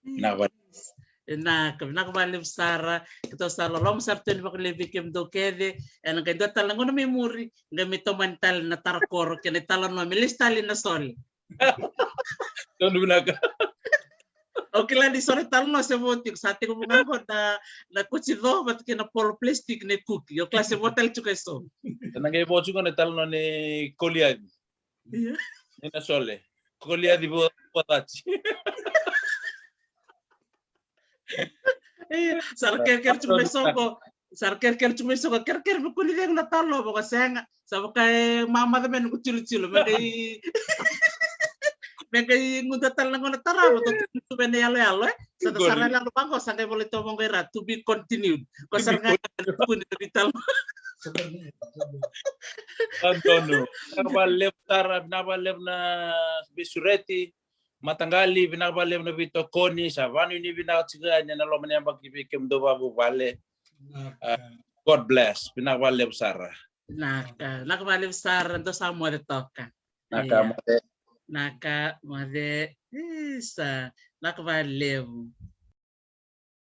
Vinaka va- Yes. Vinaka, vinaka vakalevu sara. Keitou sa loloma sara tu yani vakalevu vei kemudou kece. Ena qai dua tale na gauna mai muri, qai mai tomani tale na tara koro kei na italanoa me lesu tale na Sole. Donu vinaka. Au kila ni Sole talanoa se vo tiko, sa tiko vuqa qo na, na Coach Co vata kei na Polo Plastic na Kuki. Au kila se vo tale tiko eso. Ena qai vo tiko na italanoa ni Koliaci. Ia. Ni na Sole. Koliaci vo, vo cati. Ia, sa ra kerekere tiko mai soqo. Sa ra kerekere tiko mai soqo. Kerekere me kua ni cegu na talanoa, vaka sega. Sa vaka e mamaca me noqu tilotilo. Me qai, me qai guda tale na gauna tarava, dou tu vei na yaloyalo, e? Sa da sa ra yaloyalo vaqo, sa qai volai toka vaqo era to be continued. Ko sa ra ga tukuni na veitalanoa. Antonu. Vinaka vakalevu sara, vinaka vakalevu na veisureti. Mataqali, vinaka vakalevu na veitokoni, sa vanuinui vinaka tiko yani ena loma ni yabaki vei kemudou vakavuvale. Vinaka. Ah, God bless. Vinaka vakalevu sara. Vinaka, vinaka vakalevu sara, dou sa moce toka. Vinaka, ia, moce. Vinaka, moce. Isa, vinaka vakalevu.